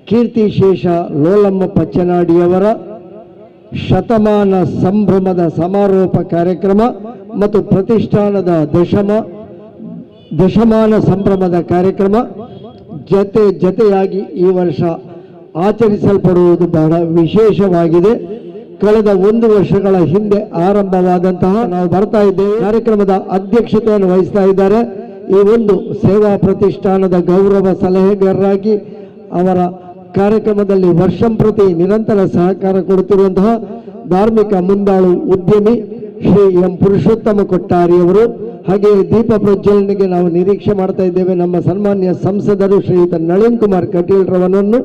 ಕೀರ್ತಿಶೇಷ ಲೋಲಮ್ಮ ಪಚ್ಚನಾಡಿಯವರ ಶತಮಾನ ಸಂಭ್ರಮದ ಸಮಾರೋಪ ಕಾರ್ಯಕ್ರಮ ಮತ್ತು ಪ್ರತಿಷ್ಠಾನದ ದಶಮಾನ ಸಂಭ್ರಮದ ಕಾರ್ಯಕ್ರಮ ಜತೆ ಜತೆಯಾಗಿ ಈ ವರ್ಷ ಆಚರಿಸಲ್ಪಡುವುದು ಬಹಳ ವಿಶೇಷವಾಗಿದೆ. ಕಳೆದ 1 ವರ್ಷಗಳ ಹಿಂದೆ ಆರಂಭವಾದಂತಹ ನಾವು ಬರ್ತಾ ಇದ್ದೇವೆ. ಕಾರ್ಯಕ್ರಮದ ಅಧ್ಯಕ್ಷತೆಯನ್ನು ವಹಿಸ್ತಾ ಇದ್ದಾರೆ ಈ ಒಂದು ಸೇವಾ ಪ್ರತಿಷ್ಠಾನದ ಗೌರವ ಸಲಹೆಗಾರರಾಗಿ ಅವರ ಕಾರ್ಯಕ್ರಮದಲ್ಲಿ ವರ್ಷಂಪ್ರತಿ ನಿರಂತರ ಸಹಕಾರ ಕೊಡುತ್ತಿರುವಂತಹ ಧಾರ್ಮಿಕ ಮುಂದಾಳು ಉದ್ಯಮಿ ಶ್ರೀ ಎಂ ಪುರುಷೋತ್ತಮ ಕೊಟ್ಟಾರಿಯವರು. ಹಾಗೆಯೇ ದೀಪ ಪ್ರಜ್ವಲನೆಗೆ ನಾವು ನಿರೀಕ್ಷೆ ಮಾಡ್ತಾ ಇದ್ದೇವೆ ನಮ್ಮ ಸನ್ಮಾನ್ಯ ಸಂಸದರು ಶ್ರೀಯುತ ನಳಿನ್ ಕುಮಾರ್ ಕಟೀಲ್ರವರನ್ನು.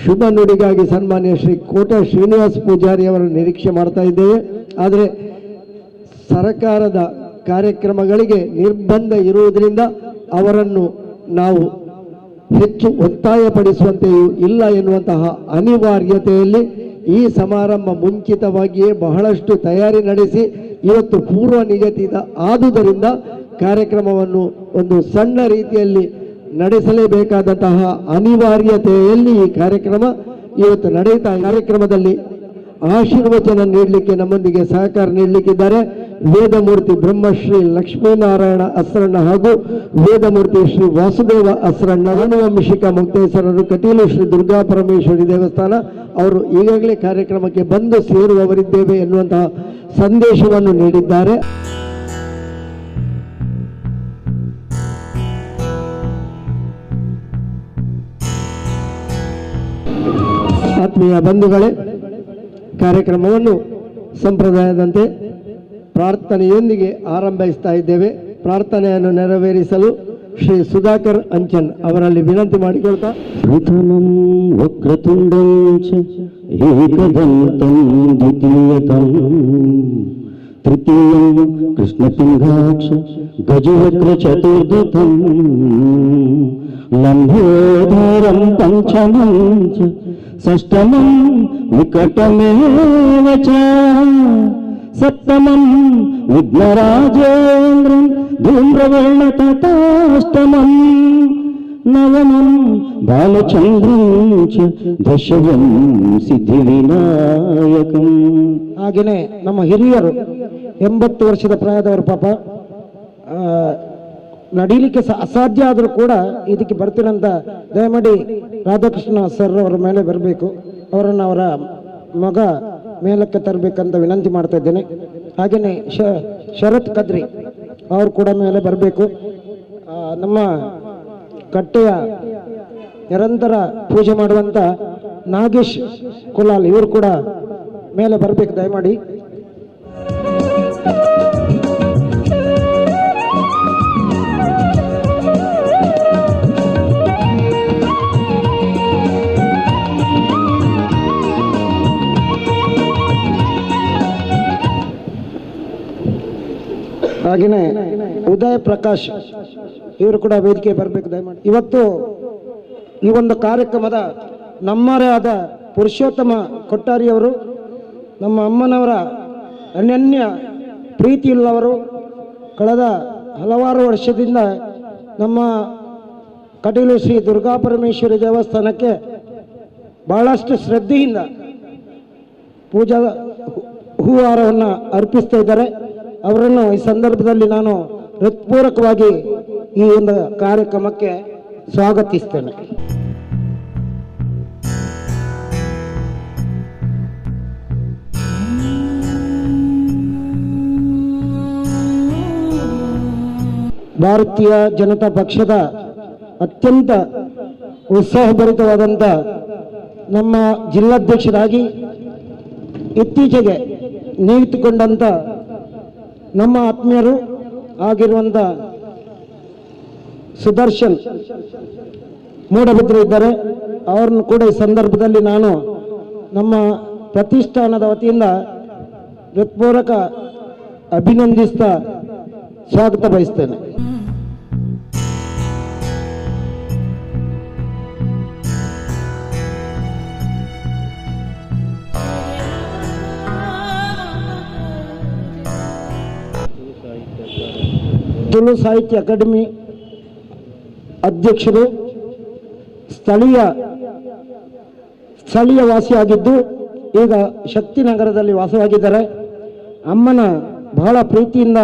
ಶುಭ ನುಡಿಗಾಗಿ ಸನ್ಮಾನ್ಯ ಶ್ರೀ ಕೋಟ ಶ್ರೀನಿವಾಸ ಪೂಜಾರಿ ಅವರನ್ನು ನಿರೀಕ್ಷೆ ಮಾಡ್ತಾ ಇದ್ದೇವೆ. ಆದರೆ ಸರ್ಕಾರದ ಕಾರ್ಯಕ್ರಮಗಳಿಗೆ ನಿರ್ಬಂಧ ಇರುವುದರಿಂದ ಅವರನ್ನು ನಾವು ಹೆಚ್ಚು ಒತ್ತಾಯಪಡಿಸುವಂತೆಯೂ ಇಲ್ಲ ಎನ್ನುವಂತಹ ಅನಿವಾರ್ಯತೆಯಲ್ಲಿ ಈ ಸಮಾರಂಭ ಮುಂಚಿತವಾಗಿಯೇ ಬಹಳಷ್ಟು ತಯಾರಿ ನಡೆಸಿ ಇವತ್ತು ಪೂರ್ವ ನಿಗದಿತ ಆದುದರಿಂದ ಕಾರ್ಯಕ್ರಮವನ್ನು ಒಂದು ಸಣ್ಣ ರೀತಿಯಲ್ಲಿ ನಡೆಸಲೇಬೇಕಾದಂತಹ ಅನಿವಾರ್ಯತೆಯಲ್ಲಿ ಈ ಕಾರ್ಯಕ್ರಮ ಇವತ್ತು ನಡೆಯುತ್ತಾ. ಕಾರ್ಯಕ್ರಮದಲ್ಲಿ ಆಶೀರ್ವಚನ ನೀಡಲಿಕ್ಕೆ ನಮ್ಮೊಂದಿಗೆ ಸಹಕಾರ ನೀಡಲಿಕ್ಕಿದ್ದಾರೆ ವೇದಮೂರ್ತಿ ಬ್ರಹ್ಮಶ್ರೀ ಲಕ್ಷ್ಮೀನಾರಾಯಣ ಅಸ್ರಣ್ಣ ಹಾಗೂ ವೇದಮೂರ್ತಿ ಶ್ರೀ ವಾಸುದೇವ ಅಸ್ರಣ್ಣ, ಆನುವಂಶಿಕ ಮುಕ್ತೇಶ್ವರರು, ಕಟೀಲು ಶ್ರೀ ದುರ್ಗಾ ಪರಮೇಶ್ವರಿ ದೇವಸ್ಥಾನ. ಅವರು ಈಗಾಗಲೇ ಕಾರ್ಯಕ್ರಮಕ್ಕೆ ಬಂದು ಸೇರುವವರಿದ್ದೇವೆ ಎನ್ನುವಂತಹ ಸಂದೇಶವನ್ನು ನೀಡಿದ್ದಾರೆ. ಆತ್ಮೀಯ ಬಂಧುಗಳೇ, ಕಾರ್ಯಕ್ರಮವನ್ನು ಸಂಪ್ರದಾಯದಂತೆ ಪ್ರಾರ್ಥನೆಯೊಂದಿಗೆ ಆರಂಭಿಸ್ತಾ ಇದ್ದೇವೆ. ಪ್ರಾರ್ಥನೆಯನ್ನು ನೆರವೇರಿಸಲು ಶ್ರೀ ಸುಧಾಕರ್ ಅಂಚನ್ ಅವರಲ್ಲಿ ವಿನಂತಿ ಮಾಡಿಕೊಳ್ತಾ. ಪ್ರಥಮಂ ವಕ್ರತುಂಡಂ ಚ ಏಕದಂತಂ ದ್ವಿತೀಯಕಂ ತೃತೀಯಂ ಕೃಷ್ಣಪಿಂಗಾಕ್ಷ ಗಜವಕ್ರ ಚತುರ್ದತಂ ಲಂಬೋದರಂ ಪಂಚಮಂ ಚ ಷಷ್ಠಮಂ ವಿಕಟಮೇವ ಚ ಸಪ್ತಮಂ ವಿಘ್ನರಾಜೇಂದ್ರಂ ಧೂಮ್ರವರ್ಣ ತಥಾಷ್ಟಮಂ ನವಮಂ ಬಾಲಚಂದ್ರಂ ಚ ದಶಮಂ ಸಿದ್ಧಿವಿನಾಯಕಂ. ಹಾಗೆಯೇ ನಮ್ಮ ಹಿರಿಯರು 80 ವರ್ಷದ ಪ್ರಾಯದವರು ಪಾಪ ನಡೀಲಿಕ್ಕೆ ಅಸಾಧ್ಯ ಆದರೂ ಕೂಡ ಇದಕ್ಕೆ ಬರ್ತೀರಂತ ದಯಮಾಡಿ ರಾಧಾಕೃಷ್ಣ ಸರ್ ಅವರ ಮೇಲೆ ಬರಬೇಕು, ಅವರನ್ನು ಅವರ ಮಗ ಮೇಲಕ್ಕೆ ತರಬೇಕಂತ ವಿನಂತಿ ಮಾಡ್ತಾ ಇದ್ದೇನೆ. ಹಾಗೆಯೇ ಶರತ್ ಕದ್ರಿ ಅವರು ಕೂಡ ಮೇಲೆ ಬರಬೇಕು. ನಮ್ಮ ಕಟ್ಟೆಯ ನಿರಂತರ ಪೂಜೆ ಮಾಡುವಂಥ ನಾಗೇಶ್ ಕುಲಾಲ್ ಇವರು ಕೂಡ ಮೇಲೆ ಬರಬೇಕು ದಯಮಾಡಿ. ಹಾಗೆಯೇ ಉದಯ ಪ್ರಕಾಶ್ ಇವರು ಕೂಡ ವೇದಿಕೆ ಬರಬೇಕು ದಯಮಾಡಿ. ಇವತ್ತು ಈ ಒಂದು ಕಾರ್ಯಕ್ರಮದ ನಮ್ಮರೇ ಆದ ಪುರುಷೋತ್ತಮ ಕೊಟ್ಟಾರಿಯವರು, ನಮ್ಮ ಅಮ್ಮನವರ ಅನನ್ಯ ಪ್ರೀತಿಯುಳ್ಳವರು, ಕಳೆದ ಹಲವಾರು ವರ್ಷದಿಂದ ನಮ್ಮ ಕಟೀಲು ಶ್ರೀ ದುರ್ಗಾ ಪರಮೇಶ್ವರಿ ದೇವಸ್ಥಾನಕ್ಕೆ ಬಹಳಷ್ಟು ಶ್ರದ್ಧೆಯಿಂದ ಪೂಜಾ ಹೂವಾರವನ್ನು ಅರ್ಪಿಸ್ತಾ ಇದ್ದಾರೆ. ಅವರನ್ನು ಈ ಸಂದರ್ಭದಲ್ಲಿ ನಾನು ಹೃತ್ಪೂರ್ವಕವಾಗಿ ಈ ಒಂದು ಕಾರ್ಯಕ್ರಮಕ್ಕೆ ಸ್ವಾಗತಿಸ್ತೇನೆ. ಭಾರತೀಯ ಜನತಾ ಪಕ್ಷದ ಅತ್ಯಂತ ಉತ್ಸಾಹಭರಿತವಾದಂಥ ನಮ್ಮ ಜಿಲ್ಲಾಧ್ಯಕ್ಷರಾಗಿ ಇತ್ತೀಚೆಗೆ ನಿಯುಕ್ತಿಗೊಂಡಂಥ ನಮ್ಮ ಆತ್ಮೀಯರು ಆಗಿರುವಂಥ ಸುದರ್ಶನ್ ಮೂಡಬಿದ್ರೆ ಇದ್ದಾರೆ. ಅವರನ್ನು ಕೂಡ ಈ ಸಂದರ್ಭದಲ್ಲಿ ನಾನು ನಮ್ಮ ಪ್ರತಿಷ್ಠಾನದ ವತಿಯಿಂದ ಹೃತ್ಪೂರ್ವಕ ಅಭಿನಂದಿಸ್ತಾ ಸ್ವಾಗತ ಬಯಸ್ತೇನೆ. ತುಳು ಸಾಹಿತ್ಯ ಅಕಾಡೆಮಿ ಅಧ್ಯಕ್ಷರು, ಸ್ಥಳೀಯ ಸ್ಥಳೀಯ ವಾಸಿಯಾಗಿದ್ದು ಈಗ ಶಕ್ತಿನಗರದಲ್ಲಿ ವಾಸವಾಗಿದ್ದಾರೆ. ಅಮ್ಮನ ಬಹಳ ಪ್ರೀತಿಯಿಂದ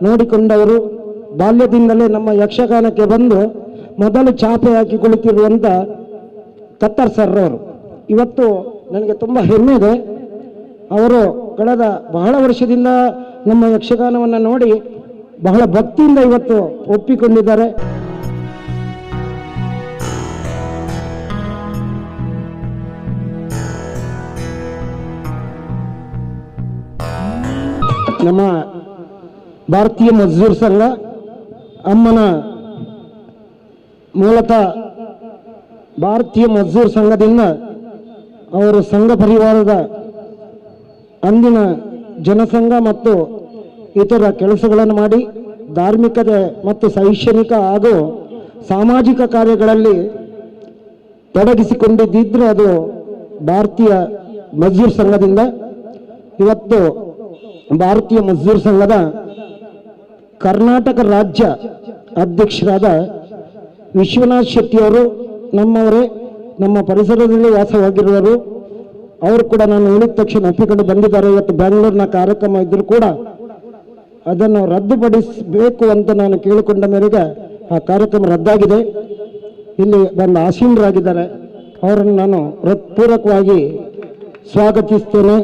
ನೋಡಿಕೊಂಡವರು. ಬಾಲ್ಯದಿಂದಲೇ ನಮ್ಮ ಯಕ್ಷಗಾನಕ್ಕೆ ಬಂದು ಮೊದಲು ಚಾಪೆ ಹಾಕಿ ಕುಳಿತಿರುವಂಥ ಕತ್ತರ್ ಸರ್ ಅವರು ಇವತ್ತು ನನಗೆ ತುಂಬ ಹೆಮ್ಮೆ ಇದೆ. ಅವರು ಕಳೆದ ಬಹಳ ವರ್ಷದಿಂದ ನಮ್ಮ ಯಕ್ಷಗಾನವನ್ನು ನೋಡಿ ಬಹಳ ಭಕ್ತಿಯಿಂದ ಇವತ್ತು ಒಪ್ಪಿಕೊಂಡಿದ್ದಾರೆ. ನಮ್ಮ ಭಾರತೀಯ ಮಜ್ದೂರ್ ಸಂಘ ಅಮ್ಮನ ಮೂಲತಃ ಭಾರತೀಯ ಮಜ್ದೂರ್ ಸಂಘದಿಂದ ಅವರು ಸಂಘ ಪರಿವಾರದ ಅಂದಿನ ಜನಸಂಘ ಮತ್ತು ಇತರ ಕೆಲಸಗಳನ್ನು ಮಾಡಿ ಧಾರ್ಮಿಕತೆ ಮತ್ತು ಶೈಕ್ಷಣಿಕ ಹಾಗೂ ಸಾಮಾಜಿಕ ಕಾರ್ಯಗಳಲ್ಲಿ ತೊಡಗಿಸಿಕೊಂಡಿದ್ದರೆ ಅದು ಭಾರತೀಯ ಮಜ್ದೂರ್ ಸಂಘದಿಂದ. ಇವತ್ತು ಭಾರತೀಯ ಮಜ್ದೂರ್ ಸಂಘದ ಕರ್ನಾಟಕ ರಾಜ್ಯ ಅಧ್ಯಕ್ಷರಾದ ವಿಶ್ವನಾಥ್ ಶೆಟ್ಟಿಯವರು ನಮ್ಮವರೇ, ನಮ್ಮ ಪರಿಸರದಲ್ಲಿ ವಾಸವಾಗಿರುವರು. ಅವರು ಕೂಡ ನಾನು ಹೇಳಿದ ತಕ್ಷಣ ಒಪ್ಪಿಕೊಂಡು ಬಂದಿದ್ದಾರೆ. ಇವತ್ತು ಬೆಂಗಳೂರಿನ ಕಾರ್ಯಕ್ರಮ ಇದ್ದರೂ ಕೂಡ ಅದನ್ನು ರದ್ದುಪಡಿಸಬೇಕು ಅಂತ ನಾನು ಕೇಳಿಕೊಂಡ ಮೇರೆಗೆ ಆ ಕಾರ್ಯಕ್ರಮ ರದ್ದಾಗಿದೆ. ಇಲ್ಲಿ ಬಂದು ಆಸೀನರಾಗಿದ್ದಾರೆ. ಅವರನ್ನು ನಾನು ಹೃತ್ಪೂರ್ವಕವಾಗಿ ಸ್ವಾಗತಿಸ್ತೇನೆ.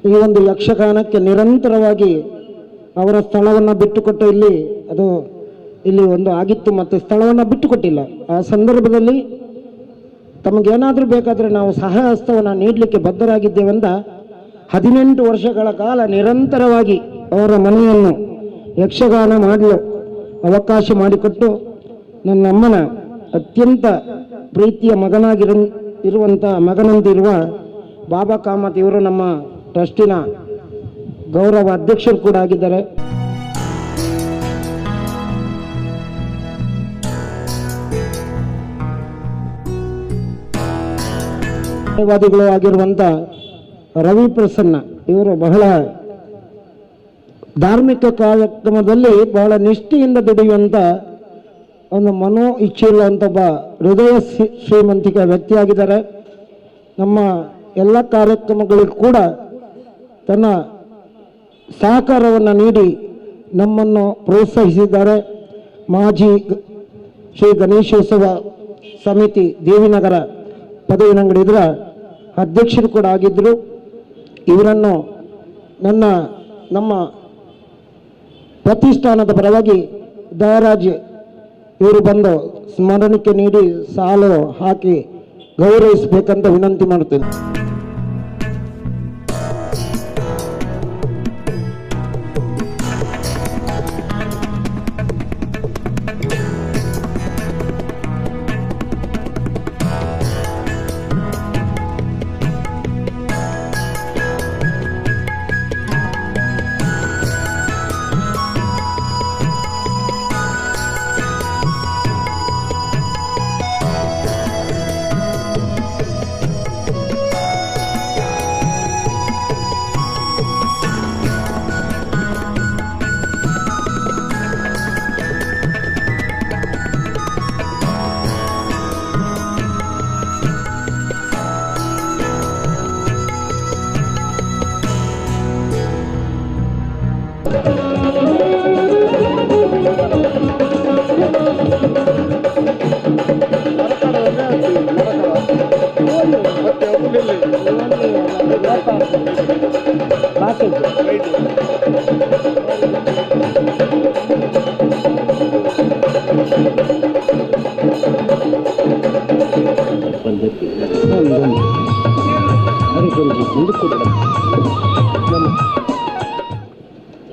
ಈ ಒಂದು ಯಕ್ಷಗಾನಕ್ಕೆ ನಿರಂತರವಾಗಿ ಅವರ ಸ್ಥಳವನ್ನು ಬಿಟ್ಟುಕೊಟ್ಟು ಇಲ್ಲಿ ಅದು ಇಲ್ಲಿ ಒಂದು ಆಗಿತ್ತು ಮತ್ತು ಸ್ಥಳವನ್ನು ಬಿಟ್ಟುಕೊಟ್ಟಿಲ್ಲ. ಆ ಸಂದರ್ಭದಲ್ಲಿ ತಮಗೇನಾದರೂ ಬೇಕಾದರೆ ನಾವು ಸಹಾಯ ಹಸ್ತವನ್ನು ನೀಡಲಿಕ್ಕೆ ಬದ್ಧರಾಗಿದ್ದೇವೆಂದ 18 ವರ್ಷಗಳ ಕಾಲ ನಿರಂತರವಾಗಿ ಅವರ ಮನೆಯನ್ನು ಯಕ್ಷಗಾನ ಮಾಡಲು ಅವಕಾಶ ಮಾಡಿಕೊಟ್ಟು ನನ್ನಮ್ಮನ ಅತ್ಯಂತ ಪ್ರೀತಿಯ ಮಗನಾಗಿರುವಂಥ ಮಗನಂತಿರುವ ಬಾಬಾ ಕಾಮತ್ ಇವರು ನಮ್ಮ ಟ್ರಸ್ಟಿನ ಗೌರವ ಅಧ್ಯಕ್ಷರು ಕೂಡ ಆಗಿದ್ದಾರೆ. ನ್ಯಾಯವಾದಿಗಳು ಆಗಿರುವಂಥ ರವಿ ಪ್ರಸನ್ನ ಇವರು ಬಹಳ ಧಾರ್ಮಿಕ ಕಾರ್ಯಕ್ರಮದಲ್ಲಿ ಬಹಳ ನಿಷ್ಠೆಯಿಂದ ದುಡಿಯುವಂಥ ಒಂದು ಮನೋ ಇಚ್ಛೆ ಇರುವಂಥ ಒಬ್ಬ ಹೃದಯ ಶ್ರೀಮಂತಿಕ ವ್ಯಕ್ತಿಯಾಗಿದ್ದಾರೆ. ನಮ್ಮ ಎಲ್ಲ ಕಾರ್ಯಕ್ರಮಗಳಿಗೂ ಕೂಡ ತನ್ನ ಸಹಕಾರವನ್ನು ನೀಡಿ ನಮ್ಮನ್ನು ಪ್ರೋತ್ಸಾಹಿಸಿದ್ದಾರೆ. ಮಾಜಿ ಶ್ರೀ ಗಣೇಶೋತ್ಸವ ಸಮಿತಿ ದೇವಿನಗರ ಪದವಿನಂಗಡಿ ಇದರ ಅಧ್ಯಕ್ಷರು ಕೂಡ ಆಗಿದ್ದರು. ಇವರನ್ನು ನಮ್ಮ ಪ್ರತಿಷ್ಠಾನದ ಪರವಾಗಿ ದಯರಾಜ್ ಇವರು ಬಂದು ಸ್ಮರಣಿಕೆ ನೀಡಿ ಸಾಲು ಹಾಕಿ ಗೌರವಿಸಬೇಕಂತ ವಿನಂತಿ ಮಾಡುತ್ತೇನೆ.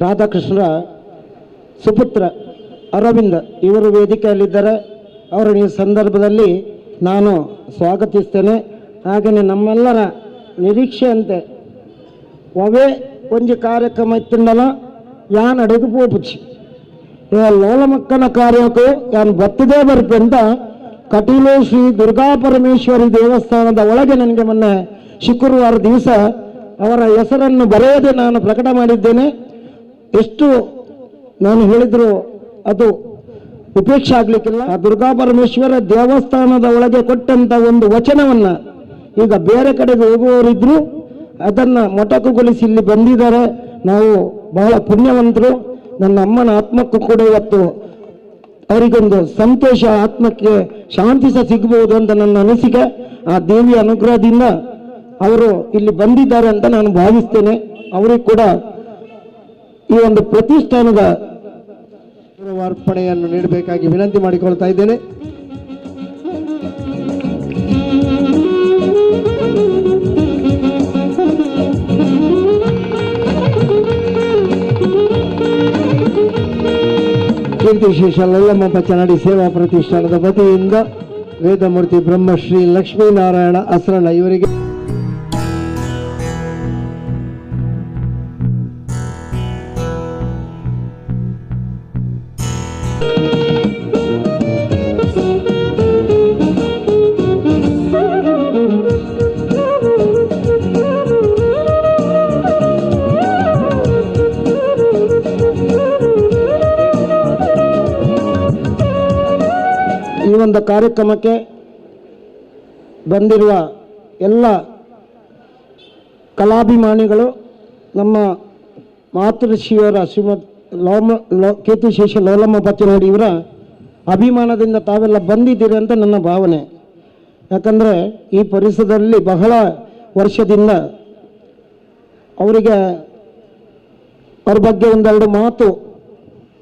ರಾಧಾಕೃಷ್ಣರ ಸುಪುತ್ರ ಅರವಿಂದ ಇವರು ವೇದಿಕೆಯಲ್ಲಿದ್ದಾರೆ. ಅವರನ್ನು ಈ ಸಂದರ್ಭದಲ್ಲಿ ನಾನು ಸ್ವಾಗತಿಸ್ತೇನೆ. ಹಾಗೆಯೇ ನಮ್ಮೆಲ್ಲರ ನಿರೀಕ್ಷೆಯಂತೆ ಒವೇ ಒಂಜಿ ಕಾರ್ಯಕ್ರಮ ಇತ್ತಂಡಲ ಯಾನ್ ಅಡೆಗೆ ಪೋಪುಚಿ ಏ ಲೋಲಮಕ್ಕನ ಕಾರ್ಯಕ್ಕೂ ಯಾನ್ ಬತ್ತದೇ ಬರ್ಪೆ ಅಂತ ಕಟೀಲು ಶ್ರೀ ದುರ್ಗಾ ಪರಮೇಶ್ವರಿ ದೇವಸ್ಥಾನದ ಒಳಗೆ ನನಗೆ ಮೊನ್ನೆ ಶುಕ್ರವಾರ ದಿವಸ ಅವರ ಹೆಸರನ್ನು ಬರೆಯದೆ ನಾನು ಪ್ರಕಟ ಮಾಡಿದ್ದೇನೆ. ಎಷ್ಟು ನಾನು ಹೇಳಿದ್ರು ಅದು ಉಪೇಕ್ಷೆ ಆಗಲಿಕ್ಕಿಲ್ಲ. ಆ ದುರ್ಗಾ ಪರಮೇಶ್ವರ ದೇವಸ್ಥಾನದ ಒಳಗೆ ಕೊಟ್ಟಂತ ಒಂದು ವಚನವನ್ನ ಈಗ ಬೇರೆ ಕಡೆಗೆ ಹೋಗುವವರಿದ್ರು ಅದನ್ನು ಮೊಟಕುಗೊಳಿಸಿ ಇಲ್ಲಿ ಬಂದಿದ್ದಾರೆ. ನಾವು ಬಹಳ ಪುಣ್ಯವಂತರು. ನನ್ನ ಅಮ್ಮನ ಆತ್ಮಕ್ಕೂ ಕೂಡ ಇವತ್ತು ಅವರಿಗೊಂದು ಸಂತೋಷ, ಆತ್ಮಕ್ಕೆ ಶಾಂತಿ ಸಹ ಸಿಗಬಹುದು ಅಂತ ನನ್ನ ಅನಿಸಿಕೆ. ಆ ದೇವಿಯ ಅನುಗ್ರಹದಿಂದ ಅವರು ಇಲ್ಲಿ ಬಂದಿದ್ದಾರೆ ಅಂತ ನಾನು ಭಾವಿಸ್ತೇನೆ. ಅವರಿಗೆ ಕೂಡ ಈ ಒಂದು ಪ್ರತಿಷ್ಠಾನದ ಅರ್ಪಣೆಯನ್ನು ನೀಡಬೇಕಾಗಿ ವಿನಂತಿ ಮಾಡಿಕೊಳ್ತಾ ಇದ್ದೇನೆ. ಕೀರ್ತಿಶೇಷ ಲಲ್ಲಮ್ಮ ಪಚ್ಚನಾಡಿ ಸೇವಾ ಪ್ರತಿಷ್ಠಾನದ ವತಿಯಿಂದ ವೇದಮೂರ್ತಿ ಬ್ರಹ್ಮಶ್ರೀ ಲಕ್ಷ್ಮೀನಾರಾಯಣ ಅಸ್ರಣ್ಣ ಇವರಿಗೆ ಈ ಒಂದು ಕಾರ್ಯಕ್ರಮಕ್ಕೆ ಬಂದಿರುವ ಎಲ್ಲ ಕಲಾಭಿಮಾನಿಗಳು, ನಮ್ಮ ಮಾತೃಶ್ರೀಯವರ ಶ್ರೀಮದ್ ಕೀರ್ತಿಶೇಷ ಲೋಲಮ್ಮ ಪಚ್ಚನಾಡಿ ಇವರ ಅಭಿಮಾನದಿಂದ ತಾವೆಲ್ಲ ಬಂದಿದ್ದೀರಿ ಅಂತ ನನ್ನ ಭಾವನೆ. ಯಾಕಂದರೆ ಈ ಪರಿಸರದಲ್ಲಿ ಬಹಳ ವರ್ಷದಿಂದ ಅವರಿಗೆ ಅವ್ರ ಬಗ್ಗೆ ಒಂದೆರಡು ಮಾತು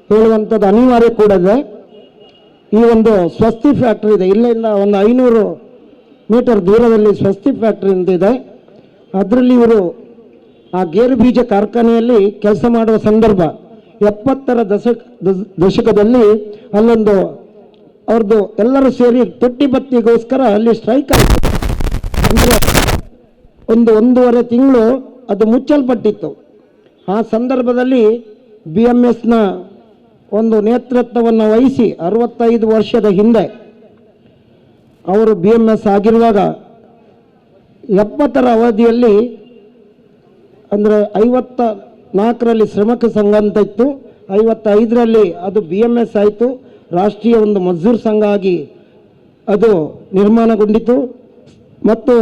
ಹೇಳುವಂಥದ್ದು ಅನಿವಾರ್ಯ ಕೂಡ ಇದೆ. ಈ ಒಂದು ಸ್ವಸ್ತಿ ಫ್ಯಾಕ್ಟ್ರಿ ಇದೆ, ಇಲ್ಲಿಂದ ಒಂದು 500 ಮೀಟರ್ ದೂರದಲ್ಲಿ ಸ್ವಸ್ತಿ ಫ್ಯಾಕ್ಟ್ರಿ ಅಂತ ಇದೆ. ಅದರಲ್ಲಿ ಇವರು ಆ ಗೇರು ಬೀಜ ಕಾರ್ಖಾನೆಯಲ್ಲಿ ಕೆಲಸ ಮಾಡುವ ಸಂದರ್ಭ 70ರ ದಶಕದಲ್ಲಿ ಅಲ್ಲೊಂದು ಅವ್ರದ್ದು ಎಲ್ಲರೂ ಸೇರಿ ತೊಟ್ಟಿ ಬತ್ತಿಗೋಸ್ಕರ ಅಲ್ಲಿ ಸ್ಟ್ರೈಕ್ ಆಯಿತು. ಅಂದರೆ ಒಂದು 1.5 ತಿಂಗಳು ಅದು ಮುಚ್ಚಲ್ಪಟ್ಟಿತ್ತು. ಆ ಸಂದರ್ಭದಲ್ಲಿ BMSನ ಒಂದು ನೇತೃತ್ವವನ್ನು ವಹಿಸಿ 65 ವರ್ಷದ ಹಿಂದೆ ಅವರು BMS ಆಗಿರುವಾಗ 70ರ ಅವಧಿಯಲ್ಲಿ, ಅಂದರೆ 54ರಲ್ಲಿ ಶ್ರಮಕ ಸಂಘ ಅಂತ ಇತ್ತು, 55ರಲ್ಲಿ ಅದು BMS ಆಯಿತು. ರಾಷ್ಟ್ರೀಯ ಒಂದು ಮಜ್ದೂರ್ ಸಂಘ ಆಗಿ ಅದು ನಿರ್ಮಾಣಗೊಂಡಿತು. ಮತ್ತು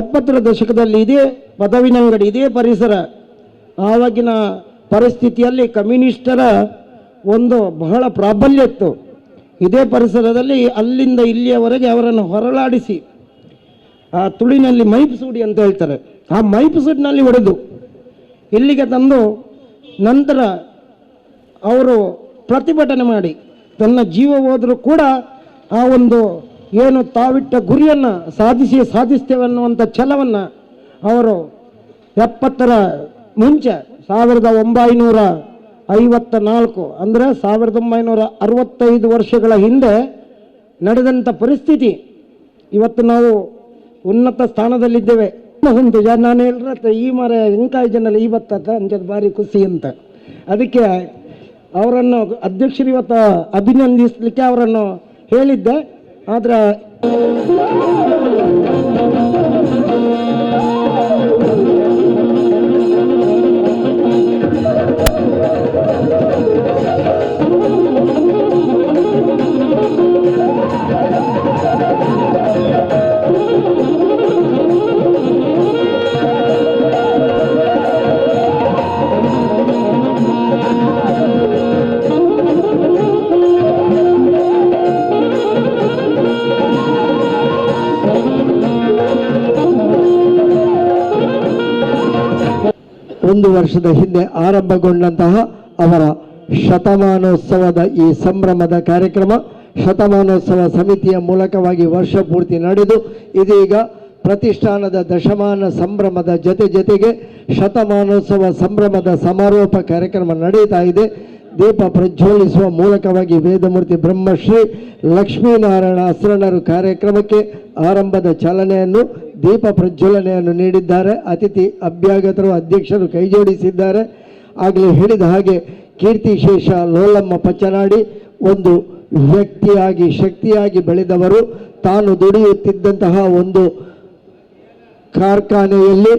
70ರ ದಶಕದಲ್ಲಿ ಇದೇ ಪದವಿನಂಗಡಿ, ಇದೇ ಪರಿಸರ, ಆವಾಗಿನ ಪರಿಸ್ಥಿತಿಯಲ್ಲಿ ಕಮ್ಯುನಿಸ್ಟರ ಒಂದು ಬಹಳ ಪ್ರಾಬಲ್ಯ ಇತ್ತು. ಇದೇ ಪರಿಸರದಲ್ಲಿ ಅಲ್ಲಿಂದ ಇಲ್ಲಿಯವರೆಗೆ ಅವರನ್ನು ಹೊರಳಾಡಿಸಿ ಆ ತುಳಿನಲ್ಲಿ ಮೈಪುಸೂಡಿ ಅಂತ ಹೇಳ್ತಾರೆ, ಆ ಮೈಪುಸೂಡಿನಲ್ಲಿ ಹೊಡೆದು ಇಲ್ಲಿಗೆ ತಂದು ನಂತರ ಅವರು ಪ್ರತಿಭಟನೆ ಮಾಡಿ ತನ್ನ ಜೀವ ಹೋದರೂ ಕೂಡ ಆ ಒಂದು ಏನು ತಾವಿಟ್ಟ ಗುರಿಯನ್ನು ಸಾಧಿಸ್ತೇವೆ ಅನ್ನುವಂಥ ಛಲವನ್ನು ಅವರು 70ರ ಮುಂಚೆ 1954 ಅಂದರೆ 1965 ವರ್ಷಗಳ ಹಿಂದೆ ನಡೆದಂಥ ಪರಿಸ್ಥಿತಿ. ಇವತ್ತು ನಾವು ಉನ್ನತ ಸ್ಥಾನದಲ್ಲಿದ್ದೇವೆ. ನಾನು ಹೇಳ್ರತ್ತ ಈ ಮರ ಎಂಕಾಯಿ ಜನಲ್ಲಿ ಈ ಬತ್ತ ಅಂಜದ ಭಾರಿ ಖುಷಿ ಅಂತ. ಅದಕ್ಕೆ ಅವರನ್ನು ಅಧ್ಯಕ್ಷರು ಇವತ್ತು ಅಭಿನಂದಿಸಲಿಕ್ಕೆ ಅವರನ್ನು ಹೇಳಿದ್ದೆ. ಆದರೆ ಒಂದು ವರ್ಷದ ಹಿಂದೆ ಆರಂಭಗೊಂಡಂತಹ ಅವರ ಶತಮಾನೋತ್ಸವದ ಈ ಸಂಭ್ರಮದ ಕಾರ್ಯಕ್ರಮ ಶತಮಾನೋತ್ಸವ ಸಮಿತಿಯ ಮೂಲಕವಾಗಿ ವರ್ಷ ಪೂರ್ತಿ ನಡೆದು ಇದೀಗ ಪ್ರತಿಷ್ಠಾನದ ದಶಮಾನ ಸಂಭ್ರಮದ ಜೊತೆ ಜೊತೆಗೆ ಶತಮಾನೋತ್ಸವ ಸಂಭ್ರಮದ ಸಮಾರೋಪ ಕಾರ್ಯಕ್ರಮ ನಡೆಯುತ್ತಾ ಇದೆ. ದೀಪ ಪ್ರಜ್ವಲಿಸುವ ಮೂಲಕವಾಗಿ ವೇದಮೂರ್ತಿ ಬ್ರಹ್ಮಶ್ರೀ ಲಕ್ಷ್ಮೀನಾರಾಯಣ ಅಸ್ರಣ್ಣರು ಕಾರ್ಯಕ್ರಮಕ್ಕೆ ಆರಂಭದ ಚಾಲನೆಯನ್ನು ದೀಪ ಪ್ರಜ್ವಲನೆಯನ್ನು ನೀಡಿದ್ದಾರೆ. ಅತಿಥಿ ಅಭ್ಯಾಗತರು ಅಧ್ಯಕ್ಷರು ಕೈಜೋಡಿಸಿದ್ದಾರೆ. ಆಗಲೇ ಹೇಳಿದ ಹಾಗೆ ಕೀರ್ತಿಶೇಷ ಲೋಲಮ್ಮ ಪಚ್ಚನಾಡಿ ಒಂದು ವ್ಯಕ್ತಿಯಾಗಿ ಶಕ್ತಿಯಾಗಿ ಬೆಳೆದವರು. ತಾನು ದುಡಿಯುತ್ತಿದ್ದಂತಹ ಒಂದು ಕಾರ್ಖಾನೆಯಲ್ಲಿ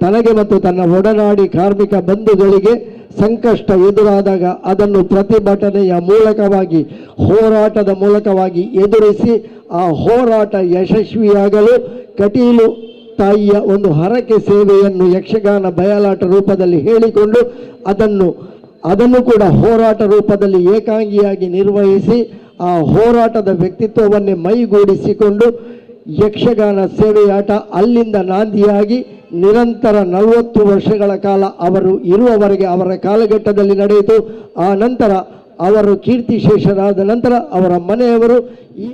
ತನಗೆ ಮತ್ತು ತನ್ನ ಒಡನಾಡಿ ಕಾರ್ಮಿಕ ಬಂಧುಗಳಿಗೆ ಸಂಕಷ್ಟ ಎದುರಾದಾಗ ಅದನ್ನು ಪ್ರತಿಭಟನೆಯ ಮೂಲಕವಾಗಿ, ಹೋರಾಟದ ಮೂಲಕವಾಗಿ ಎದುರಿಸಿ ಆ ಹೋರಾಟ ಯಶಸ್ವಿಯಾಗಲು ಕಟೀಲು ತಾಯಿಯ ಒಂದು ಹರಕೆ ಸೇವೆಯನ್ನು ಯಕ್ಷಗಾನ ಬಯಲಾಟ ರೂಪದಲ್ಲಿ ಹೇಳಿಕೊಂಡು ಅದನ್ನು ಕೂಡ ಹೋರಾಟ ರೂಪದಲ್ಲಿ ಏಕಾಂಗಿಯಾಗಿ ನಿರ್ವಹಿಸಿ ಆ ಹೋರಾಟದ ವ್ಯಕ್ತಿತ್ವವನ್ನೇ ಮೈಗೂಡಿಸಿಕೊಂಡು ಯಕ್ಷಗಾನ ಸೇವೆಯಾಟ ಅಲ್ಲಿಂದ ನಾಂದಿಯಾಗಿ ನಿರಂತರ 40 ವರ್ಷಗಳ ಕಾಲ ಅವರು ಇರುವವರೆಗೆ ಅವರ ಕಾಲಘಟ್ಟದಲ್ಲಿ ನಡೆಯಿತು. ಆ ನಂತರ ಅವರು ಕೀರ್ತಿಶೇಷರಾದ ನಂತರ ಅವರ ಮನೆಯವರು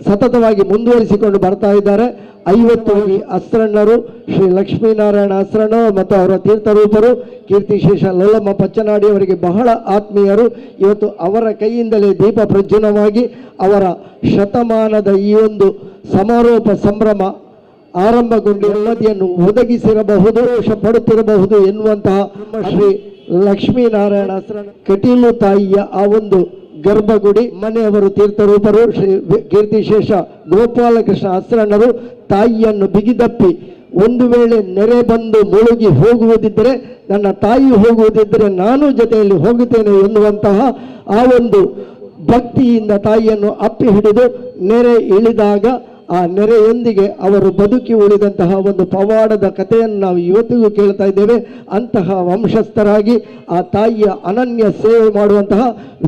ಸತತವಾಗಿ ಮುಂದುವರಿಸಿಕೊಂಡು ಬರ್ತಾ ಇದ್ದಾರೆ. 50 ಅಸ್ರಣ್ಣರು, ಶ್ರೀ ಲಕ್ಷ್ಮೀನಾರಾಯಣ ಅಸ್ರಣ್ಣ ಮತ್ತು ಅವರ ತೀರ್ಥರೂಪರು ಕೀರ್ತಿಶೇಷ ಲೋಲಮ್ಮ ಪಚ್ಚನಾಡಿ ಅವರಿಗೆ ಬಹಳ ಆತ್ಮೀಯರು. ಇವತ್ತು ಅವರ ಕೈಯಿಂದಲೇ ದೀಪ ಪ್ರಜ್ವಲನವಾಗಿ ಅವರ ಶತಮಾನದ ಈ ಒಂದು ಸಮಾರೋಪ ಸಂಭ್ರಮ ಆರಂಭಗೊಂಡು ನೆಮ್ಮದಿಯನ್ನು ಒದಗಿಸಿರಬಹುದು, ಪಡುತ್ತಿರಬಹುದು ಎನ್ನುವಂತಹ ಶ್ರೀ ಲಕ್ಷ್ಮೀನಾರಾಯಣ ಅಸ್ರಣ್ಣ ಕಟೀಲು ತಾಯಿಯ ಆ ಒಂದು ಗರ್ಭಗುಡಿ ಮನೆಯವರು ತೀರ್ಥರೂಪರು ಶ್ರೀ ಕೀರ್ತಿಶೇಷ ಗೋಪಾಲಕೃಷ್ಣ ಅಸ್ರಣ್ಣರು ತಾಯಿಯನ್ನು ಬಿಗಿದಪ್ಪಿ, ಒಂದು ವೇಳೆ ನೆರೆ ಬಂದು ಮುಳುಗಿ ಹೋಗುವುದಿದ್ದರೆ, ನನ್ನ ತಾಯಿ ಹೋಗುವುದಿದ್ದರೆ ನಾನು ಜೊತೆಯಲ್ಲಿ ಹೋಗುತ್ತೇನೆ ಎನ್ನುವಂತಹ ಆ ಒಂದು ಭಕ್ತಿಯಿಂದ ತಾಯಿಯನ್ನು ಅಪ್ಪಿ ಹಿಡಿದು ನೆರೆ ಇಳಿದಾಗ ಆ ನೆರೆಯೊಂದಿಗೆ ಅವರು ಬದುಕಿ ಉಳಿದಂತಹ ಒಂದು ಪವಾಡದ ಕಥೆಯನ್ನು ನಾವು ಇವತ್ತಿಗೂ ಕೇಳ್ತಾ ಇದ್ದೇವೆ. ಅಂತಹ ವಂಶಸ್ಥರಾಗಿ ಆ ತಾಯಿಯ ಅನನ್ಯ ಸೇವೆ ಮಾಡುವಂತಹ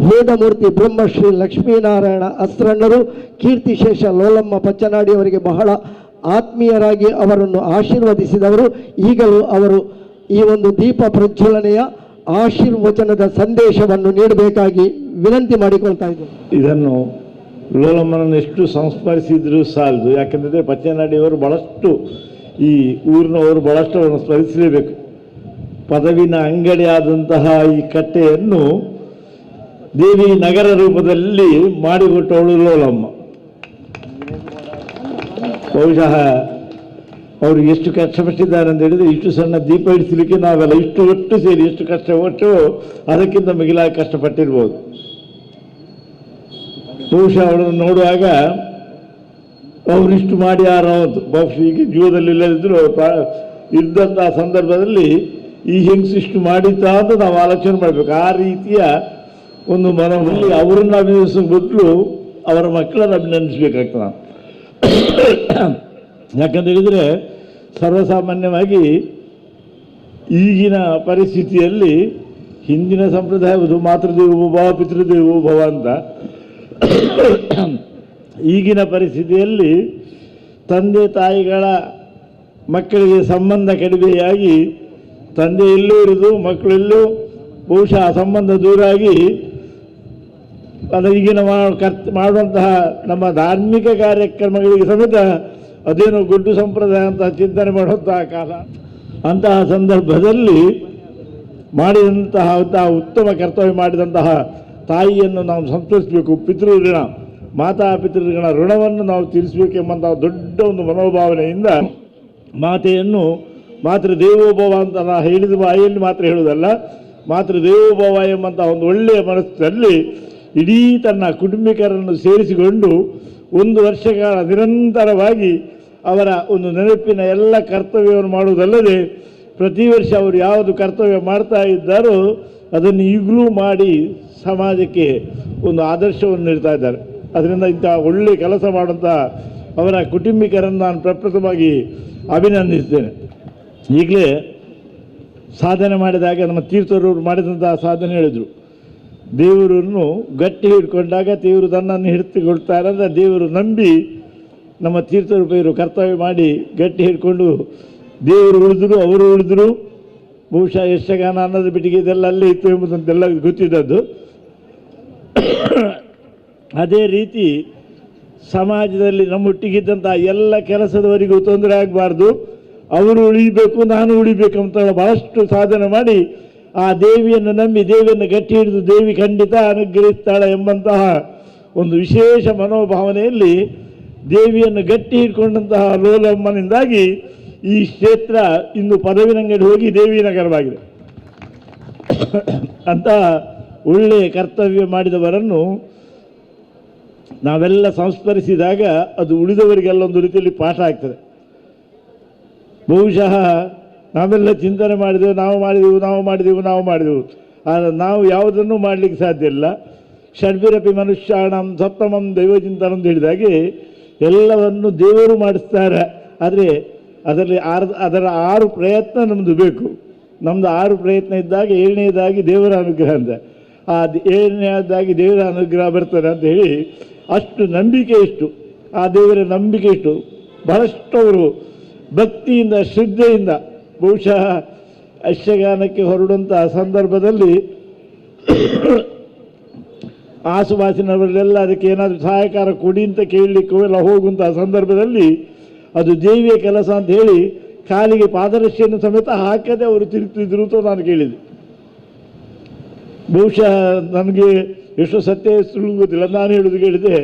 ವೇದಮೂರ್ತಿ ಬ್ರಹ್ಮಶ್ರೀ ಲಕ್ಷ್ಮೀನಾರಾಯಣ ಅಸ್ರಣ್ಣರು ಕೀರ್ತಿಶೇಷ ಲೋಲಮ್ಮ ಪಚ್ಚನಾಡಿ ಅವರಿಗೆ ಬಹಳ ಆತ್ಮೀಯರಾಗಿ ಅವರನ್ನು ಆಶೀರ್ವದಿಸಿದವರು. ಈಗಲೂ ಅವರು ಈ ಒಂದು ದೀಪ ಪ್ರಜ್ವಲನೆಯ ಆಶೀರ್ವಚನದ ಸಂದೇಶವನ್ನು ನೀಡಬೇಕಾಗಿ ವಿನಂತಿ ಮಾಡಿಕೊಳ್ತಾ ಇದ್ದೇನೆ. ಇದನ್ನು ಲೋಲಮ್ಮನನ್ನು ಎಷ್ಟು ಸಂಸ್ಮರಿಸಿದರೂ ಸಾಲದು. ಯಾಕೆಂದರೆ ಪಚ್ಚನಾಡಿಯವರು ಭಾಳಷ್ಟು, ಈ ಊರಿನವರು ಭಾಳಷ್ಟು ಅವರನ್ನು ಸ್ಮರಿಸಲೇಬೇಕು. ಪದವಿನ ಅಂಗಡಿಯಾದಂತಹ ಈ ಕಟ್ಟೆಯನ್ನು ದೇವಿ ನಗರ ರೂಪದಲ್ಲಿ ಮಾಡಿಕೊಟ್ಟವಳು ಲೋಲಮ್ಮ. ಬಹುಶಃ ಅವರು ಎಷ್ಟು ಕಷ್ಟಪಟ್ಟಿದ್ದಾರೆ ಅಂತ ಹೇಳಿದರೆ, ಇಷ್ಟು ಸಣ್ಣ ದೀಪ ಇಡಿಸಲಿಕ್ಕೆ ನಾವೆಲ್ಲ ಇಷ್ಟು ಒಟ್ಟು ಸೇರಿ ಎಷ್ಟು ಕಷ್ಟಪಟ್ಟು ಅದಕ್ಕಿಂತ ಮಿಗಿಲಾಗಿ ಕಷ್ಟಪಟ್ಟಿರ್ಬೋದು. ಬಹುಶಃ ಅವರನ್ನು ನೋಡುವಾಗ ಅವರಿಷ್ಟು ಮಾಡಿ ಯಾರೋ ಅಂತ, ಬಹುಶಃ ಈಗ ಜೀವದಲ್ಲಿ ಇಲ್ಲದಿದ್ದರೂ ಇದ್ದಂಥ ಸಂದರ್ಭದಲ್ಲಿ ಈ ಹೆಂಗಸು ಇಷ್ಟು ಮಾಡಿತ್ತಾ ಅಂತ ನಾವು ಆಲೋಚನೆ ಮಾಡಬೇಕು. ಆ ರೀತಿಯ ಒಂದು ಮನೋಭಾವ. ಅವರನ್ನು ಅಭಿನಂದಿಸುವ ಬದಲು ಅವರ ಮಕ್ಕಳನ್ನು ಅಭಿನಂದಿಸಬೇಕಾಗ್ತದೆ ನಾವು. ಯಾಕಂತ ಹೇಳಿದರೆ ಸರ್ವಸಾಮಾನ್ಯವಾಗಿ ಈಗಿನ ಪರಿಸ್ಥಿತಿಯಲ್ಲಿ ಹಿಂದಿನ ಸಂಪ್ರದಾಯವುದು ಮಾತೃದೇವೋ ಭವ ಪಿತೃದೇವೋ ಭವ ಅಂತ. ಈಗಿನ ಪರಿಸ್ಥಿತಿಯಲ್ಲಿ ತಂದೆ ತಾಯಿಗಳ ಮಕ್ಕಳಿಗೆ ಸಂಬಂಧ ಕಡಿಮೆಯಾಗಿ, ತಂದೆ ಎಲ್ಲೂ ಇರೋದು ಮಕ್ಕಳೆಲ್ಲೂ, ಬಹುಶಃ ಆ ಸಂಬಂಧ ದೂರಾಗಿ ಅದು ಈಗಿನ ಮಾಡುವಂತಹ ನಮ್ಮ ಧಾರ್ಮಿಕ ಕಾರ್ಯಕ್ರಮಗಳಿಗೆ ಸಮೇತ ಅದೇನೋ ಗುಡ್ಡು ಸಂಪ್ರದಾಯ ಅಂತ ಚಿಂತನೆ ಮಾಡುವಂತಹ ಕಾಲ. ಅಂತಹ ಸಂದರ್ಭದಲ್ಲಿ ಮಾಡಿದಂತಹ ಅಂತಹ ಉತ್ತಮ ಕರ್ತವ್ಯ ಮಾಡಿದಂತಹ ತಾಯಿಯನ್ನು ನಾವು ಸಂತೋಷಿಸಬೇಕು. ಪಿತೃಋಣ, ಮಾತಾ ಪಿತೃಗಳ ಋಣವನ್ನು ನಾವು ತೀರಿಸಬೇಕೆಂಬಂತಹ ದೊಡ್ಡ ಒಂದು ಮನೋಭಾವನೆಯಿಂದ ಮಾತೆಯನ್ನು ಮಾತೃದೇವೋಭವ ಅಂತ ನಾ ಹೇಳಿದ ಬಾಯಲ್ಲಿ ಮಾತ್ರ ಹೇಳುವುದಲ್ಲ, ಮಾತೃದೇವೋಭವ ಎಂಬಂತಹ ಒಂದು ಒಳ್ಳೆಯ ಮನಸ್ಸಲ್ಲಿ ಇಡೀ ತನ್ನ ಕುಟುಂಬಿಕರನ್ನು ಸೇರಿಸಿಕೊಂಡು ಒಂದು ವರ್ಷ ಕಾಲ ನಿರಂತರವಾಗಿ ಅವರ ಒಂದು ನೆನಪಿನ ಎಲ್ಲ ಕರ್ತವ್ಯವನ್ನು ಮಾಡುವುದಲ್ಲದೆ ಪ್ರತಿ ವರ್ಷ ಅವರು ಯಾವುದು ಕರ್ತವ್ಯ ಮಾಡ್ತಾ ಇದ್ದಾರೋ ಅದನ್ನು ಈಗಲೂ ಮಾಡಿ ಸಮಾಜಕ್ಕೆ ಒಂದು ಆದರ್ಶವನ್ನು ನೀಡ್ತಾ ಇದ್ದಾರೆ. ಅದರಿಂದ ಇಂಥ ಒಳ್ಳೆಯ ಕೆಲಸ ಮಾಡುವಂಥ ಅವರ ಕುಟುಂಬಿಕರನ್ನು ನಾನು ಪ್ರಪ್ರಥಮವಾಗಿ ಅಭಿನಂದಿಸ್ತೇನೆ. ಈಗಲೇ ಸಾಧನೆ ಮಾಡಿದಾಗ ನಮ್ಮ ತೀರ್ಥರವರು ಮಾಡಿದಂತಹ ಸಾಧನೆ ಹೇಳಿದರು. ದೇವರನ್ನು ಗಟ್ಟಿ ಹಿಡ್ಕೊಂಡಾಗ ದೇವರು ತನ್ನನ್ನು ಹಿಡಿದುಕೊಳ್ತಾರೆ ಅಂದರೆ ದೇವರು ನಂಬಿ ನಮ್ಮ ತೀರ್ಥರೂಪರು ಕರ್ತವ್ಯ ಮಾಡಿ ಗಟ್ಟಿ ಹಿಡ್ಕೊಂಡು ದೇವರು ಉಳಿದ್ರು, ಅವರು ಉಳಿದ್ರು. ಬಹುಶಃ ಯಕ್ಷಗಾನ ಅನ್ನೋದು ಬಿಟ್ಟಿಗೆ ಇದೆಲ್ಲ ಅಲ್ಲೇ ಇತ್ತು ಎಂಬುದಂತೆಲ್ಲ ಗೊತ್ತಿದ್ದದ್ದು. ಅದೇ ರೀತಿ ಸಮಾಜದಲ್ಲಿ ನಮ್ಮೊಟ್ಟಿಗಿದ್ದಂಥ ಎಲ್ಲ ಕೆಲಸದವರಿಗೂ ತೊಂದರೆ ಆಗಬಾರ್ದು, ಅವರು ಉಳಿಬೇಕು ನಾನು ಉಳಿಬೇಕು ಅಂತ ಭಾಳಷ್ಟು ಸಾಧನೆ ಮಾಡಿ ಆ ದೇವಿಯನ್ನು ನಂಬಿ ದೇವಿಯನ್ನು ಗಟ್ಟಿ ಹಿಡಿದು ದೇವಿ ಖಂಡಿತ ಅನುಗ್ರಹಿಸ್ತಾಳೆ ಎಂಬಂತಹ ಒಂದು ವಿಶೇಷ ಮನೋಭಾವನೆಯಲ್ಲಿ ದೇವಿಯನ್ನು ಗಟ್ಟಿ ಹಿಡ್ಕೊಂಡಂತಹ ಲೋಲಮ್ಮನಿಂದಾಗಿ ಈ ಕ್ಷೇತ್ರ ಇಂದು ಪದವಿನಂಗಡಿ ಹೋಗಿ ದೇವಿ ನಗರವಾಗಿದೆ. ಅಂತ ಒಳ್ಳೆಯ ಕರ್ತವ್ಯ ಮಾಡಿದವರನ್ನು ನಾವೆಲ್ಲ ಸಂಸ್ಮರಿಸಿದಾಗ ಅದು ಉಳಿದವರಿಗೆಲ್ಲ ಒಂದು ರೀತಿಯಲ್ಲಿ ಪಾಠ ಆಗ್ತದೆ. ಬಹುಶಃ ನಾವೆಲ್ಲ ಚಿಂತನೆ ಮಾಡಿದೆವು, ನಾವು ಮಾಡಿದೆವು ನಾವು ಮಾಡಿದೆವು ನಾವು ಮಾಡಿದೆವು, ಆದರೆ ನಾವು ಯಾವುದನ್ನು ಮಾಡಲಿಕ್ಕೆ ಸಾಧ್ಯ ಇಲ್ಲ. ಷಡ್ಭಿರಪಿ ಮನುಷ್ಯಾಣಂ ಸಪ್ತಮಂ ದೈವಚಿಂತನ ಅಂತ ಹೇಳಿದಾಗೆ ಎಲ್ಲವನ್ನು ದೇವರು ಮಾಡಿಸ್ತಾರೆ. ಆದರೆ ಅದರಲ್ಲಿ ಅದರ 6 ಪ್ರಯತ್ನ ನಮ್ಮದು ಬೇಕು. ನಮ್ಮದು 6 ಪ್ರಯತ್ನ ಇದ್ದಾಗ 7ನೇದಾಗಿ ದೇವರ ಅನುಗ್ರಹ ಅಂತ, ಆ 7ನೇದಾಗಿ ದೇವರ ಅನುಗ್ರಹ ಬರ್ತಾರೆ ಅಂತ ಹೇಳಿ ಅಷ್ಟು ನಂಬಿಕೆ ಇಷ್ಟು, ಆ ದೇವರ ನಂಬಿಕೆ ಇಷ್ಟು. ಬಹಳಷ್ಟು ಅವರು ಭಕ್ತಿಯಿಂದ ಶ್ರದ್ಧೆಯಿಂದ ಬಹುಶಃ ಯಕ್ಷಗಾನಕ್ಕೆ ಹೊರಡುವಂಥ ಸಂದರ್ಭದಲ್ಲಿ ಆಸುಪಾಸಿನವರೆಲ್ಲ ಅದಕ್ಕೆ ಏನಾದರೂ ಸಹಾಯಕಾರ ಕೊಡಿ ಅಂತ ಕೇಳಲಿಕ್ಕೂ ಎಲ್ಲ ಹೋಗುವಂಥ ಸಂದರ್ಭದಲ್ಲಿ ಅದು ದೇವಿಯ ಕೆಲಸ ಅಂತ ಹೇಳಿ ಕಾಲಿಗೆ ಪಾದರಕ್ಷೆಯನ್ನು ಸಮೇತ ಹಾಕದೆ ಅವರು ತಿರುಗ್ತಿದ್ರು ಅಂತ ನಾನು ಕೇಳಿದೆ. ಬಹುಶಃ ನನಗೆ ಎಷ್ಟು ಸತ್ಯ ಸುಳ್ಳು ಗೊತ್ತಿಲ್ಲ, ನಾನು ಹೇಳೋದು ಕೇಳಿದೆ.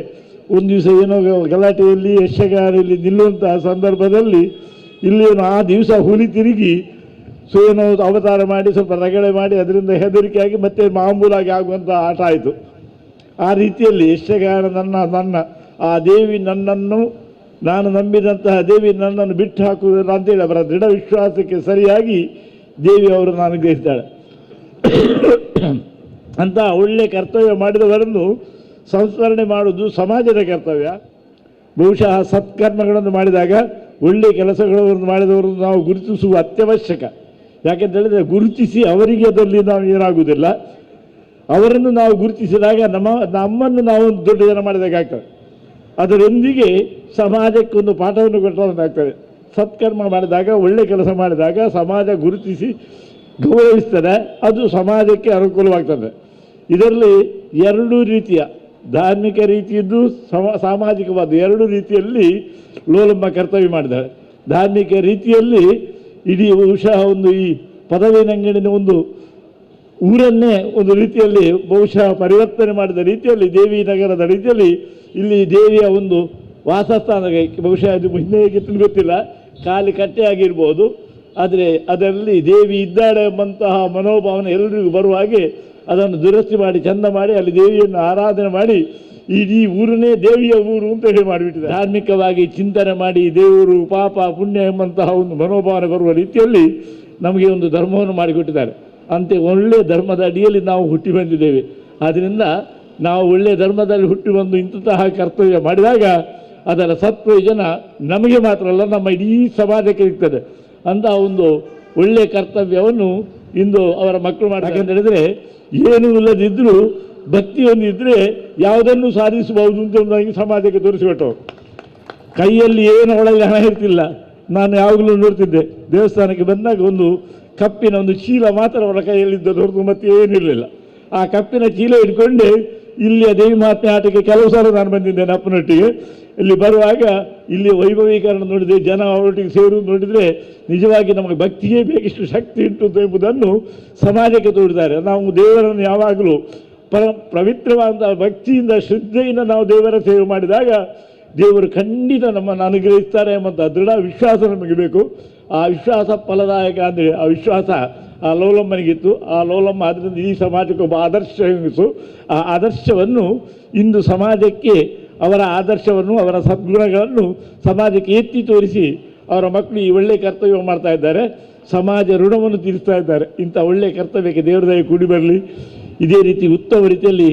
ಒಂದು ದಿವಸ ಏನೋ ಗಲಾಟೆಯಲ್ಲಿ ಯಕ್ಷಗಾನದಲ್ಲಿ ನಿಲ್ಲುವಂತಹ ಸಂದರ್ಭದಲ್ಲಿ ಇಲ್ಲೇನೋ ಆ ದಿವಸ ಹುಲಿ ತಿರುಗಿ ಸೊ ಏನೋ ಅವತಾರ ಮಾಡಿ ಸ್ವಲ್ಪ ರಗಳೆ ಮಾಡಿ ಅದರಿಂದ ಹೆದರಿಕೆಯಾಗಿ ಮತ್ತೆ ಮಾಮೂಲಾಗಿ ಆಗುವಂಥ ಆಟ ಆಯಿತು. ಆ ರೀತಿಯಲ್ಲಿ ಯಕ್ಷಗಾನ ನನ್ನ ನನ್ನ ಆ ದೇವಿ ನನ್ನನ್ನು, ನಾನು ನಂಬಿದಂತಹ ದೇವಿ ನನ್ನನ್ನು ಬಿಟ್ಟು ಹಾಕುವುದಿಲ್ಲ ಅಂತೇಳಿ ಅವರ ದೃಢ ವಿಶ್ವಾಸಕ್ಕೆ ಸರಿಯಾಗಿ ದೇವಿ ಅವರನ್ನು ಅನುಗ್ರಹಿಸಿದ್ದಾಳೆ. ಅಂತ ಒಳ್ಳೆಯ ಕರ್ತವ್ಯ ಮಾಡಿದವರನ್ನು ಸಂಸ್ಮರಣೆ ಮಾಡುವುದು ಸಮಾಜದ ಕರ್ತವ್ಯ. ಬಹುಶಃ ಸತ್ಕರ್ಮಗಳನ್ನು ಮಾಡಿದಾಗ, ಒಳ್ಳೆಯ ಕೆಲಸಗಳನ್ನು ಮಾಡಿದವರನ್ನು ನಾವು ಗುರುತಿಸುವ ಅತ್ಯವಶ್ಯಕ. ಯಾಕೆಂತೇಳಿದರೆ ಗುರುತಿಸಿ ಅವರಿಗೆ ಅದರಲ್ಲಿ ನಾವು ಏನಾಗುವುದಿಲ್ಲ, ಅವರನ್ನು ನಾವು ಗುರುತಿಸಿದಾಗ ನಮ್ಮನ್ನು ನಾವು ಒಂದು ದೊಡ್ಡ ಜನ ಮಾಡಿದಾಗ ಆಗ್ತದೆ. ಅದರೊಂದಿಗೆ ಸಮಾಜಕ್ಕೊಂದು ಪಾಠವನ್ನು ಕೊಟ್ಟಂತಾಗ್ತದೆ. ಸತ್ಕರ್ಮ ಮಾಡಿದಾಗ, ಒಳ್ಳೆಯ ಕೆಲಸ ಮಾಡಿದಾಗ ಸಮಾಜ ಗುರುತಿಸಿ ಗೌರವಿಸ್ತದೆ, ಅದು ಸಮಾಜಕ್ಕೆ ಅನುಕೂಲವಾಗ್ತದೆ. ಇದರಲ್ಲಿ ಎರಡು ರೀತಿಯ ಧಾರ್ಮಿಕ ರೀತಿಯದ್ದು ಸಾಮಾಜಿಕವಾದ ಎರಡು ರೀತಿಯಲ್ಲಿ ಲೋಲಮ್ಮ ಕರ್ತವ್ಯ ಮಾಡಿದ್ದಾಳೆ. ಧಾರ್ಮಿಕ ರೀತಿಯಲ್ಲಿ ಇಡೀ ಬಹುಶಃ ಒಂದು ಈ ಪದವಿನಂಗಡಿನ ಒಂದು ಊರನ್ನೇ ಒಂದು ರೀತಿಯಲ್ಲಿ ಬಹುಶಃ ಪರಿವರ್ತನೆ ಮಾಡಿದ ರೀತಿಯಲ್ಲಿ, ದೇವಿ ನಗರದ ರೀತಿಯಲ್ಲಿ ಇಲ್ಲಿ ದೇವಿಯ ಒಂದು ವಾಸಸ್ಥಾನ, ಬಹುಶಃ ಅದು ಹಿಂದೆ ಹೇಗಿತ್ತು ಗೊತ್ತಿಲ್ಲ, ಖಾಲಿ ಕಟ್ಟೆಯಾಗಿರ್ಬೋದು, ಆದರೆ ಅದರಲ್ಲಿ ದೇವಿ ಇದ್ದಾಳೆ ಎಂಬಂತಹ ಮನೋಭಾವನೆ ಎಲ್ಲರಿಗೂ ಬರುವ ಹಾಗೆ ಅದನ್ನು ದುರಸ್ತಿ ಮಾಡಿ ಚಂದ ಮಾಡಿ ಅಲ್ಲಿ ದೇವಿಯನ್ನು ಆರಾಧನೆ ಮಾಡಿ ಇಡೀ ಊರನ್ನೇ ದೇವಿಯ ಊರು ಅಂತ ಹೇಳಿ ಮಾಡಿಬಿಟ್ಟಿದೆ. ಧಾರ್ಮಿಕವಾಗಿ ಚಿಂತನೆ ಮಾಡಿ ದೇವರು ಪಾಪ ಪುಣ್ಯ ಎಂಬಂತಹ ಒಂದು ಮನೋಭಾವನೆ ಬರುವ ರೀತಿಯಲ್ಲಿ ನಮಗೆ ಒಂದು ಧರ್ಮವನ್ನು ಮಾಡಿಕೊಟ್ಟಿದ್ದಾರೆ. ಅಂತೆ ಒಳ್ಳೆಯ ಧರ್ಮದ ಅಡಿಯಲ್ಲಿ ನಾವು ಹುಟ್ಟಿ ಬಂದಿದ್ದೇವೆ. ಆದ್ದರಿಂದ ನಾವು ಒಳ್ಳೆಯ ಧರ್ಮದಲ್ಲಿ ಹುಟ್ಟಿ ಬಂದು ಇಂತಹ ಕರ್ತವ್ಯ ಮಾಡಿದಾಗ ಅದರ ಸತ್ಪ್ರಯೋಜನ ನಮಗೆ ಮಾತ್ರ ಅಲ್ಲ, ನಮ್ಮ ಇಡೀ ಸಮಾಜಕ್ಕೆ ಸಿಗ್ತದೆ. ಅಂತ ಒಂದು ಒಳ್ಳೆಯ ಕರ್ತವ್ಯವನ್ನು ಇಂದು ಅವರ ಮಕ್ಕಳು ಮಾಡಿ. ಯಾಕೆಂತ ಹೇಳಿದರೆ ಏನೂ ಇಲ್ಲದಿದ್ದರೂ ಭಕ್ತಿ ಒಂದಿದ್ದರೆ ಯಾವುದನ್ನು ಸಾಧಿಸಬಹುದು ಅಂತ ಒಂದಾಗಿ ಸಮಾಜಕ್ಕೆ ತೋರಿಸಿಕೊಟ್ಟವರು. ಕೈಯಲ್ಲಿ ಏನು ಒಳಗೆ ಹಣ ಇರ್ತಿಲ್ಲ. ನಾನು ಯಾವಾಗಲೂ ನೋಡ್ತಿದ್ದೆ, ದೇವಸ್ಥಾನಕ್ಕೆ ಬಂದಾಗ ಒಂದು ಕಪ್ಪಿನ ಒಂದು ಚೀಲ ಮಾತ್ರ ಅವರ ಕೈಯಲ್ಲಿದ್ದದ್ದು ಹೊರತು ಮತ್ತೆ ಏನಿರಲಿಲ್ಲ. ಆ ಕಪ್ಪಿನ ಚೀಲ ಇಟ್ಕೊಂಡು ಇಲ್ಲಿಯ ದೇವಿ ಮಹಾತ್ಮೆ ಆಟಕ್ಕೆ ಕೆಲವು ಸಾಲ ನಾನು ಬಂದಿದ್ದೇನೆ ಅಪ್ಪನೊಟ್ಟಿಗೆ. ಇಲ್ಲಿ ಬರುವಾಗ ಇಲ್ಲಿ ವೈಭವೀಕರಣ ನೋಡಿದರೆ, ಜನ ಅವರೊಟ್ಟಿಗೆ ಸೇರುವುದು ನೋಡಿದರೆ ನಿಜವಾಗಿ ನಮಗೆ ಭಕ್ತಿಯೇ ಬೇಕಿಷ್ಟು ಶಕ್ತಿ ಉಂಟು ಎಂಬುದನ್ನು ಸಮಾಜಕ್ಕೆ ತೋರಿದ್ದಾರೆ. ನಾವು ದೇವರನ್ನು ಯಾವಾಗಲೂ ಪವಿತ್ರವಾದಂಥ ಭಕ್ತಿಯಿಂದ ಶ್ರದ್ಧೆಯಿಂದ ನಾವು ದೇವರ ಸೇವೆ ಮಾಡಿದಾಗ ದೇವರು ಖಂಡಿತ ನಮ್ಮನ್ನು ಅನುಗ್ರಹಿಸ್ತಾರೆ ಎಂಬಂಥ ದೃಢ ವಿಶ್ವಾಸ ನಮಗೆ ಬೇಕು. ಆ ವಿಶ್ವಾಸ ಫಲದಾಯಕ ಅಂದರೆ ಆ ವಿಶ್ವಾಸ ಆ ಲೋಲಮ್ಮನಿಗಿತ್ತು. ಆ ಲೋಲಮ್ಮ ಆದ್ದರಿಂದ ಈ ಸಮಾಜಕ್ಕೆ ಒಬ್ಬ ಆದರ್ಶ ಹೆಂಗಸು. ಆ ಆದರ್ಶವನ್ನು ಇಂದು ಸಮಾಜಕ್ಕೆ, ಅವರ ಆದರ್ಶವನ್ನು, ಅವರ ಸದ್ಗುಣಗಳನ್ನು ಸಮಾಜಕ್ಕೆ ಎತ್ತಿ ತೋರಿಸಿ ಅವರ ಮಕ್ಕಳು ಈ ಒಳ್ಳೆಯ ಕರ್ತವ್ಯ ಮಾಡ್ತಾ ಇದ್ದಾರೆ, ಸಮಾಜ ಋಣವನ್ನು ತೀರಿಸ್ತಾ ಇದ್ದಾರೆ. ಇಂಥ ಒಳ್ಳೆಯ ಕರ್ತವ್ಯಕ್ಕೆ ದೇವರ ದಯೆ ಕೂಡಿ ಬರಲಿ. ಇದೇ ರೀತಿ ಉತ್ತಮ ರೀತಿಯಲ್ಲಿ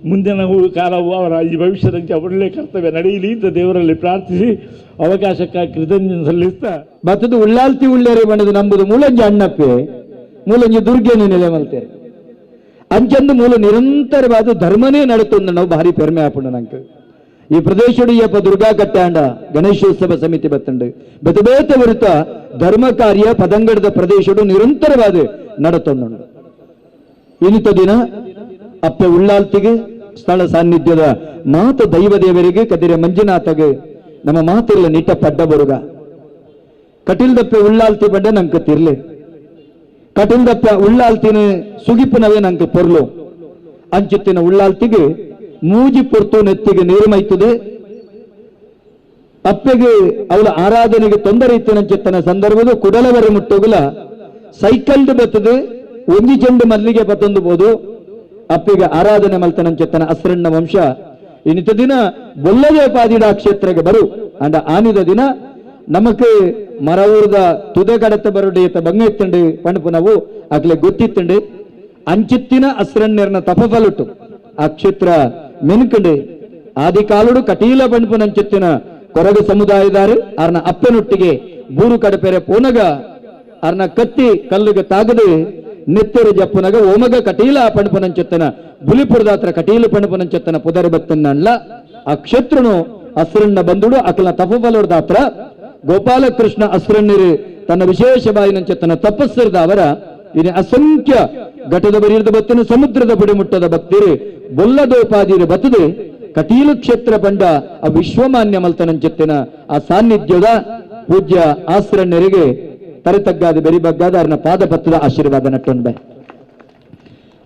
ಮುಂದಿನ ಕಾಲವು ಅವರ ಈ ಭವಿಷ್ಯದ ಒಳ್ಳೆಯ ಕರ್ತವ್ಯ ನಡೆಯಲಿ ಅಂತ ದೇವರಲ್ಲಿ ಪ್ರಾರ್ಥಿಸಿ ಅವಕಾಶಕ್ಕಾಗಿ ಕೃತಜ್ಞತೆ ಸಲ್ಲಿಸ್ತಾ. ಬತ್ತದು ಉಳ್ಳಾಲ್ತಿ ಉಳ್ಳೇರಿ ಬಣ್ಣದ ನಂಬುದು ಮೂಲಂಜಿ ಅಣ್ಣಪ್ಪೆ ಮೂಲಂಜಿ ದುರ್ಗೆಯನ್ನು ನೆಲೆ ಮಲ್ತೇವೆ ಅಂಚಂದು ಮೂಲ ನಿರಂತರವಾದ ಧರ್ಮನೇ ನಡತೊಂದು ನಾವು ಭಾರಿ ಪೆರ್ಮೆ ಆಪುಂಡು ನಂಗೆ. ಈ ಪ್ರದೇಶಡಿಯಪ್ಪ ದುರ್ಗಾ ಕಟ್ಟಾಂಡ ಗಣೇಶೋತ್ಸವ ಸಮಿತಿ ಬತ್ತಂಡು ಬೆತಬೇತ ವಿರುದ್ಧ ಧರ್ಮ ಕಾರ್ಯ ಪದಂಗಡದ ಪ್ರದೇಶಡು ನಿರಂತರವಾದ ನಡತೊಂದುಂಡು. ಇನ್ನಿತ ದಿನ ಅಪ್ಪೆ ಉಳ್ಳಾಲ್ತಿಗೆ ಸ್ಥಳ ಸಾನ್ನಿಧ್ಯದ ಮಾತ ದೈವ ದೇವರಿಗೆ ಕದಿರೆ ಮಂಜುನಾಥಗೆ ನಮ್ಮ ಮಾತಿಲ್ಲ ನಿಟ್ಟ ಪಡ್ಡ ಬರುಗ ಕಟಿಲ್ದಪ್ಪೆ ಉಳ್ಳಾಲ್ತಿ ಪಡ್ಡ ನಂಗೆ ತಿರ್ಲಿ ಕಟಿಲ್ದಪ್ಪ ಉಳ್ಳಾಲ್ತಿನ ಸುಗಿಪನವೇ ನಂಗೆ ಪೊರ್ಲು ಅಂಚುತ್ತಿನ ಉಳ್ಳಾಲ್ತಿಗೆ ಮೂಜಿ ಪೊರ್ತು ನೆತ್ತಿಗೆ ನೀರು ಮೈತದೆ ಅಪ್ಪೆಗೆ ಅವಳ ಆರಾಧನೆಗೆ ತೊಂದರೆ ಇತ್ತಿನಂಚಿತ್ತನ ಸಂದರ್ಭದ ಕುಡಲವರೆ ಮುಟ್ಟೋಗುಲ ಸೈಕಲ್ದು ಬರ್ತದೆ ಒಂಜಿ ಚೆಂಡು ಮಲ್ಲಿಗೆ ಪತ್ತೊಂದು ಬೋದು ಅಪ್ಪಿಗೆ ಆರಾಧನೆ ಮಲ್ತನಂಚೆತ್ತನ ಅಸ್ರಣ್ಣ ವಂಶ ಇನ್ನಿತ ದಿನ ಬೊಲ್ಲದೇ ಪಾದಿಡ ಕ್ಷೇತ್ರಕ್ಕೆ ಬರು ಅಂಡ ಆನಿದ ದಿನ ನಮಕ್ ಮರವೂರ್ದ ತುದೆ ಕಡತ ಬರುಡಿ ಬಂಗ ಇತ್ತಂಡು ಪಣಪು ನಾವು ಅಕ್ಲೆ ಗೊತ್ತಿತ್ತಂಡು ಅಂಚಿತ್ತಿನ ಅಸ್ರಣ್ಯರ್ನ ತಪಫಲುಟ್ಟು ಆ ಕ್ಷೇತ್ರ ಮೆನ್ಕಂಡು ಆದಿ ಕಾಲುಡು ಕಟೀಲ ಪಣಪುನಂಚಿತ್ತಿನ ಕೊರಗು ಸಮುದಾಯದಾರು ಅರ್ನ ಅಪ್ಪನೊಟ್ಟಿಗೆ ಬೂರು ಕಡಪೆರೆ ಪೋನಗ ಅರ್ನ ಕತ್ತಿ ಕಲ್ಲುಗೆ ತಾಗದು ನೆತ್ತೆರು ಜಪ್ಪುನಗ ಓಮಗ ಕಟೀಲ ಪಣಪುನಂಚೆತ್ತನ ಬುಲಿಪುರದಾತ್ರ ಕಟೀಲ ಪಣಪುನಂಚೆತ್ತನ ಪುದರ ಬತ್ತನ್ನಲ್ಲ ಆ ಕ್ಷೇತ್ರನು ಅಸ್ರಣ್ಣ ಬಂದುಡು ಅಕಲ ತಪಫಲುಡ್ದಾತ್ರ ಗೋಪಾಲಕೃಷ್ಣ ಅಸ್ರಣ್ಯರು ತನ್ನ ವಿಶೇಷ ಬಾಯಿನಂಚೆತ್ತನ ತಪಸ್ಸರ್ದ ಅವರ ಇನ್ನು ಅಸಂಖ್ಯ ಘಟದ ಬರಿಯದ ಬತ್ತಿನ ಸಮುದ್ರದ ಬುಡಿಮುಟ್ಟದ ಭಕ್ತಿರು ಬೊಲ್ಲದೋಪಾದಿರು ಬತ್ತದೆ ಕಟೀಲು ಕ್ಷೇತ್ರ ಬಂಡ ಆ ವಿಶ್ವಮಾನ್ಯ ಮಲ್ತನಂಚೆತ್ತಿನ ಆ ಸಾನ್ನಿಧ್ಯದ ಪೂಜ್ಯ ಆಸ್ರಣ್ಯರಿಗೆ ತರೆತಗ್ಗಾದ ಬೆರಿಬಗ್ಗಾದ ಅವರನ್ನ ಪಾದಪತ್ರದ ಆಶೀರ್ವಾದ ನಟ್ಟೊಂಡೆ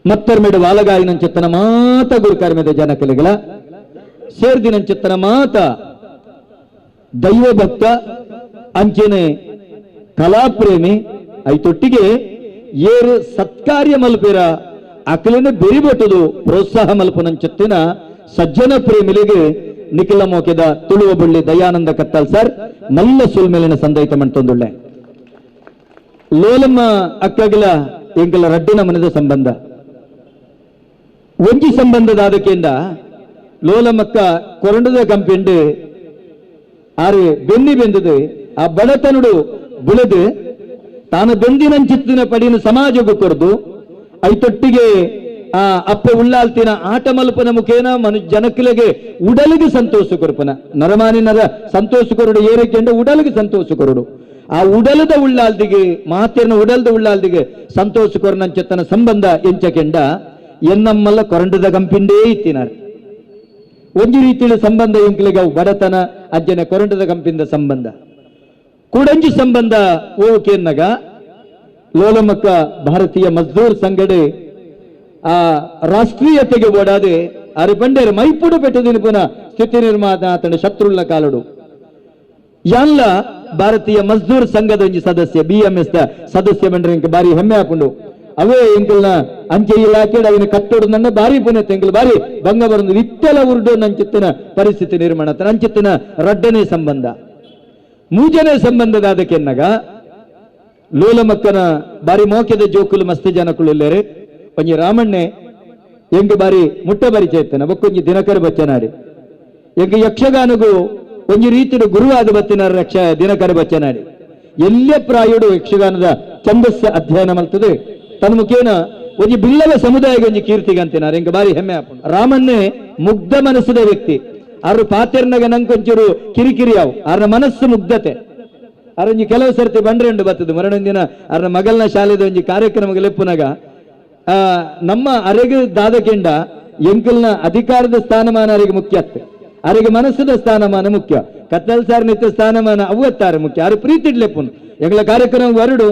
ಮತ್ತರ್ಮೆಡು ವಾಲಗಾಯಿನಂಚೆತ್ತನ ಮಾತ ಗುರುಕರ್ಮೆದ ಜನಕಲಿಗಳ ಸೇರ್ದಿನಂಚೆತ್ತನ ಮಾತ ದೈವ ಭಕ್ತ ಅಂಚೆನೆ ಕಲಾಪ್ರೇಮಿ ಐತೊಟ್ಟಿಗೆ ಏರು ಸತ್ಕಾರ್ಯ ಮಲ್ಪಿರ ಅಕಲಿನ ಬೆರಿಬಟ್ಟುದು ಪ್ರೋತ್ಸಾಹ ಮಲ್ಪನಂಚೆತ್ತಿನ ಸಜ್ಜನ ಪ್ರೇಮಿಲಿಗೆ ನಿಖಿಲ ಮೋಕೆದ ತುಳುವ ಬಳ್ಳಿ ದಯಾನಂದ ಕತ್ತಲ್ ಸರ್ ಮಲ್ಲ ಸುಲ್ಮೇಲಿನ ಸಂದೈತ ಮಂಟೊಂದುಳ್ಳೆ ಲೋಲಮ್ಮ ಅಕ್ಕಗಿಲ ಎಂಕಲ ರಡ್ಡಿನ ಮನದ ಸಂಬಂಧ ಒಂಜಿ ಸಂಬಂಧದ ಅದಕ್ಕಿಂದ ಲೋಲಮ್ಮಕ್ಕ ಕೊರಂಡದ ಕಂಪಿಂಡು ಆರು ಬೆನ್ನಿ ಬೆಂದದು ಆ ಬಡತನುಡು ಬುಳೆದು ತಾನು ಬೆಂದಿನಂಚಿತ್ತಿನ ಪಡಿನ ಸಮಾಜಕ್ಕೂ ಕೊರದು ಐತೊಟ್ಟಿಗೆ ಆ ಅಪ್ಪ ಉಳ್ಳಾಲ್ತಿನ ಆಟ ಮಲ್ಪನ ಮುಖೇನ ಮನು ಜನಕ್ಲೆಗೆ ಉಡಲಿಗೆ ಸಂತೋಷ ಕೊರಪನ ನರಮಾನಿನರ ಸಂತೋಷ ಕೊರಡು ಏರಕ್ಕೆಂಡ ಉಡಲಿಗೆ ಸಂತೋಷ ಕೊರಡು ಆ ಉಡಲದ ಉಳ್ಳಾಲ್ದಿಗೆ ಮಾತಿನ ಉಡಲದ ಉಳ್ಳಾಲ್ದಿಗೆ ಸಂತೋಷ ಕೊರನಂಚೆತ್ತನ ಸಂಬಂಧ ಎಂಚಕೆಂಡ ಎನ್ನಮ್ಮಲ್ಲ ಕೊರಂಡದ ಕಂಪಿಂಡೇ ಇತ್ತಿನಾರ್ ಒಂಜಿ ರೀತಿಯ ಸಂಬಂಧ ಎಂಕ್ಲಿಗೆ ಅವು ಬಡತನ ಅಜ್ಜನ ಕೊರಂಡದ ಕಂಪಿಂದ ಸಂಬಂಧ ಕೂಡಂಜಿ ಸಂಬಂಧ ಓಕೆನ್ನಗ ಲೋಲಮಕ್ಕ ಭಾರತೀಯ ಮಜ್ದೂರ್ ಸಂಘಡೆ ಆ ರಾಷ್ಟ್ರೀಯತೆಗೆ ಓಡಾದೆ ಅರೆ ಬಂಡೇರು ಮೈಪುಡು ಪೆಟ್ಟು ಪುನಃ ಸ್ಥಿತಿ ನಿರ್ಮಾಣ ಆತನ ಶತ್ರುಳ್ಳ ಕಾಲಡು ಎಲ್ಲ ಭಾರತೀಯ ಮಜ್ದೂರ್ ಸಂಘದ ಒಂಜಿ ಸದಸ್ಯ ಬಿಎಂಎಸ್ the ಸದಸ್ಯ ಬಂಡ್ರೆ ಇಂಕ ಬಾರಿ ಹೆಮ್ಮೆ ಹಾಕೊಂಡು ಅವೇ ಎಂಕಲ್ನ ಅಂಚೆ ಇಲಾಖೆ ಅವನ ಕಟ್ಟೋಡು ನನ್ನ ಬಾರಿ ಪುನಃ ಎಂಕಲ್ ಬಾರಿ ಭಂಗ ಬರಂದು ಇತ್ತೆಲ ಉರುಡು ನಂಚಿತ್ತಿನ ಪರಿಸ್ಥಿತಿ ನಿರ್ಮಾಣ ಆತನ ಅಂಚಿತ್ತಿನ ರಡ್ಡನೇ ಸಂಬಂಧ ಮೂಜನೇ ಸಂಬಂಧದ ಅದಕ್ಕೆನ್ನಗ ಲೋಲಮಕ್ಕನ ಬಾರಿ ಮೋಕೆದ ಜೋಕುಲು ಮಸ್ತ್ ಜನಕುಲು ಇಲ್ಲೇರೆ ಒಂಜಿ ರಾಮಣ್ಣೆ ಎಂಗ್ ಬಾರಿ ಮುಟ್ಟ ಬಾರಿ ಚೇತನ ಬೊಕ್ಕೊಂಜಿ ದಿನಕರ ಬಚ್ಚನಾಡಿ ಎಂಗ್ ಯಕ್ಷಗಾನಗೂ ಒಂಜಿ ರೀತಿಯ ಗುರುವಾದ ಬತ್ತಿನ ರಕ್ಷ ದಿನಕರ ಬಚ್ಚನಾಡಿ ಎಲ್ಲ ಪ್ರಾಯುಡು ಯಕ್ಷಗಾನದ ಛಂದಸ್ಸ ಅಧ್ಯಯನ ಮಲ್ತದೆ ತನ್ನ ಮುಖೇನ ಒಂಜಿ ಬಿಲ್ಲವ ಸಮುದಾಯಕ್ಕೆ ಒಂಜಿ ಕೀರ್ತಿಗಂತಿನಾರ್ ಎಂಗ್ ಬಾರಿ ಹೆಮ್ಮೆ ಆಪುಂಡು. ರಾಮಣ್ಣೆ ಮುಗ್ಧ ಮನಸ್ಸದ ವ್ಯಕ್ತಿ ಆರು ಪಾತೆರ್ನಗ ನಂಕೊಂಚೂರು ಕಿರಿಕಿರಿ ಅವು ಆರ್ನ ಮನಸ್ಸು ಮುಗ್ಧತೆ ಅರೊಂಜಿ ಕೆಲವು ಸರ್ತಿ ಬಂಡ್ರೆ ಉಂಡು ಬತ್ತದು ಮರಣೊಂದಿನ ಅರ್ನ ಮಗಲ್ನ ಶಾಲೆದ ಒಂಜಿ ಕಾರ್ಯಕ್ರಮಕ್ಕೆ ಲೆಪ್ಪುನಗ ನಮ್ಮ ಅರೆಗೆ ದಾದಕೆಂಡ ಎಂಕಲ್ನ ಅಧಿಕಾರದ ಸ್ಥಾನಮಾನ ಅರೆಗೆ ಮುಖ್ಯ ಅತ್ತೆ ಅರೆಗೆ ಮನಸ್ಸದ ಸ್ಥಾನಮಾನ ಮುಖ್ಯ ಕತ್ತಲ್ ಸಾರ್ ನಿತ್ಯ ಸ್ಥಾನಮಾನ ಅವ್ವತ್ತಾರು ಮುಖ್ಯ ಅರೆ ಪ್ರೀತಿ ಇಡ್ಲೆಪ್ಪುನು ಎಂಗಳ ಕಾರ್ಯಕ್ರಮ ಬರುಡು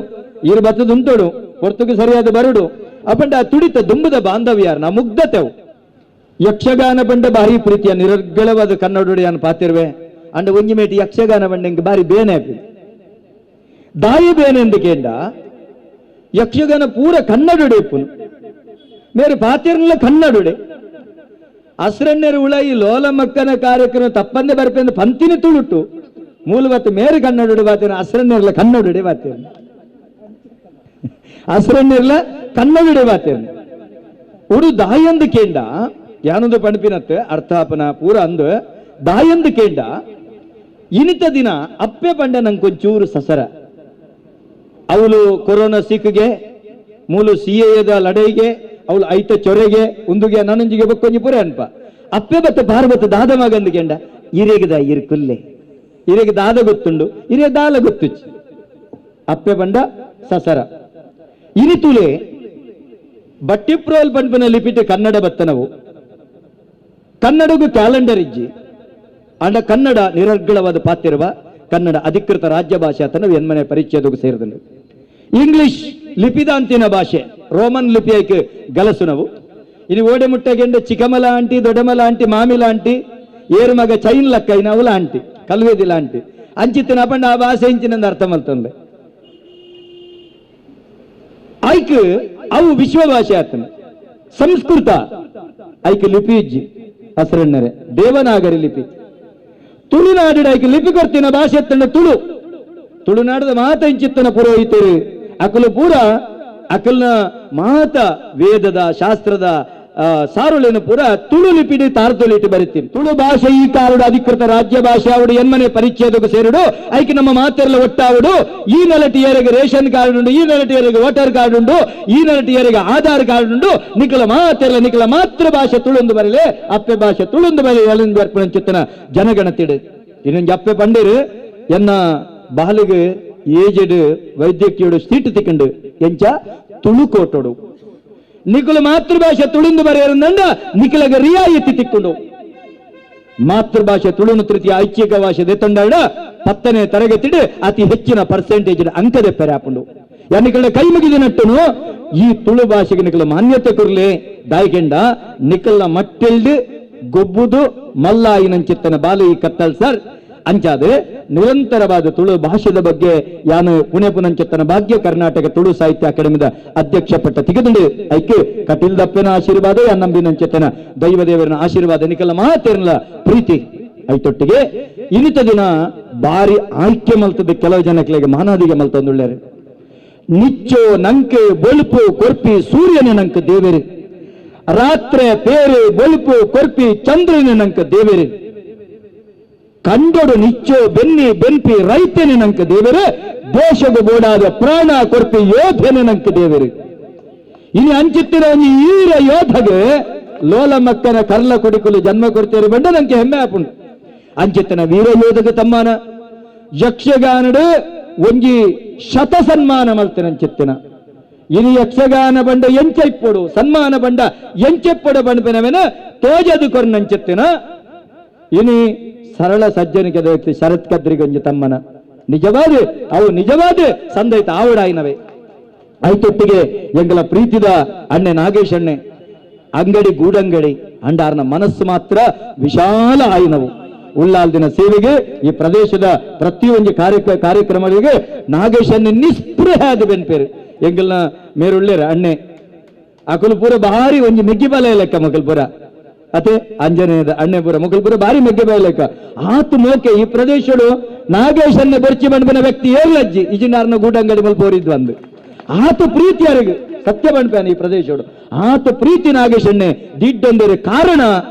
ಈರು ಬತ್ತದು ಉಂಟೋಡು ಹೊರ್ತುಗೆ ಸರಿಯಾದ ಬರುಡು ಅಪಂಡ ಆ ತುಡಿತ ದುಂಬುದ ಬಾಂಧವ್ಯಾರ ನಾ ಮುಗ್ಧತೆವು ಯಕ್ಷಗಾನ ಬಂಡ ಭಾರಿ ಪ್ರೀತಿಯ ನಿರರ್ಗಳವಾದ ಕನ್ನಡೊಡೆಯನ್ನು ಪಾತಿರುವೆ ಅಂಡ ಒಂಜಿ ಮೇಟಿ ಯಕ್ಷಗಾನ ಬಂಡ ಎಂಕ್ ಬಾರಿ ಬೇನೆ ಆಪಿ ದಾಯಿ ಬೇನೆ ಎಂದು ಕೇಂಡ ಯಕ್ಷಗಾನ ಪೂರ ಕನ್ನಡೊಡೆ ಇಪ್ಪುನು ಮೇರೆ ಪಾತಿರ್ನಲ್ಲ ಕನ್ನಡೊಡೆ ಅಸ್ರಣ್ಣರು ಉಳೈ ಲೋಲಮಕ್ಕನ ಕಾರ್ಯಕ್ರಮ ತಪ್ಪಂದೆ ಬರ್ಪೆಂದು ಪಂತಿನ ತುಳುಟು ಮೂಲ ಬತ್ತು ಮೇರೆ ಕನ್ನಡೊಡೆ ಬಾತಿನ ಅಸ್ರಣ್ಣರ್ಲ ಕನ್ನಡೊಡೆ ಬಾತಿರ್ನ ಅಸ್ರಣ್ಣರ್ಲ ಕನ್ನಡೊಡೆ ಬಾತಿರ್ನ ಉಡು ದಾಯಂದು ಕೇಂಡ ಯಾನೊಂದು ಪಣಪಿನತ್ತೆ ಅರ್ಥಾಪನ ಪೂರ ಅಂದು ದಾಯಂದು ಕೇಂಡ ಇನಿತ ದಿನ ಅಪ್ಪೆ ಪಂಡ ನಂಗೊಂಚೂರು ಸಸರ ಅವಳು ಕೊರೋನಾ ಸೀಕಿಗೆ ಮೂಲು ಸಿಎದ ಲಡೈಗೆ ಅವಳು ಐತ ಚೊರೆಗೆ ಉಂದುಗೆ ನಾನೊಂಜಿಗೆ ಬಕ್ಕೊಂಜಿ ಪೂರ ಅನ್ಪ ಅಪ್ಪೆ ಬತ್ತ ಪಾರ್ವತ ದಾದ ಮಗಂದು ಕೆಂಡ ಇರೆಗದ ಇರು ಕುಲ್ಲೆ ಇರೆಗೆ ದಾದ ಗೊತ್ತುಂಡು ಇರೆ ದಾಲ ಗೊತ್ತುಚ್ಚಿ ಅಪ್ಪೆ ಬಂಡ ಸಸರ ಇರಿತುಲೆ ಬಟ್ಟಿಪ್ರೋಲ್ ಪಂಪನ ಲಿಪಿಟ್ ಕನ್ನಡ ಬತ್ತನವು ಕನ್ನಡಗೂ ಕ್ಯಾಲೆಂಡರ್ ಇಜ್ಜಿ ಅಂಡ ಕನ್ನಡ ನಿರರ್ಗಳವಾದ ಪಾತಿರುವ ಕನ್ನಡ ಅಧಿಕೃತ ರಾಜ್ಯ ಭಾಷೆ ಆತನ ಎನ್ಮನೆ ಪರಿಚಯದಗೂ ಸೇರಿದನು. ಇಂಗ್ಲಿಷ್ ಲಿಪಿದಾಂತಿನ ಭಾಷೆ ರೋಮನ್ ಲಿಪಿಯಕ್ಕೆ ಗಲಸುನವು. ಇನ್ನು ಓಡೆ ಮುಟ್ಟಗೆಂಡ ಚಿಕ್ಕಮಲ ಆಂಟಿ ದೊಡ್ಡಮಲ ಆಂಟಿ ಮಾಮಿಲ ಆಂಟಿ ಏರು ಮಗ ಚೈನ್ ಲಕ್ಕೈನ ಅವಲ ಆಂಟಿ ಕಲ್ವೇದಿಲ ಆಂಟಿ ಅಂಚಿತ್ತಿನ ಅಪಂಡ ಆ ಭಾಷೆ ಇಂಚಿನಂದು ಅರ್ಥ ಮಲ್ತಂದೆ. ಆಯ್ಕ್ ಅವು ವಿಶ್ವ ಭಾಷೆ ಆತನ. ಸಂಸ್ಕೃತ ಐಕೆ ಲಿಪಿ ಇಜ್ಜಿ ಹಸರಣ್ಣರೆ ದೇವನಾಗರಿ ಲಿಪಿ. ತುಳುನಾಡು ಐಕೆ ಲಿಪಿ ಕೊಡ್ತಿನ ಭಾಷೆ ಎತ್ತಂಡ ತುಳು. ತುಳುನಾಡದ ಮಾತ ಇಂಚಿತ್ತನ ಪುರೋಹಿತರು ಅಕಲು ಪೂರ ಅಕಲ್ನ ಮಾತ ವೇದದ ಶಾಸ್ತ್ರದ ಸಾರುಳೇನು ಪೂರ ತುಳು ಲಿಪಿಡಿ ತಾರ್ತೊಲಿಟ್ಟು ಬರೀತೀನಿ. ತುಳು ಭಾಷೆ ಈ ಕಾಲದ ಅಧಿಕೃತ ರಾಜ್ಯ ಭಾಷೆ ಆವಡು ಎನ್ಮನೆ ಪರಿಚ್ಛೇದಕ್ಕೆ ಸೇರುಡು ಐಕೆ ನಮ್ಮ ಮಾತೆಲ್ಲ ಒಟ್ಟಾವಡು. ಈ ನೆಲಟಿಯರಿಗೆ ರೇಷನ್ ಕಾರ್ಡ್ ಉಂಡು, ಈ ನೆಲಟಿಯರಿಗೆ ವೋಟರ್ ಕಾರ್ಡ್ ಉಂಡು, ಈ ನೆಲಟಿಯರಿಗೆ ಆಧಾರ್ ಕಾರ್ಡ್ ಉಂಡು. ನಿಖಲ ಮಾತೆಲ್ಲ ನಿಖಲ ಮಾತೃಭಾಷೆ ತುಳುಂದು ಬರಲೆ, ಅಪ್ಪೆ ಭಾಷೆ ತುಳುಂದು ಬರಲೆ ಎಲ್ಲಿಂದ ಬರ್ಪಣಂಚಿತ್ತನ ಜನಗಣತಿಡು. ಇನ್ನೊಂದು ಅಪ್ಪೆ ಪಂಡಿರು ಎನ್ನ ಬಾಲಿಗೆ ಏಜೆಡ್ ವೈದ್ಯಕೀಯ ಸೀಟು ತಿಕ್ಕಂಡು ಎಂಚ ತುಳು ಕೋಟೋಡು. ನಿಖಲ ಮಾತೃಭಾಷೆ ತುಳುಂದು ಬರೆಯರಂದ ನಿಖಲಗ ರಿಯಾಯಿತಿ ತಿಕ್ಕೊಂಡು. ಮಾತೃಭಾಷೆ ತುಳುನು ತೃತೀಯ ಐಚ್ಛಿಕ ಭಾಷೆ ದೆತ್ತಂಡ 10ನೇ ತರಗತಿಡು ಅತಿ ಹೆಚ್ಚಿನ ಪರ್ಸೆಂಟೇಜ್ ಅಂಕದೆ ಪೆರಾಪುಂಡು. ಯಾನಿಕಲ ಕೈ ಮುಗಿದ ನಟ್ಟುನು ಈ ತುಳು ಭಾಷೆಗೆ ನಿಖಲ ಮಾನ್ಯತೆ ಕೊರ್ಲೆ ದಾಯಿಗೆಂಡ ನಿಖಲ್ನ ಮಟ್ಟೆಲ್ಡು ಗೊಬ್ಬುದು ಮಲ್ಲಾಯಿನಂಚಿತ್ತನ ಬಾಲಿ ಕತ್ತಲ್ ಸರ್. ಅಂಚಾದೆ ನಿರಂತರವಾದ ತುಳು ಭಾಷೆದ ಬಗ್ಗೆ ಯಾನು ಪುಣೆ ಪುನಂಚತ್ತನ ಭಾಗ್ಯ ಕರ್ನಾಟಕ ತುಳು ಸಾಹಿತ್ಯ ಅಕಾಡೆಮಿದ ಅಧ್ಯಕ್ಷ ಪಟ್ಟ ತೆಗೆದುಂಡು. ಐಕೆ ಕಟೀಲ್ ದಪ್ಪನ ಆಶೀರ್ವಾದ ನಂಬಿನಂಚೆತ್ತನ ದೈವ ದೇವರನ ಆಶೀರ್ವಾದ ನಿಕಲ ಮಾತೇರ್ಲ ಪ್ರೀತಿ ಐತೊಟ್ಟಿಗೆ ಇನ್ನಿತ ದಿನ ಬಾರಿ ಆಯ್ಕೆ ಮಲ್ತದ ಕೆಲವು ಜನಗಳಿಗೆ ಮಾನಾದಿಗೆ ಮಲ್ತೊಂದುಳ್ಳೇರು. ನಿಚ್ಚೋ ನಂಕೆ ಬೊಳುಪು ಕೊರ್ಪಿ ಸೂರ್ಯನ ನಂಕ ದೇವೇರು, ರಾತ್ರೆ ಪೇರು ಬೊಳುಪು ಕೊರ್ಪಿ ಚಂದ್ರನ ನಂಕ ದೇವೇರು, ಕಂಡೊಡು ನಿಚ್ಚೋ ಬೆನ್ನಿ ಬೆನ್ಪಿ ರೈತನೆ ನಂಕ ದೇವರು, ದೇಶದ ಬೋಡಾದ ಪ್ರಾಣ ಕೊರ್ಪಿ ಯೋಧನೆ ನಂಕ ದೇವರು. ಇನಿ ಅಂಚಿತ್ತಿರ ಈರ ಯೋಧಗೆ ಲೋಲ ಮಕ್ಕನ ಕರ್ಲ ಕೊಡಿಕುಲು ಜನ್ಮ ಕೊಡ್ತೇವೆ ಬಂಡ ನಂಗೆ ಹೆಮ್ಮೆ ಆಪುಂಡು. ಅಂಚಿತ್ತನ ವೀರ ಯೋಧಗೆ ತಮ್ಮಾನ ಯಕ್ಷಗಾನಡು ಒಂಜಿ ಶತ ಸನ್ಮಾನ ಮಲ್ತಿನ ಅಂಚಿತ್ತಿನ. ಇನಿ ಯಕ್ಷಗಾನ ಬಂಡ ಎಂಚೈಪ್ಪೊಡು ಸನ್ಮಾನ ಬಂಡ ಎಂಚೆಪ್ಪೊಡು ಬಂಡಪಿನವೇನ ತೋಜದು ಕೊರ್ನಂಚಿತ್ತಿನ. ಇನಿ ಸರಳ ಸಜ್ಜನಿಕೆ ವ್ಯಕ್ತಿ ಶರತ್ ಕದ್ರಿಗೊಂಜಿ ತಮ್ಮನ ನಿಜವಾದ ಅವು ನಿಜವಾದ ಸಂದೈತ ಆವಡಾಯಿನವೇ. ಐತೊಟ್ಟಿಗೆ ಎಂಗಲ ಪ್ರೀತಿದ ಅಣ್ಣೆ ನಾಗೇಶ್ ಅಣ್ಣೆ ಅಂಗಡಿ ಗೂಡಂಗಡಿ ಅಂಡಾರ್ನ ಮನಸ್ಸು ಮಾತ್ರ ವಿಶಾಲ ಆಯಿನವು. ಉಳ್ಳಾಲ್ದಿನ ಸೇವೆಗೆ ಈ ಪ್ರದೇಶದ ಪ್ರತಿಯೊಂದು ಕಾರ್ಯಕ್ರಮಗಳಿಗೆ ನಾಗೇಶ್ ಅಣ್ಣೆ ನಿಸ್ಪೃಹ ಆದ ಬೆನ್ಪೇರು. ಎಂಗಲ್ನ ಮೇರುಳ್ಳೇರ ಅಣ್ಣೆ ಅಕುಲ್ಪುರ ಭಾರಿ ಒಂಜಿ ಮೆಗ್ಗಿ ಬಲ ಲೆಕ್ಕ ಮಕಲ್ಪುರ ಅತೆ ಅಂಜನೇಯದ ಅಣ್ಣೆಪುರ ಮುಕಲ್ಪುರ ಭಾರಿ ಮೆಗ್ಗೆ ಬಯಲೆಕ್ಕ ಆತು ಮೋಕೆ ಈ ಪ್ರದೇಶಡು ನಾಗೇಶನ್ನ ಬೆರ್ಚಿ ಬಂಡ್ಬಿನ ವ್ಯಕ್ತಿ ಏರ್ಲಜ್ಜಿ ಇಜಿನಾರ್ನ ಗೂಡಂಗಡಿ ಮಲ್ಪೋರಿದ್ ಬಂದು ಆತು ಪ್ರೀತಿಯರಿಗೆ ಸತ್ಯ ಬಂಡ್ಪಾನ ಈ ಪ್ರದೇಶಡು ಆತು ಪ್ರೀತಿ ನಾಗೇಶನ್ನೇ ದಿಡ್ಡೊಂದರೆ ಕಾರಣ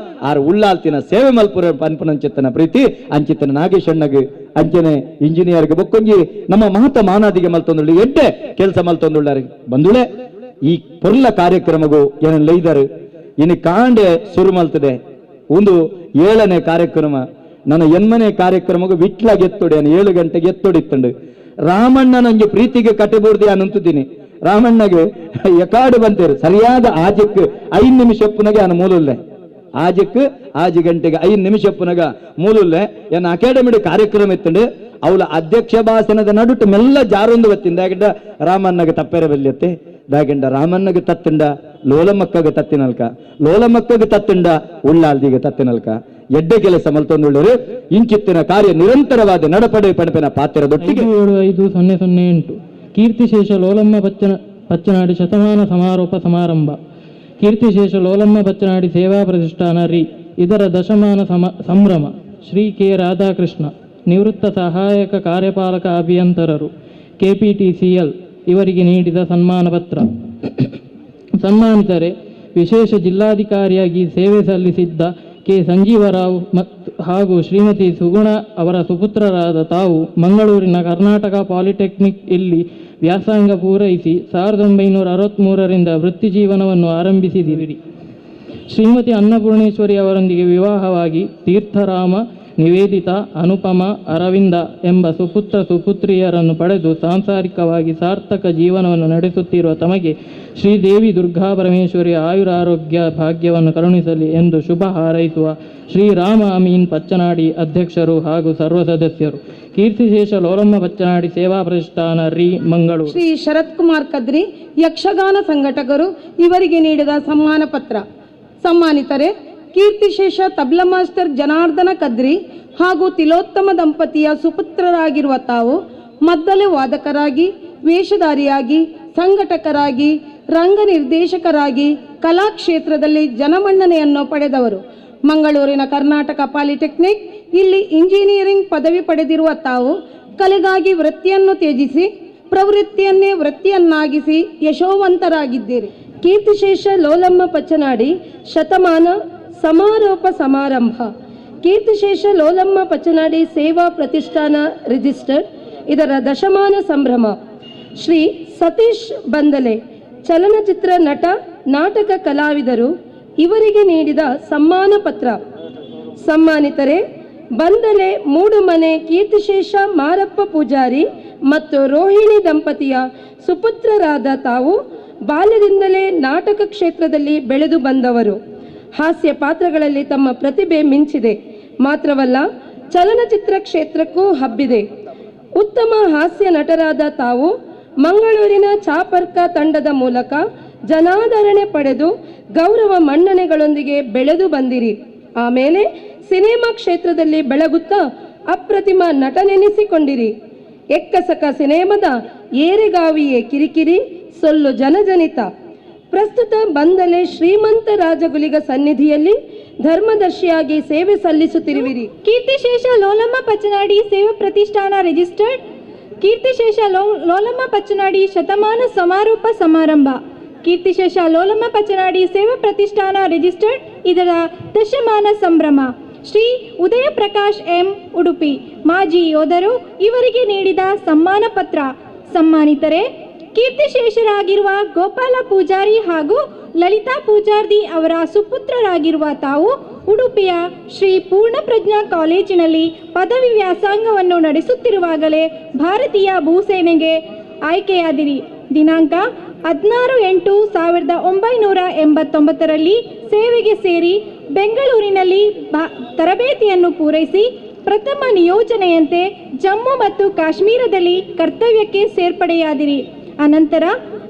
ಆರ್ ಉಳ್ಳಾಲ್ತಿನ ಸೇವೆ ಮಲ್ಪುರ ಪನ್ಪುನಂಚಿತ್ತನ ಪ್ರೀತಿ ಅಂಚಿತ್ತನ ನಾಗೇಶಣ್ಣಗೆ ಅಂಚನೆ ಇಂಜಿನಿಯರ್ಗೆ ಬೊಕ್ಕೊಂಜಿ ನಮ್ಮ ಮಹತ ಮಾನಾದಿಗೆ ಮಲ್ತೊಂದುಳ್ಳಿ ಎಡ್ಡೆ ಕೆಲಸ ಮಲ್ತೊಂದುಳ್ಳಾರಿಗೆ ಬಂದುಳೆ ಈ ಪೊರ್ಲ ಕಾರ್ಯಕ್ರಮಗೂ ಏನ ಲೈದರು. ಇನ್ನು ಕಾಂಡೆ ಶುರು ಮಲ್ತದೆ ಒಂದು 7ನೇ ಕಾರ್ಯಕ್ರಮ. ನನ್ನ 8ನೇ ಕಾರ್ಯಕ್ರಮಗೂ ವಿಟ್ಲಾಗ ಎತ್ತೊಡಿ ನಾನು 7 ಗಂಟೆಗೆ ಎತ್ತೊಡಿತ್ತಂಡು ರಾಮಣ್ಣ ನಂಗೆ ಪ್ರೀತಿಗೆ ಕಟ್ಟೆಬೂರ್ದಿ ಅನಂತಿದ್ದೀನಿ. ರಾಮಣ್ಣಗೆ ಎಕಾಡು ಬಂತೇರು ಸರಿಯಾದ ಆಜಕ್ಕೆ 5 ನಿಮಿಷಪ್ಪನಾಗೆ ನಾನು ಮೂಲುಲ್ಲೆ ಆಜಕ್ಕೆ 5 ಗಂಟೆಗೆ 5 ನಿಮಿಷಪ್ಪನಾಗ ಮೂಲುಲ್ಲೆ ಎನ್ನ ಅಕಾಡೆಮಿ ಕಾರ್ಯಕ್ರಮ ಇತ್ತಂಡು. ಅವಳ ಅಧ್ಯಕ್ಷ ಭಾಷಣದ ನಡುಟು ಮೆಲ್ಲ ಜಾರೊಂದು ಬತ್ತಿಂದ ಯಾಕಂಡ ರಾಮಣ್ಣಗೆ ತಪ್ಪೇರ ಬಲ್ಯತ್ತೆ ದಾಗಂಡ ರಾಮಣ್ಣಗೆ ತತ್ತಂಡ ಲೋಲಮಕ್ಕಗೆ ತತ್ತಿನಲ್ಕ ಲೋಲಮಕ್ಕಗೆ ತತ್ತಂಡ ಉಳ್ಳಾಲ್ದಿಗೆ ತತ್ತಿನಲ್ಕ ಎಡ್ಡೆ ಕೆಲಸ ಮಲ್ತೊಂದುಳ್ಳರು. ಇಂಚಿತ್ತಿನ ಕಾರ್ಯ ನಿರಂತರವಾದ ನಡಪಡೆ ಪಣಪಿನ ಪಾತ್ರದೊಟ್ಟಿಗೆ 7 5 0 0 8 ಕೀರ್ತಿಶೇಷ ಲೋಲಮ್ಮ ಪಚ್ಚನಾಡಿ ಶತಮಾನ ಸಮಾರೋಪ ಸಮಾರಂಭ. ಕೀರ್ತಿಶೇಷ ಲೋಲಮ್ಮ ಪಚ್ಚನಾಡಿ ಸೇವಾ ಪ್ರತಿಷ್ಠಾನ ರಿ ಇದರ ದಶಮಾನ ಸಂಭ್ರಮ. ಶ್ರೀ ಕೆ ರಾಧಾಕೃಷ್ಣ ನಿವೃತ್ತ ಸಹಾಯಕ ಕಾರ್ಯಪಾಲಕ ಅಭಿಯಂತರರು ಕೆಪಿಟಿಸಿಎಲ್ ಇವರಿಗೆ ನೀಡಿದ ಸನ್ಮಾನ ಪತ್ರ. ಸನ್ಮಾನಿತರೆ ವಿಶೇಷ ಜಿಲ್ಲಾಧಿಕಾರಿಯಾಗಿ ಸೇವೆ ಸಲ್ಲಿಸಿದ್ದ ಕೆ ಸಂಜೀವರಾವ್ ಮತ್ತು ಹಾಗೂ ಶ್ರೀಮತಿ ಸುಗುಣ ಅವರ ಸುಪುತ್ರರಾದ ತಾವು ಮಂಗಳೂರಿನ ಕರ್ನಾಟಕ ಪಾಲಿಟೆಕ್ನಿಕ್ ಇಲ್ಲಿ ವ್ಯಾಸಂಗ ಪೂರೈಸಿ 1963ರಿಂದ ವೃತ್ತಿ ಜೀವನವನ್ನು ಆರಂಭಿಸಿದಿರಿ. ಶ್ರೀಮತಿ ಅನ್ನಪೂರ್ಣೇಶ್ವರಿ ಅವರೊಂದಿಗೆ ವಿವಾಹವಾಗಿ ತೀರ್ಥರಾಮ, ನಿವೇದಿತಾ, ಅನುಪಮ, ಅರವಿಂದ ಎಂಬ ಸುಪುತ್ರ ಸುಪುತ್ರಿಯರನ್ನು ಪಡೆದು ಸಾಂಸಾರಿಕವಾಗಿ ಸಾರ್ಥಕ ಜೀವನವನ್ನು ನಡೆಸುತ್ತಿರುವ ತಮಗೆ ಶ್ರೀದೇವಿ ದುರ್ಗಾ ಪರಮೇಶ್ವರಿಯ ಆಯುರಾರೋಗ್ಯ ಭಾಗ್ಯವನ್ನು ಕರುಣಿಸಲಿ ಎಂದು ಶುಭ ಹಾರೈಸುವ ಶ್ರೀರಾಮ ಅಮೀನ್ ಪಚ್ಚನಾಡಿ ಅಧ್ಯಕ್ಷರು ಹಾಗೂ ಸರ್ವ ಸದಸ್ಯರು. ಕೀರ್ತಿಶೇಷ ಲೋಲಮ್ಮ ಪಚ್ಚನಾಡಿ ಸೇವಾ ಪ್ರತಿಷ್ಠಾನ ರಿ ಮಂಗಳೂರು. ಶ್ರೀ ಶರತ್ ಕುಮಾರ್ ಕದ್ರಿ ಯಕ್ಷಗಾನ ಸಂಘಟಕರು ಇವರಿಗೆ ನೀಡಿದ ಸಮ್ಮಾನ ಪತ್ರ. ಸಮ್ಮಾನಿತರೆ ಕೀರ್ತಿಶೇಷ ತಬ್ಲಾ ಮಾಸ್ಟರ್ ಜನಾರ್ದನ ಕದ್ರಿ ಹಾಗೂ ತಿಲೋತ್ತಮ ದಂಪತಿಯ ಸುಪುತ್ರರಾಗಿರುವ ತಾವು ಮದ್ದಲೆ ವಾದಕರಾಗಿ, ವೇಷಧಾರಿಯಾಗಿ, ಸಂಘಟಕರಾಗಿ, ರಂಗ ನಿರ್ದೇಶಕರಾಗಿ ಕಲಾಕ್ಷೇತ್ರದಲ್ಲಿ ಜನಮನ್ನಣೆಯನ್ನು ಪಡೆದವರು. ಮಂಗಳೂರಿನ ಕರ್ನಾಟಕ ಪಾಲಿಟೆಕ್ನಿಕ್ ಇಲ್ಲಿ ಇಂಜಿನಿಯರಿಂಗ್ ಪದವಿ ಪಡೆದಿರುವ ತಾವು ಕಲೆಗಾಗಿ ವೃತ್ತಿಯನ್ನು ತ್ಯಜಿಸಿ ಪ್ರವೃತ್ತಿಯನ್ನೇ ವೃತ್ತಿಯನ್ನಾಗಿಸಿ ಯಶೋವಂತರಾಗಿದ್ದೀರಿ. ಕೀರ್ತಿಶೇಷ ಲೋಲಮ್ಮ ಪಚ್ಚನಾಡಿ ಶತಮಾನ ಸಮಾರೋಪ ಸಮಾರಂಭ. ಕೀರ್ತಿಶೇಷ ಲೋಲಮ್ಮ ಪಚ್ಚನಾಡಿ ಸೇವಾ ಪ್ರತಿಷ್ಠಾನ ರಿಜಿಸ್ಟರ್ಡ್ ಇದರ ದಶಮಾನ ಸಂಭ್ರಮ. ಶ್ರೀ ಸತೀಶ್ ಬಂದಲೆ ಚಲನಚಿತ್ರ ನಟ, ನಾಟಕ ಕಲಾವಿದರು ಇವರಿಗೆ ನೀಡಿದ ಸಮ್ಮಾನ ಪತ್ರ. ಸಮ್ಮಾನಿತರೆ ಬಂದಲೆ ಮೂಡುಮನೆ ಕೀರ್ತಿಶೇಷ ಮಾರಪ್ಪ ಪೂಜಾರಿ ಮತ್ತು ರೋಹಿಣಿ ದಂಪತಿಯ ಸುಪುತ್ರರಾದ ತಾವು ಬಾಲ್ಯದಿಂದಲೇ ನಾಟಕ ಕ್ಷೇತ್ರದಲ್ಲಿ ಬೆಳೆದು ಬಂದವರು. ಹಾಸ್ಯ ಪಾತ್ರಗಳಲ್ಲಿ ತಮ್ಮ ಪ್ರತಿಭೆ ಮಿಂಚಿದೆ. ಮಾತ್ರವಲ್ಲ, ಚಲನಚಿತ್ರ ಕ್ಷೇತ್ರಕ್ಕೂ ಹಬ್ಬಿದೆ. ಉತ್ತಮ ಹಾಸ್ಯ ನಟರಾದ ತಾವು ಮಂಗಳೂರಿನ ಚಾಪರ್ಕ ತಂಡದ ಮೂಲಕ ಜನಾದರಣೆ ಪಡೆದು ಗೌರವ ಮನ್ನಣೆಗಳೊಂದಿಗೆ ಬೆಳೆದು ಬಂದಿರಿ. ಆಮೇಲೆ ಸಿನಿಮಾ ಕ್ಷೇತ್ರದಲ್ಲಿ ಬೆಳಗುತ್ತಾ ಅಪ್ರತಿಮ ನಟನೆನಿಸಿಕೊಂಡಿರಿ. ಎಕ್ಕಸಕ ಸಿನಿಮಾದ ಏರೆಗಾವಿಯೇ ಕಿರಿಕಿರಿ ಸೊಲ್ಲು ಜನಜನಿತ. ಪ್ರಸ್ತುತ ಬಂದಲೆ ಶ್ರೀಮಂತ ರಾಜಗುಲಿಗ ಸನ್ನಿಧಿಯಲ್ಲಿ ಧರ್ಮದರ್ಶಿಯಾಗಿ ಸೇವೆ ಸಲ್ಲಿಸುತ್ತಿರುವಿರಿ. ಕೀರ್ತಿಶೇಷ ಲೋಲಮ್ಮ ಪಚ್ಚನಾಡಿ ಸೇವಾ ಪ್ರತಿಷ್ಠಾನ ರಿಜಿಸ್ಟರ್ಡ್. ಕೀರ್ತಿಶೇಷ ಲೋಲಮ್ಮ ಪಚ್ಚನಾಡಿ ಶತಮಾನ ಸಮಾರೋಪ ಸಮಾರಂಭ. ಕೀರ್ತಿಶೇಷ ಲೋಲಮ್ಮ ಪಚ್ಚನಾಡಿ ಸೇವಾ ಪ್ರತಿಷ್ಠಾನ ರಿಜಿಸ್ಟರ್ಡ್ ಇದರ ದಶಮಾನ ಸಂಭ್ರಮ. ಶ್ರೀ ಉದಯ ಪ್ರಕಾಶ್ ಎಂ ಉಡುಪಿ ಮಾಜಿ ಯೋಧರು ಇವರಿಗೆ ನೀಡಿದ ಸಮ್ಮಾನ ಪತ್ರ. ಸಮ್ಮಾನಿತರೆ ಕೀರ್ತಿಶೇಷರಾಗಿರುವ ಗೋಪಾಲ ಪೂಜಾರಿ ಹಾಗೂ ಲಲಿತಾ ಪೂಜಾರ್ದಿ ಅವರ ಸುಪುತ್ರರಾಗಿರುವ ತಾವು ಉಡುಪಿಯ ಶ್ರೀ ಪೂರ್ಣಪ್ರಜ್ಞಾ ಕಾಲೇಜಿನಲ್ಲಿ ಪದವಿ ವ್ಯಾಸಂಗವನ್ನು ನಡೆಸುತ್ತಿರುವಾಗಲೇ ಭಾರತೀಯ ಭೂಸೇನೆಗೆ ಆಯ್ಕೆಯಾದಿರಿ. ದಿನಾಂಕ 16/8/1989ರಲ್ಲಿ ಸೇವೆಗೆ ಸೇರಿ ಬೆಂಗಳೂರಿನಲ್ಲಿ ತರಬೇತಿಯನ್ನು ಪೂರೈಸಿ ಪ್ರಥಮ ನಿಯೋಜನೆಯಂತೆ ಜಮ್ಮು ಮತ್ತು ಕಾಶ್ಮೀರದಲ್ಲಿ ಕರ್ತವ್ಯಕ್ಕೆ ಸೇರ್ಪಡೆಯಾದಿರಿ. ಅನಂತರ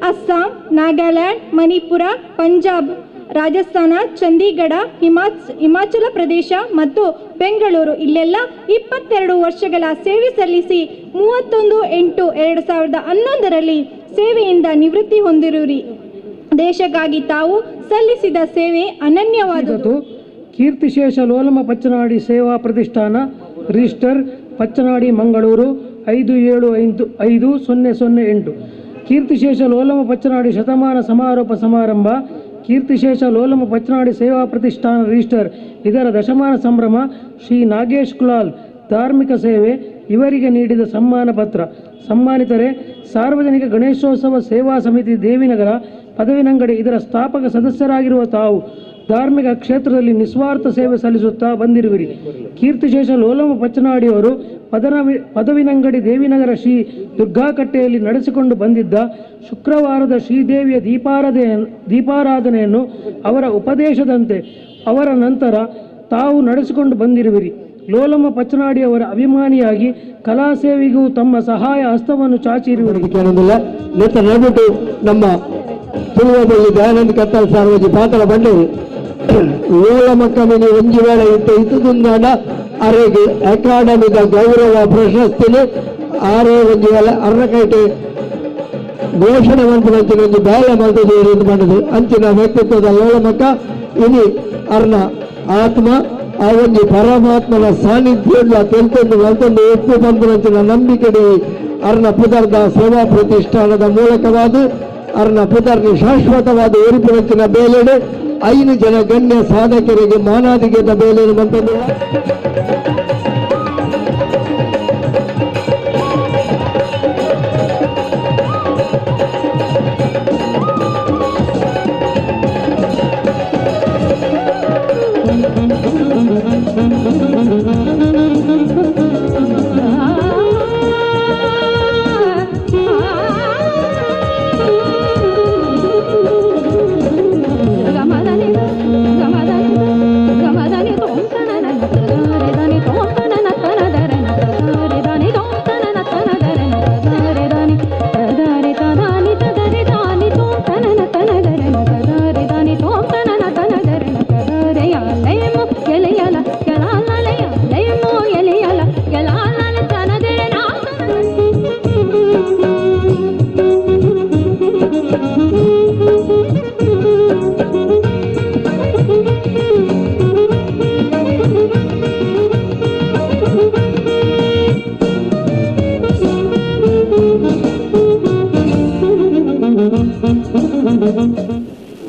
ಅಸ್ಸಾಂ, ನಾಗಾಲ್ಯಾಂಡ್, ಮಣಿಪುರ, ಪಂಜಾಬ್, ರಾಜಸ್ಥಾನ, ಚಂಡೀಗಢ, ಹಿಮಾಚಲ ಪ್ರದೇಶ ಮತ್ತು ಬೆಂಗಳೂರು ಇಲ್ಲೆಲ್ಲ 22 ವರ್ಷಗಳ ಸೇವೆ ಸಲ್ಲಿಸಿ 31/8/2011ರಲ್ಲಿ ಸೇವೆಯಿಂದ ನಿವೃತ್ತಿ ಹೊಂದಿರುವಿರಿ. ದೇಶಕ್ಕಾಗಿ ತಾವು ಸಲ್ಲಿಸಿದ ಸೇವೆ ಅನನ್ಯವಾದುದು. ಕೀರ್ತಿಶೇಷ ಲೋಲಮ್ಮ ಪಚ್ಚನಾಡಿ ಸೇವಾ ಪ್ರತಿಷ್ಠಾನ ರಿಜಿಸ್ಟರ್, ಪಚ್ಚನಾಡಿ, ಮಂಗಳೂರು 575008. ಕೀರ್ತಿಶೇಷ ಲೋಲಮ್ಮ ಪಚ್ಚನಾಡಿ ಶತಮಾನ ಸಮಾರೋಪ ಸಮಾರಂಭ. ಕೀರ್ತಿಶೇಷ ಲೋಲಮ್ಮ ಪಚ್ಚನಾಡಿ ಸೇವಾ ಪ್ರತಿಷ್ಠಾನ ರಿಜಿಸ್ಟರ್ ಇದರ ದಶಮಾನ ಸಂಭ್ರಮ. ಶ್ರೀ ನಾಗೇಶ್ ಕುಲಾಲ್ ಧಾರ್ಮಿಕ ಸೇವೆ ಇವರಿಗೆ ನೀಡಿದ ಸಮ್ಮಾನ ಪತ್ರ. ಸಮ್ಮಾನಿತರೆ ಸಾರ್ವಜನಿಕ ಗಣೇಶೋತ್ಸವ ಸೇವಾ ಸಮಿತಿ ದೇವಿನಗರ ಪದವಿನಂಗಡಿ ಇದರ ಸ್ಥಾಪಕ ಸದಸ್ಯರಾಗಿರುವ ತಾವು ಧಾರ್ಮಿಕ ಕ್ಷೇತ್ರದಲ್ಲಿ ನಿಸ್ವಾರ್ಥ ಸೇವೆ ಸಲ್ಲಿಸುತ್ತಾ ಬಂದಿರುವಿರಿ. ಕೀರ್ತಿಶೇಷ ಲೋಲಮ್ಮ ಪಚ್ಚನಾಡಿಯವರು ಪದವಿನಂಗಡಿ ದೇವಿನಗರ ಶ್ರೀ ದುರ್ಗಾಕಟ್ಟೆಯಲ್ಲಿ ನಡೆಸಿಕೊಂಡು ಬಂದಿದ್ದ ಶುಕ್ರವಾರದ ಶ್ರೀದೇವಿಯ ದೀಪಾರಾಧನೆಯನ್ನು ಅವರ ಉಪದೇಶದಂತೆ ಅವರ ನಂತರ ತಾವು ನಡೆಸಿಕೊಂಡು ಬಂದಿರುವಿರಿ. ಲೋಲಮ್ಮ ಪಚ್ಚನಾಡಿಯವರ ಅಭಿಮಾನಿಯಾಗಿ ಕಲಾ ಸೇವೆಗೂ ತಮ್ಮ ಸಹಾಯ ಹಸ್ತವನ್ನು ಚಾಚಿರುವಿರಿ. ನಮ್ಮ ತುಳುವದಲ್ಲಿ ದಯಾನಂದ ಕತ್ತಲ್ ಸಾರ್ವಜಿ ಪಾತ್ರ ಬಂದು ಲೋಲಮ್ಮ ಕಮಿನಿ ಒಂಜಿ ವೇಳೆ ಇತ್ತು ಇತ್ತುದುಂದಾಂಡ ಅರೆಗೆ ಅಕಾಡೆಮಿದ ಗೌರವ ಪ್ರಶಸ್ತಿನಿ ಆರೇ ಒಂಜಿ ವೇಳೆ ಅರ್ರಕೈಟೆ ಘೋಷಣೆ ಮಲ್ಪುನಂಚಿನ ಒಂಜಿ ಬೇಲೆ ಮಲ್ತುದು ಪಂಡುದು ಅಂಚಿನ ವ್ಯಕ್ತಿತ್ವದ ಲೋಲಮಕ್ಕ ಇನಿ ಅರ್ನ ಆತ್ಮ ಆ ಒಂಜಿ ಪರಮಾತ್ಮನ ಸಾನ್ನಿಧ್ಯ ತೆಲ್ತೊಂದು ಮಲ್ತೊಂದು ಉಪ್ಪು ಪನ್ಪುನಂಚಿನ ನಂಬಿಕೆ ಅರ್ನ ಪುದರ್ದ ಸೇವಾ ಪ್ರತಿಷ್ಠಾನದ ಮೂಲಕವಾದ ಅರ್ನ ಪುದರ್ನ ಶಾಶ್ವತವಾದ ಒರಿಪುನಂಚಿನ ಬೇಲೆಡು 5 ಜನ ಗಣ್ಯ ಸಾಧಕರಿಗೆ ಮಾನಾದಿಗೆದ ಬೇಲೆನು ಮಲ್ತೊಂದು. ಗಮದನಿ ಗಮದನಿ ಗಮದನಿ ತೋಂತನ.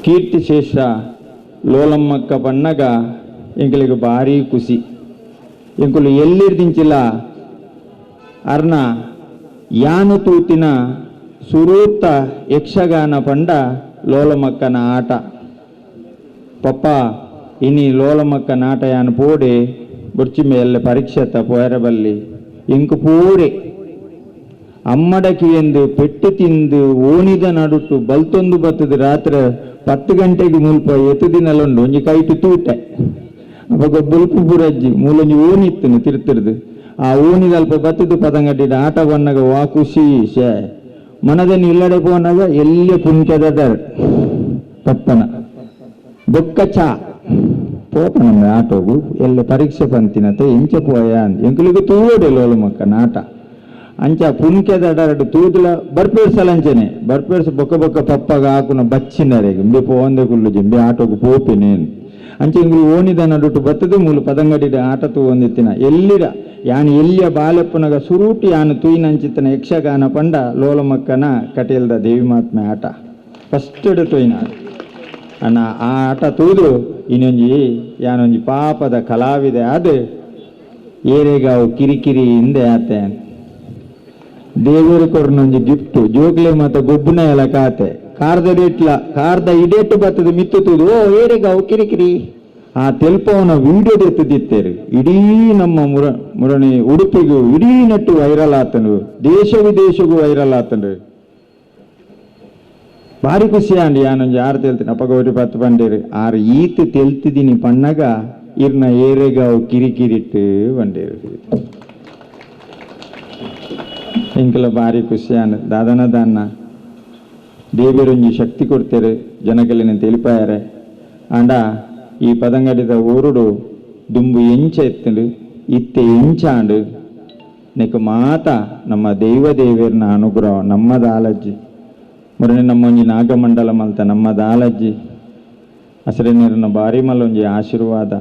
ಕೀರ್ತಿಶೇಷ ಲೋಲಮ್ಮಕ್ಕ ಪಣ್ಣಗ ಎಂಕಲಿಗೆ ಭಾರಿ ಖುಷಿ. ಎಂಕುಲು ಎಲ್ಲಿರ್ದಿಂಚಿಲ್ಲ ಅರ್ನ ಯಾನು ತೂತಿನ ಸುರೂತ ಯಕ್ಷಗಾನ ಪಂಡ ಲೋಲಮಕ್ಕನ ಆಟ. ಪಪ್ಪ ಇನಿ ಲೋಲಮಕ್ಕನ ಆಟ ಯಾನು ಪೋಡೆ ಬೊರ್ಚಿಂಬೆ ಎಲ್ಲ ಪರೀಕ್ಷೆತ ಪೋಯರಬಲ್ಲಿ ಇಂಕು ಪೂರೆ ಅಮ್ಮಡಕಿ ಎಂದು ಪೆಟ್ಟು ತಿಂದು ಓಣಿದ ನಡುಟು ಬಲ್ತೊಂದು ಬತ್ತದ ರಾತ್ರಿ 10 ಗಂಟೆಗೆ ಮುಲ್ಪ ಎತ್ತು ದಿನಲುಂಡು ಒಂಜಿ ಕೈಟು ತೂಟೆ ಅವಾಗ ಬುಲ್ಪು ಬುರಜ್ಜಿ ಮೂಲೊಂಜಿ ಓಣಿತ್ತನು ತಿರ್ತಿರ್ದು ಆ ಓಣಿದಲ್ಪ ಬತ್ತದು ಪದಂಗಟ್ಟಿದ ಆಟ ಬಣ್ಣಗ ವಾ ಖುಷಿ ಶೇ ಮನದನ್ನು ಇಲ್ಲಡೆ ಪೋನಾಗ ಎಲ್ಲೇ ಪುಂಚದ ಪಪ್ಪನ ಬೊಕ್ಕ ಚಾ ಪೋಪ ನಮ್ಮ ಆಟೋಗು ಎಲ್ಲ ಪರೀಕ್ಷೆ ಪಂತಿನತೆ ಎಂಚ ಪೋಯ ಎಂಕುಲಿಗೆ ತೂಡೆ ಲೋಲಮಕ್ಕನ ಆಟ ಅಂಚ ಪುಂಕೆದ ಅಡರಡು ತೂದುಲ ಬರ್ಪೇರ್ಸಲ ಅಂಚನೆ ಬರ್ಪೇರ್ಸ ಬೊಕ್ಕ ಬೊಕ್ಕ ಪಪ್ಪಗ ಹಾಕುನ ಬಚ್ಚಿನರೆಗೆ ಇಂಬೆ ಪೋಂದೆ ಕುಲ್ಲು ಜಿಂಬೆ ಆಟೋಗು ಪೋಪಿನೇನು ಅಂಚೆ ಇಂಗುಲು ಓಣಿದ ನಡುಟು ಬತ್ತದು ಮೂಲು ಪದಂಗಡಿಡ ಆಟ ತೂವೊಂದಿತ್ತಿನ ಎಲ್ಲಿಡ ಯಾನು ಎಲ್ಲಿಯ ಬಾಲೆಪ್ಪನಗ ಸುರೂಟು ಯಾನು ತೂಯಿನಂಚಿತ್ತನ ಯಕ್ಷಗಾನ ಪಂಡ ಲೋಲಮಕ್ಕನ ಕಟೀಲ್ದ ದೇವಿ ಮಹಾತ್ಮೆ ಆಟ ಫಸ್ಟ್ ತೂಯಿನ ಅಣ್ಣ ಆ ಆಟ ತೂದು ಇನ್ನೊಂಜಿ ಯಾನೊಂಜಿ ಪಾಪದ ಕಲಾವಿದೆ ಅದು ಏರೆಗಾವು ಕಿರಿಕಿರಿ ಹಿಂದೆ ಆತೆ ದೇವರು ಕೊರ್ನೊಂಜಿ ಗಿಫ್ಟ್ ಜೋಗ್ಲೆ ಮತ್ತ ಗೊಬ್ಬುನ ಎಲ್ಲ ಕಾತೆ ಕಾರ್ದ ರೇಟ್ಲ ಕಾರ್ದ ಇಡೇಟು ಬತ್ತದ ಮಿತ್ತು ತೂದು ಓ ಏರೆಗಾವು ಕಿರಿಕಿರಿ ಆ ತೆಲ್ಪವನ ವಿಡಿಯೋ ಎತ್ತದಿತ್ತೇರು ಇಡೀ ನಮ್ಮ ಮುರಣಿ ಉಡುಪಿಗೂ ಇಡೀ ನಟ್ಟು ವೈರಲ್ ಆತನು ದೇಶ ವಿದೇಶಗೂ ವೈರಲ್ ಆತನು ಭಾರಿ ಖುಷಿ ಅಂಡಿ ಯಾನೊಂಜಿ ಆರು ತೆಲ್ತೀನಿ ಅಪ್ಪ ಗೌರಿ ಪತ್ತು ಬಂಡೇರು ಆರು ಈತ ತೆಲ್ತಿದ್ದೀನಿ ಪಣ್ಣಗ ಇರ್ನ ಏರೆಗಾವು ಕಿರಿಕಿರಿಟ್ಟು ಬಂಡೇರು ಎಂಕೆಲ್ಲ ಭಾರಿ ಖುಷಿ ಅಂಡ್ ದಾದನ ದಾನ್ನ ದೇವರೊಂಜಿ ಶಕ್ತಿ ಕೊಡ್ತೇರೆ ಜನಕಲಿನ ತಿಳಿಪಾಯಾರೆ ಆಂಡ ಈ ಪದಂಗಡಿದ ಊರುಡು ದುಂಬು ಎಂಚ ಎತ್ತಂಡು ಇತ್ತೆ ಎಂಚಾಂಡು ನೆಕ್ ಮಾತ ನಮ್ಮ ದೈವ ದೇವಿಯರ್ನ ಅನುಗ್ರಹ ನಮ್ಮ ದಾಲಜ್ಜಿ ಮುರಣಿ ನಮ್ಮೊಂಜಿ ನಾಗಮಂಡಲ ಮಲ್ತ ನಮ್ಮ ದಾಲಜ್ಜಿ ಹಸಿರಿನೀರಿನ ಭಾರಿ ಮಲ್ಲೊಂಜಿ ಆಶೀರ್ವಾದ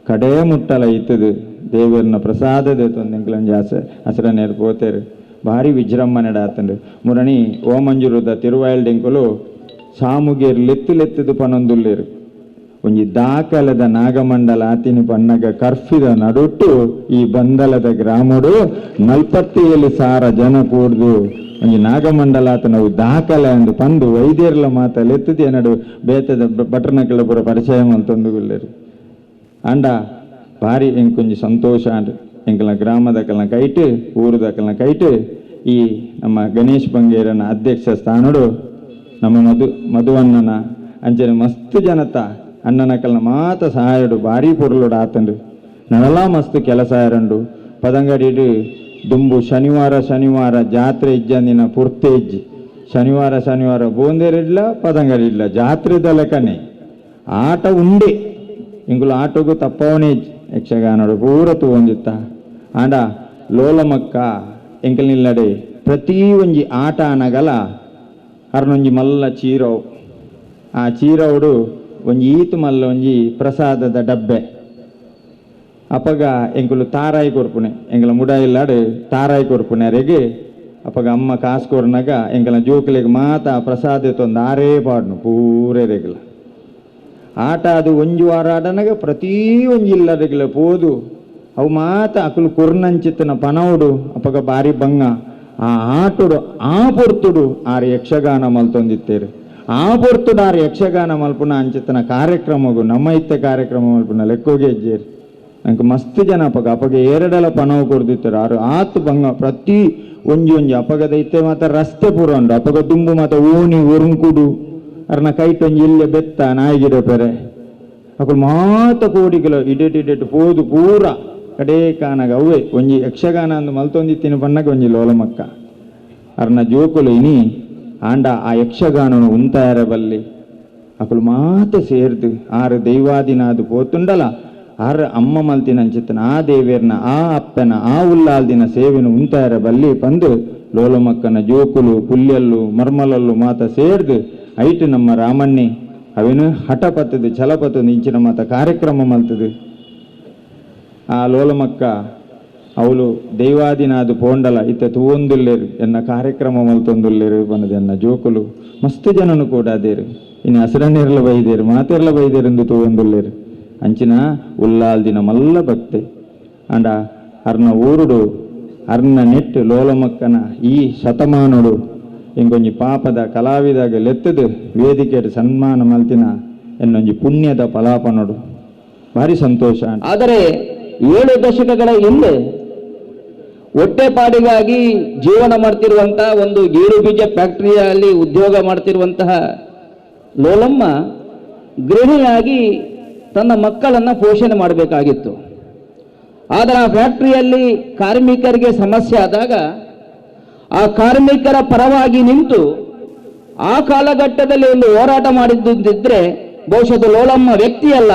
ಕಡೇ ಮುಟ್ಟಲ ಇತ್ತದು ದೇವರನ್ನ ಪ್ರಸಾದದ ತೊಂದೆಂಕ್ಲೊಂಜಿ ಆಸೆ ಹಸಿರ ನೀರು ಪೋತೇರು ಭಾರಿ ವಿಜೃಂಭಣೆ ಆತಂಡು ಮುರಣಿ ಓಮಂಜುರುದ ತಿರುವಾಯಲ್ಡೆಂಕುಲು ಸಾಮುಗೇರು ಲೆತ್ತು ಲೆತ್ತದು ಪನೊಂದುಲ್ಲೇರು ಒಂಜಿ ದಾಖಲದ ನಾಗಮಂಡಲ ಆತಿನಿ ಪನ್ನಗ ಕರ್ಫಿದ ನಡುಟ್ಟು ಈ ಬಂದಲದ ಗ್ರಾಮಡು 47,000 ಜನ ಕೂಡ್ದು ಒಂಜಿ ನಾಗಮಂಡಲ ಆತನವು ದಾಖಲೆ ಅಂದು ಪಂದು ವೈದ್ಯರ್ಲ ಮಾತ ಲೆತ್ತದಿ ನಡು ಬೇತದ ಬಟರ್ನಕಲ ಪೂರ ಪರಿಚಯ ಅಂತಂದುಗುಲ್ಲೇರು ಅಂಡ ಭಾರಿ ಎಂಕೊಂಜಿ ಸಂತೋಷ ಅಂಡ್ ಎಂಕಲ ಗ್ರಾಮದಕಲ್ನ ಕೈಟು ಊರುದಕಲ್ನ ಕೈಟು ಈ ನಮ್ಮ ಗಣೇಶ್ ಬಂಗೇರನ ಅಧ್ಯಕ್ಷ ಸ್ಥಾನಡು ನಮ್ಮ ಮಧುವಣ್ಣನ ಅಂಚನೆ ಮಸ್ತ್ ಜನತ ಅಣ್ಣನಕಲ್ನ ಮಾತ ಸಹಾಯಡು ಭಾರಿ ಪೊರುಲುಡು ಆತಂಡು ನನಲಾ ಮಸ್ತ್ ಕೆಲಸ ಆಯರಂಡು ಪದಂಗಡಿಡು ದುಂಬು ಶನಿವಾರ ಶನಿವಾರ ಜಾತ್ರೆ ಇಜ್ಜಂದಿನ ಪುರ್ತೆ ಇಜ್ಜಿ ಶನಿವಾರ ಶನಿವಾರ ಬೋಂದೇರಿಡ್ಲ ಪದಂಗಡಿಡ್ಲ ಜಾತ್ರೆ ದಲಕನೆ ಆಟ ಉಂಡೆ ಇಂಗುಲು ಆಟೋಗು ತಪ್ಪವನೇ ಯಕ್ಷಗಾನಡು ಪೂರ ತೂವೊಂದಿತ್ತ ಆಂಡ ಲೋಲಮಕ್ಕ ಎಂಕಲ್ ನಿಲ್ಲಡೆ ಪ್ರತಿ ಒಂಜಿ ಆಟ ಅನಗಲ ಅರ್ನೊಂಜಿ ಮಲ್ಲ ಚೀರವು ಆ ಚೀರವುಡು ಒಂಜಿ ಈತು ಮಲ್ಲ ಒಂಜಿ ಪ್ರಸಾದದ ಡಬ್ಬೆ ಅಪಗ ಎಂಕುಲು ತಾರಾಯಿ ಕೊರ್ಪುನೆ ಎಂಕಲ ಮುಡಾಯಿಲ್ಲಾಡು ತಾರಾಯಿ ಕೊರ್ಪುನೆ ಅರೆಗೆ ಅಪಗ ಅಮ್ಮ ಕಾಸು ಕೊರ್ನಾಗ ಎಂಕಲ ಜೋಕುಲೆಗ್ ಮಾತ ಪ್ರಸಾದ ತೊಂದು ಆರೇ ಪಾಡ್ನು ಪೂರೇ ರೆಗ್ಲ ಆಟ ಅದು ಒಂಜಿ ವಾರ ಆಡನಾಗ ಪ್ರತಿ ಒಂಜಿ ಇಲ್ಲದೆಗ್ಲ ಪೋದು ಅವು ಮಾತ ಅಕುಲು ಕೊರ್ನಂಚಿತ್ತನ ಪನವುಡು ಅಪಗ ಭಾರಿ ಬಂಗ ಆ ಆಟೋಡು ಆ ಪೊರ್ತುಡು ಆರು ಯಕ್ಷಗಾನ ಮಲ್ತೊಂದಿತ್ತೇರು ಆ ಪೊರ್ತುಡು ಆರು ಯಕ್ಷಗಾನ ಮಲ್ಪುನ ಅಂಚಿತ್ತನ ಕಾರ್ಯಕ್ರಮಗು ನಮ್ಮ ಇತ್ತೆ ಕಾರ್ಯಕ್ರಮ ಮಲ್ಪುನ ಲೆಕ್ಕೋಗೆ ಹೆಜ್ಜೇರು ನಂಗೆ ಮಸ್ತ್ ಜನ ಅಪಗ ಅಪಗ ಎರಡೆಲ್ಲ ಪನವು ಕೊರ್ದಿತ್ತಾರೆ ಆರು ಆತು ಬಂಗ ಪ್ರತಿ ಒಂಜಿ ಒಂಜಿ ಅಪಗದ ಇತ್ತೆ ಮಾತ ರಸ್ತೆ ಪೂರ ಉಂಡು ಅಪಗ ದುಂಬು ಮಾತ ಓಣಿ ಒರುಂಕುಡು ಅರ್ನ ಕೈಟ್ ಒಂಜಿ ಇಲ್ಲೇ ಬೆತ್ತ ನಾಯಿಗಿಡ ಪೆರೆ ಅಕುಲು ಮಾತ ಕೋಡಿಗಲ ಇಡೆಟ್ ಇಡೆಟ್ ಪೋದು ಪೂರ ಕಡೇ ಕಾನಾಗ ಅವೇ ಒಂಜಿ ಯಕ್ಷಗಾನ ಅಂದು ಮಲ್ತೊಂದಿತ್ತಿನ ಪಣ್ಣಗ ಒಂಜಿ ಲೋಲಮಕ್ಕ ಅರ್ನ ಜೋಕುಲು ಇನಿ ಆಂಡ ಆ ಯಕ್ಷಗಾನನು ಉಂತಾಯರ ಬಲ್ಲಿ ಅಕುಲು ಮಾತ ಸೇರ್ದು ಆರು ದೈವಾದಿನಾದು ಪೋತುಂಡಲ ಆರ್ ಅಮ್ಮ ಮಲ್ತಿನ ಅಂಚಿತ್ತನ ಆ ದೇವೇರ್ನ ಆ ಅಪ್ಪನ ಆ ಉಲ್ಲಾಲ್ದಿನ ಸೇವೆನು ಉಂತಾಯರ ಬಲ್ಲಿ ಪಂದು ಲೋಲಮಕ್ಕನ ಜೋಕುಲು ಪುಲ್ಯಲ್ಲು ಮರ್ಮಲಲ್ಲು ಮಾತ ಸೇರ್ದು ಐಟು ನಮ್ಮ ರಾಮಣ್ಣಿ ಅವೇನು ಹಠ ಪತ್ತದು ಛಲ ಪತ್ತದು ಇಂಚಿನ ಮಾತ ಕಾರ್ಯಕ್ರಮ ಮಲ್ತದು ಆ ಲೋಲಮಕ್ಕ ಅವಳು ದೈವಾದಿನಾದು ಪೋಂಡಲ ಇತ್ತ ತೂವೊಂದುಲ್ಲೇರು ಎನ್ನ ಕಾರ್ಯಕ್ರಮ ಮಲ್ತೊಂದುಲ್ಲೇರು ಬನ್ನದು ಎನ್ನ ಜೋಕುಲು ಮಸ್ತ್ ಜನನು ಕೂಡ ಅದೇರು ಇನ್ನು ಹಸಿರನ್ನೆರ್ಲ ಬೈದೇರು ಮಾತೆರ್ಲ ಬೈದೇರೆಂದು ತೂವೊಂದುಲ್ಲೇರು ಅಂಚಿನ ಉಲ್ಲಾಲ್ದಿನ ಮಲ್ಲ ಭಕ್ತೆ ಅಂಡ ಅರ್ನ ಊರುಡು ಅರ್ನ ನೆಟ್ಟು ಲೋಲಮಕ್ಕನ ಈ ಶತಮಾನೋಡು ಇಂಕೊಂಜಿ ಪಾಪದ ಕಲಾವಿದಾಗ ಲೆತ್ತದು ವೇದಿಕೆ ಸನ್ಮಾನ ಮಲ್ತಿನ ಎನ್ನೊಂಜಿ ಪುಣ್ಯದ ಫಲಾಪನೋಡು ಭಾರಿ ಸಂತೋಷ. ಆದರೆ 7 ದಶಕಗಳ ಹಿಂದೆ ಹೊಟ್ಟೆಪಾಡಿಗಾಗಿ ಜೀವನ ಮಾಡ್ತಿರುವಂತಹ ಒಂದು ಗೇರು ಬೀಜ ಫ್ಯಾಕ್ಟರಿಯಲ್ಲಿ ಉದ್ಯೋಗ ಮಾಡ್ತಿರುವಂತಹ ಲೋಲಮ್ಮ ಗೃಹಿಣಿಯಾಗಿ ತನ್ನ ಮಕ್ಕಳನ್ನು ಪೋಷಣೆ ಮಾಡಬೇಕಾಗಿತ್ತು. ಆದರೆ ಆ ಫ್ಯಾಕ್ಟರಿಯಲ್ಲಿ ಕಾರ್ಮಿಕರಿಗೆ ಸಮಸ್ಯೆ ಆದಾಗ ಆ ಕಾರ್ಮಿಕರ ಪರವಾಗಿ ನಿಂತು ಆ ಕಾಲಘಟ್ಟದಲ್ಲಿ ಒಂದು ಹೋರಾಟ ಮಾಡಿದ್ದಿದ್ರೆ ಬಹುಶಃ ಲೋಲಮ್ಮ ವ್ಯಕ್ತಿಯಲ್ಲ,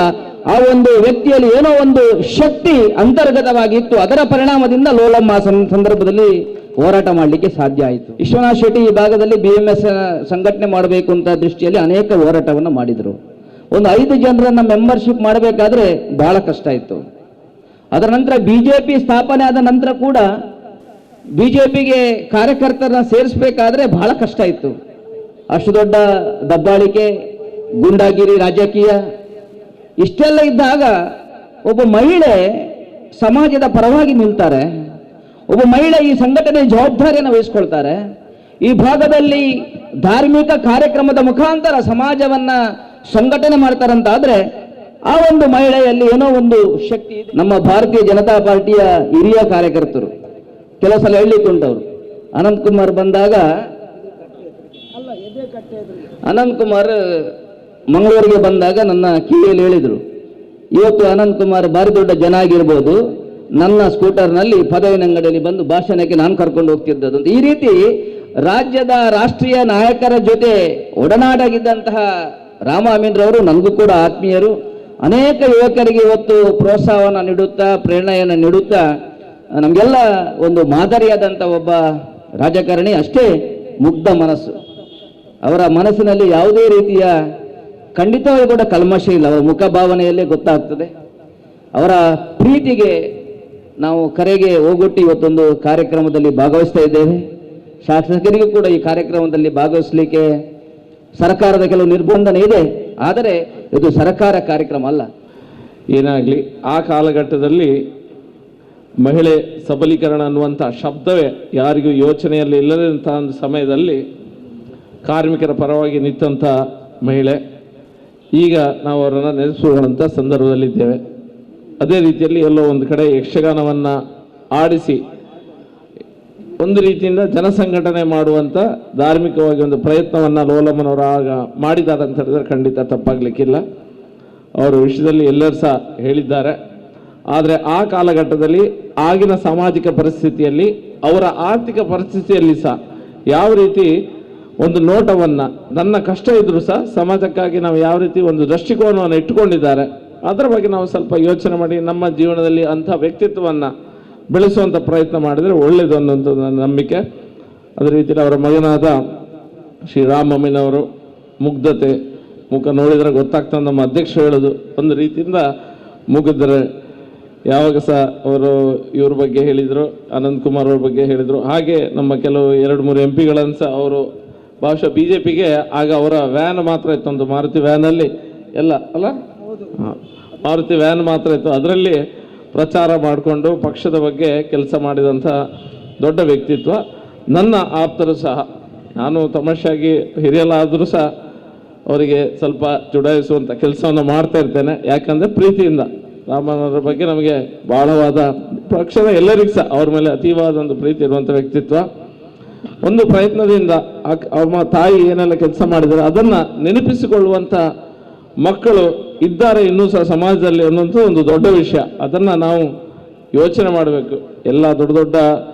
ಆ ಒಂದು ವ್ಯಕ್ತಿಯಲ್ಲಿ ಏನೋ ಒಂದು ಶಕ್ತಿ ಅಂತರ್ಗತವಾಗಿತ್ತು. ಅದರ ಪರಿಣಾಮದಿಂದ ಲೋಲಮ್ಮ ಸಂದರ್ಭದಲ್ಲಿ ಹೋರಾಟ ಮಾಡಲಿಕ್ಕೆ ಸಾಧ್ಯ ಆಯಿತು. ವಿಶ್ವನಾಥ್ ಶೆಟ್ಟಿ ಈ ಭಾಗದಲ್ಲಿ BMS ಸಂಘಟನೆ ಮಾಡಬೇಕು ಅಂತ ದೃಷ್ಟಿಯಲ್ಲಿ ಅನೇಕ ಹೋರಾಟವನ್ನು ಮಾಡಿದರು. ಒಂದು 5 ಜನರನ್ನ ಮೆಂಬರ್ಶಿಪ್ ಮಾಡಬೇಕಾದ್ರೆ ಬಹಳ ಕಷ್ಟ ಇತ್ತು. ಅದರ ನಂತರ ಬಿಜೆಪಿ ಸ್ಥಾಪನೆ ಆದ ನಂತರ ಕೂಡ ಬಿಜೆಪಿಗೆ ಕಾರ್ಯಕರ್ತರನ್ನ ಸೇರಿಸಬೇಕಾದ್ರೆ ಬಹಳ ಕಷ್ಟ ಇತ್ತು. ಅಷ್ಟು ದೊಡ್ಡ ದಬ್ಬಾಳಿಕೆ, ಗುಂಡಾಗಿರಿ, ರಾಜಕೀಯ ಇಷ್ಟೆಲ್ಲ ಇದ್ದಾಗ ಒಬ್ಬ ಮಹಿಳೆ ಸಮಾಜದ ಪರವಾಗಿ ನಿಲ್ತಾರೆ, ಒಬ್ಬ ಮಹಿಳೆ ಈ ಸಂಘಟನೆಯ ಜವಾಬ್ದಾರಿಯನ್ನು ವಹಿಸ್ಕೊಳ್ತಾರೆ. ಈ ಭಾಗದಲ್ಲಿ ಧಾರ್ಮಿಕ ಕಾರ್ಯಕ್ರಮದ ಮುಖಾಂತರ ಸಮಾಜವನ್ನ ಸಂಘಟನೆ ಮಾಡ್ತಾರಂತಾದ್ರೆ ಆ ಒಂದು ಮಹಿಳೆಯಲ್ಲಿ ಏನೋ ಒಂದು ಶಕ್ತಿ ಇದೆ. ನಮ್ಮ ಭಾರತೀಯ ಜನತಾ ಪಾರ್ಟಿಯ ಹಿರಿಯ ಕಾರ್ಯಕರ್ತರು ಕೆಲವು ಸಲ ಹೇಳಲಿಕ್ಕೆ ಉಂಟವರು, ಅನಂತ್ ಕುಮಾರ್ ಬಂದಾಗ, ಅನಂತ್ ಕುಮಾರ್ ಮಂಗಳೂರಿಗೆ ಬಂದಾಗ ನನ್ನ ಕಿವಿಯಲ್ಲಿ ಹೇಳಿದರು, ಇವತ್ತು ಅನಂತ್ ಕುಮಾರ್ ಭಾರಿ ದೊಡ್ಡ ಜನ ಆಗಿರ್ಬೋದು, ನನ್ನ ಸ್ಕೂಟರ್ನಲ್ಲಿ ಪದವಿನಂಗಡಿಯಲ್ಲಿ ಬಂದು ಭಾಷಣಕ್ಕೆ ನಾನು ಕರ್ಕೊಂಡು ಹೋಗ್ತಿದ್ದದ್ದು ಅಂತ. ಈ ರೀತಿ ರಾಜ್ಯದ ರಾಷ್ಟ್ರೀಯ ನಾಯಕರ ಜೊತೆ ಒಡನಾಡಾಗಿದ್ದಂತಹ ರಾಮ ಅಮೀನ್ರವರು ನನಗೂ ಕೂಡ ಆತ್ಮೀಯರು. ಅನೇಕ ಯುವಕರಿಗೆ ಇವತ್ತು ಪ್ರೋತ್ಸಾಹವನ್ನು ನೀಡುತ್ತಾ, ಪ್ರೇರಣೆಯನ್ನು ನೀಡುತ್ತಾ ನಮಗೆಲ್ಲ ಒಂದು ಮಾದರಿಯಾದಂಥ ಒಬ್ಬ ರಾಜಕಾರಣಿ. ಅಷ್ಟೇ ಮುಗ್ಧ ಮನಸ್ಸು, ಅವರ ಮನಸ್ಸಿನಲ್ಲಿ ಯಾವುದೇ ರೀತಿಯ ಖಂಡಿತವಾಗಿ ಕೂಡ ಕಲ್ಮಶ ಇಲ್ಲ, ಅವರ ಮುಖಭಾವನೆಯಲ್ಲೇ ಗೊತ್ತಾಗ್ತದೆ. ಅವರ ಪ್ರೀತಿಗೆ ನಾವು ಕರೆಗೆ ಹೋಗೊಟ್ಟಿ ಇವತ್ತೊಂದು ಕಾರ್ಯಕ್ರಮದಲ್ಲಿ ಭಾಗವಹಿಸ್ತಾ ಇದ್ದೇವೆ. ಶಾಸಕರಿಗೂ ಕೂಡ ಈ ಕಾರ್ಯಕ್ರಮದಲ್ಲಿ ಭಾಗವಹಿಸಲಿಕ್ಕೆ ಸರ್ಕಾರದ ಕೆಲವು ನಿರ್ಬಂಧನೆ ಇದೆ, ಆದರೆ ಇದು ಸರ್ಕಾರ ಕಾರ್ಯಕ್ರಮ ಅಲ್ಲ. ಏನಾಗಲಿ, ಆ ಕಾಲಘಟ್ಟದಲ್ಲಿ ಮಹಿಳೆ ಸಬಲೀಕರಣ ಅನ್ನುವಂಥ ಶಬ್ದವೇ ಯಾರಿಗೂ ಯೋಚನೆಯಲ್ಲಿ ಇಲ್ಲದಂಥ ಒಂದು ಸಮಯದಲ್ಲಿ ಕಾರ್ಮಿಕರ ಪರವಾಗಿ ನಿಂತಹ ಮಹಿಳೆ, ಈಗ ನಾವು ಅವರನ್ನು ನೆನೆಸಿಕೊಳ್ಳುವಂಥ ಸಂದರ್ಭದಲ್ಲಿದ್ದೇವೆ. ಅದೇ ರೀತಿಯಲ್ಲಿ ಎಲ್ಲೋ ಒಂದು ಕಡೆ ಯಕ್ಷಗಾನವನ್ನು ಆಡಿಸಿ ಒಂದು ರೀತಿಯಿಂದ ಜನಸಂಘಟನೆ ಮಾಡುವಂಥ ಧಾರ್ಮಿಕವಾಗಿ ಒಂದು ಪ್ರಯತ್ನವನ್ನು ಲೋಲಮ್ಮನವರು ಆಗ ಮಾಡಿದ್ದಾರೆ ಅಂತ ಹೇಳಿದ್ರೆ ಖಂಡಿತ ತಪ್ಪಾಗಲಿಕ್ಕಿಲ್ಲ. ಅವರ ವಿಷಯದಲ್ಲಿ ಎಲ್ಲರೂ ಸಹ ಹೇಳಿದ್ದಾರೆ. ಆದರೆ ಆ ಕಾಲಘಟ್ಟದಲ್ಲಿ ಆಗಿನ ಸಾಮಾಜಿಕ ಪರಿಸ್ಥಿತಿಯಲ್ಲಿ ಅವರ ಆರ್ಥಿಕ ಪರಿಸ್ಥಿತಿಯಲ್ಲಿ ಸಹ ಯಾವ ರೀತಿ ಒಂದು ನೋಟವನ್ನು, ನನ್ನ ಕಷ್ಟ ಇದ್ದರೂ ಸಹ ಸಮಾಜಕ್ಕಾಗಿ ನಾವು ಯಾವ ರೀತಿ ಒಂದು ದೃಷ್ಟಿಕೋನವನ್ನು ಇಟ್ಟುಕೊಂಡಿದ್ದಾರೆ ಅದರ ಬಗ್ಗೆ ನಾವು ಸ್ವಲ್ಪ ಯೋಚನೆ ಮಾಡಿ ನಮ್ಮ ಜೀವನದಲ್ಲಿ ಅಂಥ ವ್ಯಕ್ತಿತ್ವವನ್ನು ಬೆಳೆಸುವಂಥ ಪ್ರಯತ್ನ ಮಾಡಿದರೆ ಒಳ್ಳೆಯದು ಅನ್ನೋಂಥ ನನ್ನ ನಂಬಿಕೆ. ಅದೇ ರೀತಿಯಲ್ಲಿ ಅವರ ಮಗನಾದ ಶ್ರೀರಾಮ ಅಮೀನವರು ಮುಗ್ಧತೆ ಮುಖ ನೋಡಿದರೆ ಗೊತ್ತಾಗ್ತದೆ. ನಮ್ಮ ಅಧ್ಯಕ್ಷರು ಹೇಳೋದು ಒಂದು ರೀತಿಯಿಂದ ಮುಗಿದ್ರೆ ಯಾವಾಗ ಸಹ ಅವರು ಇವ್ರ ಬಗ್ಗೆ ಹೇಳಿದರು, ಅನಂತ್ ಕುಮಾರ್ ಅವ್ರ ಬಗ್ಗೆ ಹೇಳಿದರು. ಹಾಗೆ ನಮ್ಮ ಕೆಲವು 2-3 ಎಂ ಪಿಗಳನ್ನು ಸಹ ಅವರು ಬಹುಶಃ ಬಿ ಜೆ ಪಿಗೆ ಆಗ ಅವರ ವ್ಯಾನ್ ಮಾತ್ರ ಇತ್ತು, ಒಂದು ಮಾರುತಿ ವ್ಯಾನಲ್ಲಿ ಎಲ್ಲ ಅಲ್ಲ, ಮಾರುತಿ ವ್ಯಾನ್ ಮಾತ್ರ ಇತ್ತು, ಅದರಲ್ಲಿ ಪ್ರಚಾರ ಮಾಡಿಕೊಂಡು ಪಕ್ಷದ ಬಗ್ಗೆ ಕೆಲಸ ಮಾಡಿದಂಥ ದೊಡ್ಡ ವ್ಯಕ್ತಿತ್ವ. ನನ್ನ ಆಪ್ತರು ಸಹ, ನಾನು ತಮಾಷೆಯಾಗಿ ಹಿರಿಯಲಾದರೂ ಸಹ ಅವರಿಗೆ ಸ್ವಲ್ಪ ಚುಡಾಯಿಸುವಂಥ ಕೆಲಸವನ್ನು ಮಾಡ್ತಾ ಇರ್ತೇನೆ. ಯಾಕಂದರೆ ಪ್ರೀತಿಯಿಂದ ರಾಮನವರ ಬಗ್ಗೆ ನಮಗೆ ಬಹಳವಾದ ಪಕ್ಷದ ಎಲ್ಲರಿಗೂ ಸಹ ಅವ್ರ ಮೇಲೆ ಅತೀವಾದ ಒಂದು ಪ್ರೀತಿ ಇರುವಂಥ ವ್ಯಕ್ತಿತ್ವ. ಒಂದು ಪ್ರಯತ್ನದಿಂದ ಅವ್ರ ತಾಯಿ ಏನೆಲ್ಲ ಕೆಲಸ ಮಾಡಿದ್ದಾರೆ ಅದನ್ನು ನೆನಪಿಸಿಕೊಳ್ಳುವಂಥ ಮಕ್ಕಳು ಇದ್ದಾರೆ ಇನ್ನೂ ಸಹ ಸಮಾಜದಲ್ಲಿ ಅನ್ನುವಂಥ ಒಂದು ದೊಡ್ಡ ವಿಷಯ. ಅದನ್ನು ನಾವು ಯೋಚನೆ ಮಾಡಬೇಕು. ಎಲ್ಲ ದೊಡ್ಡ ದೊಡ್ಡ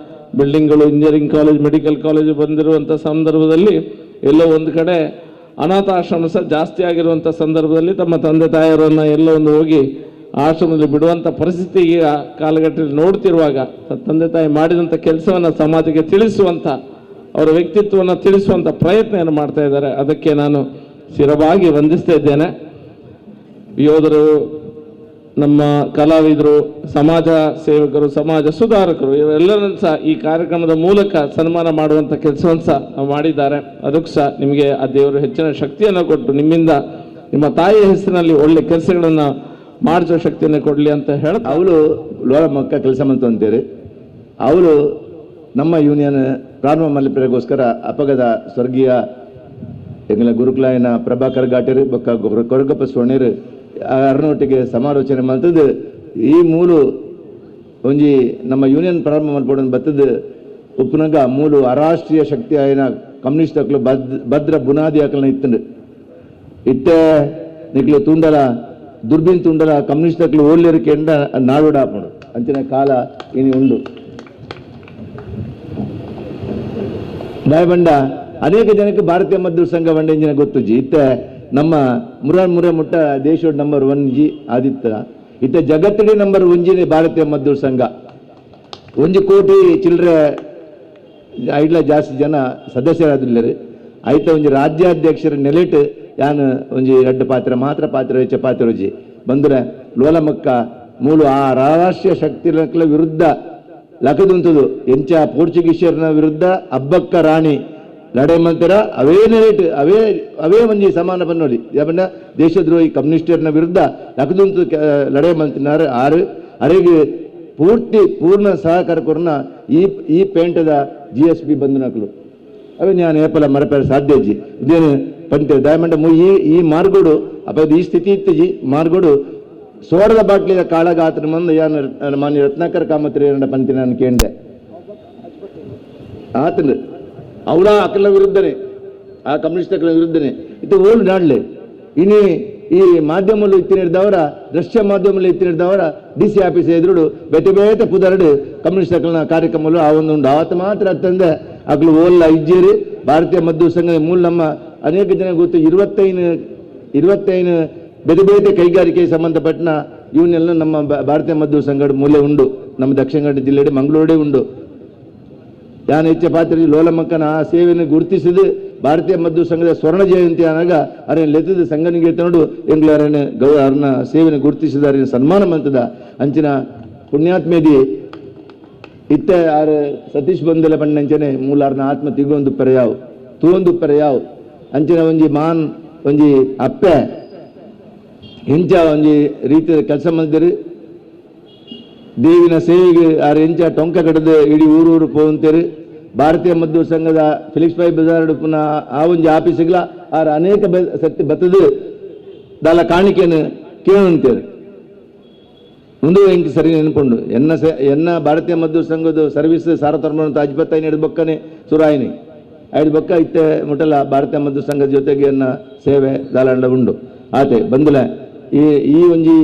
ಬಿಲ್ಡಿಂಗ್ಗಳು, engineering college, medical college ಬಂದಿರುವಂಥ ಸಂದರ್ಭದಲ್ಲಿ ಎಲ್ಲೋ ಒಂದು ಕಡೆ ಅನಾಥಾಶ್ರಮ ಸಹ ಜಾಸ್ತಿ ಆಗಿರುವಂಥ ಸಂದರ್ಭದಲ್ಲಿ ತಮ್ಮ ತಂದೆ ತಾಯಿಯರನ್ನು ಎಲ್ಲೋ ಒಂದು ಹೋಗಿ ಆಶ್ರಮದಲ್ಲಿ ಬಿಡುವಂಥ ಪರಿಸ್ಥಿತಿ ಈಗ ಕಾಲಘಟ್ಟದಲ್ಲಿ ನೋಡ್ತಿರುವಾಗ ತಂದೆ ತಾಯಿ ಮಾಡಿದಂಥ ಕೆಲಸವನ್ನು ಸಮಾಜಕ್ಕೆ ತಿಳಿಸುವಂಥ, ಅವರ ವ್ಯಕ್ತಿತ್ವವನ್ನು ತಿಳಿಸುವಂಥ ಪ್ರಯತ್ನ ಮಾಡ್ತಾ ಇದ್ದಾರೆ. ಅದಕ್ಕೆ ನಾನು ಶಿರವಾಗಿ ವಂದಿಸ್ತಾ ಇದ್ದೇನೆ. ಯೋಧರು ನಮ್ಮ ಕಲಾವಿದರು, ಸಮಾಜ ಸೇವಕರು, ಸಮಾಜ ಸುಧಾರಕರು ಇವರೆಲ್ಲರನ್ನು ಸಹ ಈ ಕಾರ್ಯಕ್ರಮದ ಮೂಲಕ ಸನ್ಮಾನ ಮಾಡುವಂಥ ಕೆಲಸವನ್ನು ಸಹ ಮಾಡಿದ್ದಾರೆ. ಅದಕ್ಕೂ ಸಹ ನಿಮಗೆ ಆ ದೇವರು ಹೆಚ್ಚಿನ ಶಕ್ತಿಯನ್ನು ಕೊಟ್ಟು ನಿಮ್ಮಿಂದ ನಿಮ್ಮ ತಾಯಿಯ ಹೆಸರಿನಲ್ಲಿ ಒಳ್ಳೆ ಕೆಲಸಗಳನ್ನು ಮಾಡಿಸೋ ಶಕ್ತಿಯನ್ನು ಕೊಡಲಿ ಅಂತ ಹೇಳಿ. ಅವಳು ಲೋಲಮ್ಮಕ್ಕ ಕೆಲಸ ಮಾಡ್ತು ಅಂತೀರಿ. ಅವಳು ನಮ್ಮ ಯೂನಿಯನ್ ಪ್ರಾರಂಭ ಮಲ್ಲಿಪೆರೆಗೋಸ್ಕರ ಅಪಗದ ಸ್ವರ್ಗೀಯ ಎಂಗಲ ಗುರುಕುಲಾಯನ ಪ್ರಭಾಕರ್ ಘಾಟರು ಬೊಕ್ಕ ಕೊರಗಪ್ಪ ಸೋಣೇರು ಅರ್ನೋಟಿಗೆ ಸಮಾಲೋಚನೆ ಮಾಡ್ತದ್ದು. ಈ ಮೂಲು ಒಂಜಿ ನಮ್ಮ ಯೂನಿಯನ್ ಪ್ರಾರಂಭ ಮಲ್ಪೊಡನ್ ಬತ್ತದ ಉಪ್ಪುನಗ ಮೂಲು ಅರಾಷ್ಟ್ರೀಯ ಶಕ್ತಿ ಆಯ್ನ ಕಮ್ಯುನಿಸ್ಟ್ ಅಕ್ಲು ಭದ್ರ ಬುನಾದಿ ಅಕಲ್ನ ಇತ್ತಂಡು ಇತ್ತೆ ನಿಕ್ಲು ತುಂಡಲ ದುರ್ಬಿನ್ ತುಂಡಲ ಕಮ್ಯುನಿಸ್ಟ್ ಅಕ್ಲು ಓಲ್ಲೇರು ಕೆಂಡ ನಾಡೋಡ ಹಾಪುಂಡು ಅಂಚಿನ ಕಾಲ ಇನಿ ಉಂಡು. ದಾಯಬಂಡ ಅನೇಕ ಜನಕ್ಕೆ ಭಾರತೀಯ ಮದ್ದೂರು ಸಂಘ ಬಂಡ ಇಂಜಿನ ಗೊತ್ತುಜಿ. ಇತ್ತೆ ನಮ್ಮ ಮುರ ಮುಟ್ಟ ದೇಶದ ನಂಬರ್ 1 ಜಿ ಆದಿತ್ಯ ಇತ್ತ ಜಗತ್ತಿಡಿ ನಂಬರ್ 1 ಜಿನೇ ಭಾರತೀಯ ಮದ್ದೂರು ಸಂಘ. 1 ಕೋಟಿ ಚಿಲ್ಲರೆ ಐಡ್ಲ ಜಾಸ್ತಿ ಜನ ಸದಸ್ಯರಾದಿಲ್ಲರು. ಆಯ್ತ ಒಂಜಿ ರಾಜ್ಯಾಧ್ಯಕ್ಷರ ನೆಲೆಟ್ ಯಾನು ಒಂಜಿ 2 ಪಾತ್ರ ಮಾತ್ರ ಪಾತ್ರ ಚಪಾತಿ ರುಜಿ ಬಂದ್ರೆ ಲೋಲಮಕ್ಕ ಮೂಲು ಆ ರಾಷ್ಟ್ರೀಯ ಶಕ್ತಿಗಳ ವಿರುದ್ಧ ಲಕದುಂತದು ಎಂಚ ಪೋರ್ಚುಗೀಸರ್ನ ವಿರುದ್ಧ ಅಬ್ಬಕ್ಕ ರಾಣಿ ಲಡೈ ಮಂತರ ಅವೇ ನೆಲೆಟ್ ಅವೇ ಅವೇ ಒಂಜಿ ಸಮಾನ ಬನ್ನೋಡಿ ಯಾಬಣ್ಣ ದೇಶದ್ರೋಹಿ ಕಮ್ಯುನಿಸ್ಟರ್ನ ವಿರುದ್ಧ ಲಕದುಂತು ಲಡೈ ಮಂತಿನಾರು ಆರು ಅರೆಗೆ ಪೂರ್ತಿ ಪೂರ್ಣ ಸಹಕಾರ ಕೊರ್ನ ಈ ಈ ಪೇಂಟದ GSP ಬಂದು ನಕಲು ಅವೇ ನಾನು ಏಪಲ ಮರಪೇರ ಸಾಧ್ಯ ಜಿ ಇದೇನು ಪಂತೆ ದಯಮಂಡ ಈ ಈ ಮಾರ್ಗೋಡು ಅಪ್ಪ ಈ ಸ್ಥಿತಿ ಇತ್ತು ಜಿ ಮಾರ್ಗೋಡು ಸೋಡದ ಬಾಟ್ಲಿದ ಕಾಳಗಾತ್ರ ಮಂದು ಯಾನು ಮಾನ್ಯ ರತ್ನಾಕರ್ ಕಾಮತ್ರಿ ಪಂತಿ ನಾನು ಕೇಂದೆ ಆತನ ಅವಳ ಅಕಲ ವಿರುದ್ಧನೇ ಆ ಕಮ್ಯುನಿಸ್ಟ್ ಅಕಲ ವಿರುದ್ಧನೇ ಇದು ಓಲ್ಡ್ ನಾಡ್ಲೆ ಇನಿ ಈ ಮಾಧ್ಯಮలు ಇತ್ತಿನಿಡ್ದವರ ದೃಶ್ಯ ಮಾಧ್ಯಮలు ಇತ್ತಿನಿಡ್ದವರ DC office ಎದುರುಡು ಬೇತೆ ಬೇತೆ ಪುದರಡು ಕಮ್ಯುನಿಸ್ಟ್ ಅಕಲನ ಕಾರ್ಯಕ್ರಮలు ಆ ಒಂದು ಉಂಡು. ಆವತ್ತು ಮಾತ್ರ ಅತ್ತಂದೆ ಅಕಲು ಓಲ್ಲ ಇಜ್ಜೇರಿ ಭಾರತೀಯ ಮದ್ದೂರು ಸಂಘದ ಮೂಲ ನಮ್ಮ ಅನೇಕ ಜನ ಗೊತ್ತು 25 ಬೇತೆ ಬೇತೆ ಕೈಗಾರಿಕೆ ಸಂಬಂಧಪಟ್ಟನ ಇವನ್ನೆಲ್ಲ ನಮ್ಮ ಭಾರತೀಯ ಮದ್ದೂರು ಸಂಘದ ಮೂಲೆ ಉಂಡು. ನಮ್ಮ ದಕ್ಷಿಣ ಕನ್ನಡ ಜಿಲ್ಲೆಡೆ ಮಂಗಳೂರೇ ಉಂಡು. ಯಾನು ಹೆಚ್ಚ ಪಾತ್ರ ಲೋಲಮಕ್ಕನ ಆ ಸೇವೆಯನ್ನು ಗುರುತಿಸಿದ ಭಾರತೀಯ ಮದ್ದೂರು ಸಂಘದ ಸ್ವರ್ಣ ಜಯಂತಿ ಆನಾಗ ಅರೆ ಲೆತ್ತದ ಸಂಘನಿಗೆ ನೋಡು ಎಂಗ್ಲರನ್ನ ಅವ್ರನ್ನ ಸೇವೆಯನ್ನು ಗುರುತಿಸಿದ ಅರಿನ ಸನ್ಮಾನ ಮಂತದ ಅಂಚಿನ ಪುಣ್ಯಾತ್ಮೇದಿ ಇತ್ತೆ ಆರು ಸತೀಶ್ ಬಂದೆಲೆ ಪಣ್ಣಂಚನೆ ಮೂಲಾರ್ನ ಆತ್ಮ ತಿಗೊಂದು ಪೆರೆಯಾವು ತೂವೊಂದು ಪೆರೆಯಾವು ಅಂಚಿನ ಒಂಜಿ ಮಾನ್ ಒಂಜಿ ಅಪ್ಪೆ ಇಂಚ ಒಂಜಿ ರೀತಿಯ ಕೆಲಸ ಮಾಡಿದಿರಿ. ದೇವಿನ ಸೇವೆಗೆ ಆರು ಎಂಚ ಟೊಂಕ ಕಡದು ಇಡೀ ಊರೂರು ಪೋವಂತೇರಿ. ಭಾರತೀಯ ಮದ್ದೂರು ಸಂಘದ ಫಿಲಿಕ್ಸ್ ಪೈ ಬಜಾರ್ ಪುನಃ ಆ ಒಂಜಿ ಆಫೀಸಿಗ್ಲ ಆರು ಅನೇಕ ಸತ್ಯ ಬತ್ತದು ದಾಲ ಕಾಣಿಕೆಯನ್ನು ಕೇಳುವಂತೇರಿ. ಒಂದು ಎಂಕ್ ಸರಿ ನೆನಪುಂಡು ಎನ್ನ ಎನ್ನ ಭಾರತೀಯ ಮದ್ದೂರು ಸಂಘದ ಸರ್ವಿಸ್ ಸಾರತರ್ಮ ಅಜ್ಬತ್ತೈನ ಹಿಡಿದು ಬೊಕ್ಕನೆ ಸುರಾಯಿನಿ ಐದು ಬೊಕ್ಕ ಇತ್ತೆ ಮುಟ್ಟಲ ಭಾರತೀಯ ಮದ್ದೂರು ಸಂಘದ ಜೊತೆಗೆ ಎನ್ನ ಸೇವೆ ದಾಲಾಂಡ ಉಂಡು. ಆತೆ ಬಂದಲ ಈ ಈ ಒಂಜಿ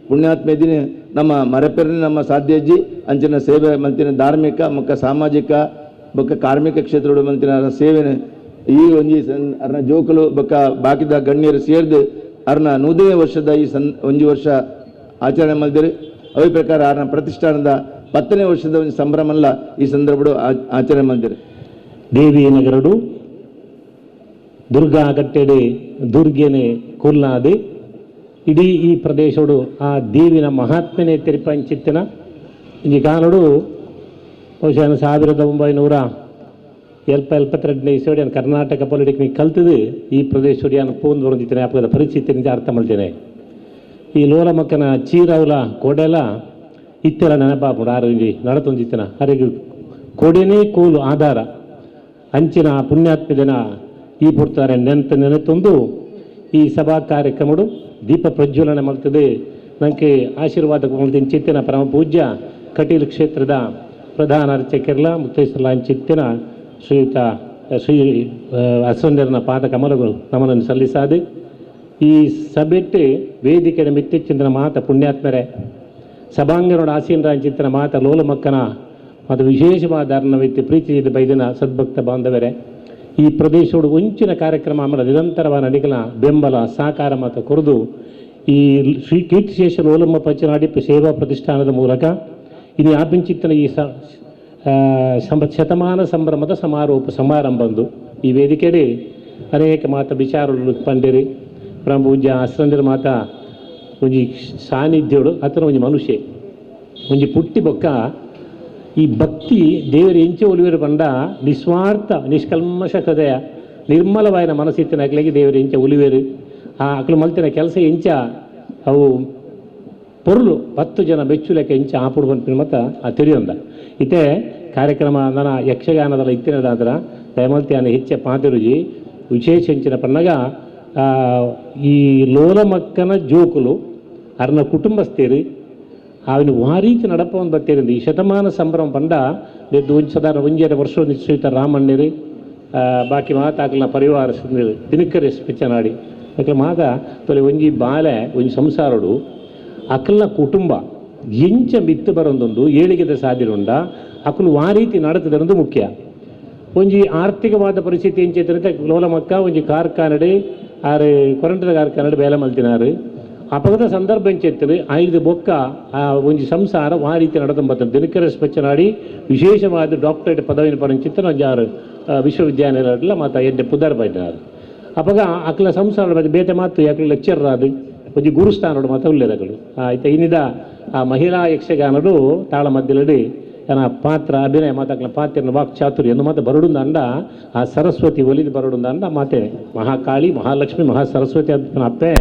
ಪುಣ್ಯಾತ್ಮ ದಿನ ನಮ್ಮ ಮರೆಪೆರನೆ ನಮ್ಮ ಸಾಧ್ಯಜ್ಜಿ ಅಂಚಿನ ಸೇವೆ ಮಂತಿನ ಧಾರ್ಮಿಕ ಬೊಕ್ಕ ಸಾಮಾಜಿಕ ಬೊಕ್ಕ ಕಾರ್ಮಿಕ ಕ್ಷೇತ್ರದ ಮಂತಿನ ಸೇವೆನ ಈ ಒಂಜಿ ಅರ್ನ ಜೋಕುಲು ಬೊಕ್ಕ ಬಾಕಿದ ಗಣ್ಯರು ಸೇರ್ದು ಅರ್ನ 100ನೇ ವರ್ಷದ ಈ ಒಂಜಿ ವರ್ಷ ಆಚರಣೆ ಮಾಡಿದರು. ಅವೇ ಪ್ರಕಾರ ಅರ್ನ ಪ್ರತಿಷ್ಠಾನದ 10ನೇ ವರ್ಷದ ಒಂದು ಸಂಭ್ರಮಲ್ಲ ಈ ಸಂದರ್ಭ ಆಚರಣೆ ಮಾಡಿದರು. ದೇವಿನಗರಡು ದುರ್ಗಾ ಕಟ್ಟೆಡೆ ದುರ್ಗೆನೆ ಕೊಲ್ಲಾದೆ ಇಡೀ ಈ ಪ್ರದೇಶಡು ಆ ದೇವಿನ ಮಹಾತ್ಮನೆ ತೆರಿಪಂಚಿತ್ತಿನ ಈ ಕಾಲಡು ಬಹುಶಃ 1972 ಇಸೋಡಿ ಕರ್ನಾಟಕ ಪಾಲಿಟೆಕ್ನಿಕ್ ಕಲ್ತದು ಈ ಪ್ರದೇಶಡು ಯಾನು ಪೋಂದು ಬರೋದಿತ್ತೇನೆ ಅಪ್ಪದ ಪರಿಸ್ಥಿತಿ ಅರ್ಥ ಮಾಡ್ತೇನೆ. ಈ ಲೋಲಮಕ್ಕನ ಚೀರವಲ ಕೊಡೆಲ ಇತ್ತೆಲ್ಲ ನೆನಪಾಪುಡು ಆರು ಇಂಜಿ ನಡತೊಂದಿತ್ತನ ಅರೆಗೆ ಕೊಡೆನೇ ಕೋಲು ಆಧಾರ ಅಂಚಿನ ಪುಣ್ಯಾತ್ಮದಿನ ಈ ಪುಡ್ತಾರೆ ನೆನತ ನೆನೆತೊಂದು ಈ ಸಭಾ ಕಾರ್ಯಕ್ರಮಡು ದೀಪ ಪ್ರಜ್ವಲನೆ ಮಾಡ್ತದೆ. ನನಗೆ ಆಶೀರ್ವಾದ ಚಿತ್ತಿನ ಪರಮ ಪೂಜ್ಯ ಕಟೀಲ್ ಕ್ಷೇತ್ರದ ಪ್ರಧಾನ ಅರ್ಚಕರ್ಲ ಮುತ್ತೈಸರ್ಲ ಚಿತ್ತಿನ ಶ್ರೀಯುತ ಶ್ರೀ ಅಸಂದರನ ಪಾದ ಕಮಲಗಳು ನಮನನ್ನು ಸಲ್ಲಿಸಾದೆ. ಈ ಸಭೆಟ್ಟೆ ವೇದಿಕೆಯ ಮಿತ್ತಿಚ್ಚಿಂದನ ಮಾತ ಪುಣ್ಯಾತ್ಮರೆ ಸಭಾಂಗನೋಡ ಆಸೀನರ ಚಿತ್ತಿನ ಮಾತ ಲೋಲಮಕ್ಕನ ಮತ್ತು ವಿಶೇಷವಾದ ಅರ್ಣವಿತ್ತು ಪ್ರೀತಿ ಬೈದಿನ ಸದ್ಭಕ್ತ ಬಾಂಧವರೇ, ಈ ಪ್ರದೇಶೋಡು ಒಂಚಿನ ಕಾರ್ಯಕ್ರಮ ಆಮೇಲೆ ನಿರಂತರವಾದ ನಡಿಗಲ ಬೆಂಬಲ ಸಹಕಾರ ಮತ್ತು ಕೊರದು ಈ ಶ್ರೀ ಕೀರ್ತಿಶೇಷ ಲೋಲಮ್ಮ ಪಚ್ಚನಾಡಿ ಸೇವಾ ಪ್ರತಿಷ್ಠಾನದ ಮೂಲಕ ಇನ್ನು ಆಪಿಂಚಿತ್ತನ ಈ ಶತಮಾನ ಸಂಭ್ರಮದ ಸಮಾರೋಪ ಸಮಾರಂಭಂದು ಈ ವೇದಿಕೆಡೆ ಅನೇಕ ಮಾತ ವಿಚಾರಗಳು ಪಂಡಿರಿ ಪರಮಪೂಜ್ಯ ಆಶ್ರಂದಿರ ಮಾತಾ ಒಂಜಿ ಸಾನ್ನಿಧ್ಯೋಡು ಅತನ ಒಂಜಿ ಮನುಷ್ಯ ಒಂಜಿ ಪುಟ್ಟಿ ಬೊಕ್ಕ ಈ ಭಕ್ತಿ ದೇವರು ಎಂಚೆ ಒಲಿವೆರು ಪಂಡ ನಿಸ್ವಾರ್ಥ ನಿಷ್ಕಲ್ಮಶ ಹೃದಯ ನಿರ್ಮಲವಾಯಿನ ಮನಸ್ಸಿತ್ತಿನ ಅಕ್ಲೆಗೆ ದೇವರು ಎಂಚ ಒಲಿವೆರು ಆ ಅಕ್ಲು ಮಲ್ತಿನ ಕೆಲಸ ಎಂಚ ಅವು ಪೊರುಲು 10 ಜನ ಮೆಚ್ಚುಲೆಕ್ಕ ಎಂಚ ಆಪುಡು ಪನ್ಪಿನ ಮತ್ತ ಆ ತೆರಿಯೊಂದ ಇತ್ತೆ ಕಾರ್ಯಕ್ರಮ ನನ್ನ ಯಕ್ಷಗಾನದಲ್ಲ ಇತ್ತಿನದಾದ್ರ ದಯಮಲ್ತಿಯಾನ ಹೆಚ್ಚ ಪಾತಿರುಜಿ ವಿಶೇಷ ಎಂಚಿನ ಪನ್ನಗ ಈ ಲೋಲಮಕ್ಕನ ಜೋಕುಲು ಅರ್ನ ಕುಟುಂಬಸ್ಥೇರಿ ಆವಿನ ವಾರೀತಿ ನಡಪವನ್ನು ಬತ್ತೇರಿಂದ ಈ ಶತಮಾನ ಸಂಭ್ರಮ ಪಂಡ ಒಂಜಿ ಸಾಧಾರಣ ಒಂಜರೆ ವರ್ಷ ನಿಶ್ಚಿತ ರಾಮಣ್ಣೇರಿ ಬಾಕಿ ಮಾತಾಕ್ಲ ಪರಿವಾರ ದಿನಕರ ಪಿಚ್ಚನಾಡಿ ಅಕ್ಲ ಮಾತ ತೊಲೆ ಒಂಜಿ ಬಾಲೆ ಒಂಜಿ ಸಂಸಾರಡು ಅಕ್ಲ ಕುಟುಂಬ ಎಂಚ ಮಿತ್ತು ಬರೊಂದೊಂದು ಏಳಿಗೆದ ಸಾದಿರುಂಡ ಅಕುಲು ವಾರೀತಿ ನಡತದರೊಂದು ಮುಖ್ಯ ಒಂಜಿ ಆರ್ಥಿಕವಾದ ಪರಿಸ್ಥಿತಿ ಎಂಚ ಲೋಲಮಕ್ಕ ಒಂಜಿ ಕಾರ್ಖಾನಡೆ ಆರು ಕೊರಂಟದ ಕಾರ್ಖಾನಡೆ ಬೇಲೆ ಮಲ್ತಿನಾರು ಅಪಗದ ಸಂದರ್ಭ ಎಂಚೆತ್ತಲು ಐದು ಬೊಕ್ಕ ಆ ಒಂಜಿ ಸಂಸಾರ ಆ ರೀತಿ ನಡತಂಬತ್ತ ದಿನಕರ ಸ್ಪಚ್ಚನಾಡಿ ವಿಶೇಷವಾದ ಡಾಕ್ಟರೇಟ್ ಪದವಿನ ಪರಂಚಿತ್ತ ಒಂಜಿ ಆರು ವಿಶ್ವವಿದ್ಯಾನಿಲಯ ಮಾತ ಎಡ್ಡೆ ಪುದರ್ ಬೈದಿನಾರು ಅಪಗ ಅಕ್ಲ ಸಂಸಾರ ಬಗ್ಗೆ ಬೇತೆ ಮಾತು ಯಾಕಲೆ ಲೆಕ್ಚರ್ ಅದು ಒಂಜಿ ಗುರುಸ್ಥಾನಡು ಮಾತ ಉಲ್ಲೇದಗಳು ಆಯ್ತ ಇನ್ನಿದ ಆ ಮಹಿಳಾ ಯಕ್ಷಗಾನಡು ತಾಳ ಮಧ್ಯಲಡಿ ತನ್ನ ಪಾತ್ರ ಅಭಿನಯ ಮಾತಾಕ್ಲ ಪಾತ್ರ ವಾಕ್ಚಾತುರ್ಯ ಎಂದು ಮಾತ ಬರಡುಂದ ಆ ಸರಸ್ವತಿ ಒಲಿದು ಬರಡುಂದ ಮಾತೇನೆ ಮಹಾಕಾಳಿ ಮಹಾಲಕ್ಷ್ಮಿ ಮಹಾ ಸರಸ್ವತಿ ಅಪ್ಪೆ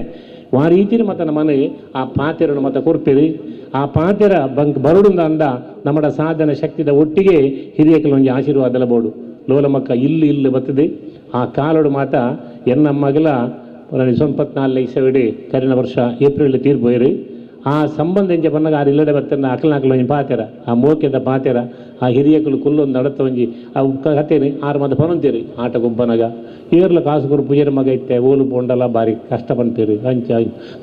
ಆ ರೀತಿಯ ಮತ ನಮ್ಮನೆ ಆ ಪಾತೆರನ್ನು ಮತ ಕೊರ್ಪಿರಿ ಆ ಪಾತೆರ ಬಂಕ್ ಬರಡುಂದ ಅಂದ ನಮ್ಮಡ ಸಾಧನ ಶಕ್ತಿದ ಒಟ್ಟಿಗೆ ಹಿರಿಯಕಲ ಒಂಜಿ ಆಶೀರ್ವಾದಲ ಬೋಡು ಲೋಲಮಕ್ಕ ಇಲ್ಲಿ ಇಲ್ಲಿ ಬತ್ತದೆ ಆ ಕಾಲೋಡು ಮಾತ ಎನ್ನ ಮಗಲ 94 ಇಸವಿಡಿ ಕರಿನ ವರ್ಷ ಏಪ್ರಿಲ್ ತೀರ್ಪೋಯಿರಿ ಆ ಸಂಬಂಧ ಎಂಚ ಬನ್ನಗ ಆರು ಇಲ್ಲಡೆ ಬತ್ತನ ಅಕಲ್ನಾಕಲು ಒಂಜಿ ಪಾತೆರ ಆ ಮೋಕೆದ ಪಾತೆರ ಆ ಹಿರಿಯಕಲು ಕುಲ್ಲೊಂದು ನಡತ ಒಂಜಿ ಆ ಕಥೆನಿ ಆರು ಮತ ಪನೊಂತೀರಿ ಆಟ ಗೊಬ್ಬನಗ ಏರ್ಲ ಕಾಸು ಕೊರು ಪೂಜಾರಿ ಮಗ ಇತ್ತೆ ಓಲು ಪೋಂಡಲ ಬಾರಿ ಕಷ್ಟ ಪನ್ಪೇರಿ ಅಂಚ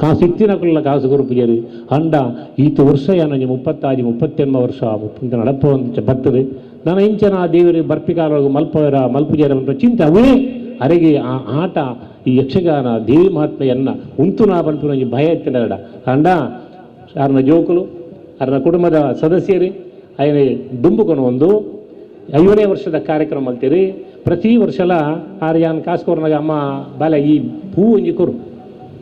ಕಾಸು ಇತ್ತಿನಕುಲ್ಲ ಕಾಸು ಕೊರು ಪೂಜಾರಿ ಅಂಡ ಈತ ವರ್ಷ ಏನೊಂಜಿ 36 38 ವರ್ಷ ನಡಪ ಒಂದು ಬರ್ತದೆ ನಾನು ಇಂಚನ ಆ ದೇವರು ಬರ್ಪಿಕಾಲೊಳಗೆ ಮಲ್ಪವರ ಮಲ್ಪುಜಾರ ಚಿಂತೆ ಅವೇ ಅರೆಗೆ ಆ ಆಟ ಈ ಯಕ್ಷಗಾನ ದೇವಿ ಮಹಾತ್ಮೆಯನ್ನ ಉಂತು ನಾ ಪನ್ಪಿನ ಒಂಜಿ ಭಯ ಇತ್ತಿನಡ ಅಂಡ ಅರ್ನ ಜೋಕುಲು ಅರ್ನ ಕುಟುಂಬದ ಸದಸ್ಯರು ಅಯ್ಯನೆ ದುಂಬುಕೊನು ಒಂದು 50ನೇ ವರ್ಷದ ಕಾರ್ಯಕ್ರಮ ಮಲ್ತೀರಿ ಪ್ರತಿ ವರ್ಷಲ ಆರು ಯಾನ್ ಕಾಸ್ಕೋರ್ನಾಗ ಅಮ್ಮ ಬಾಲೆ ಈ ಪೂ ಒಂಜಿ ಕೊರು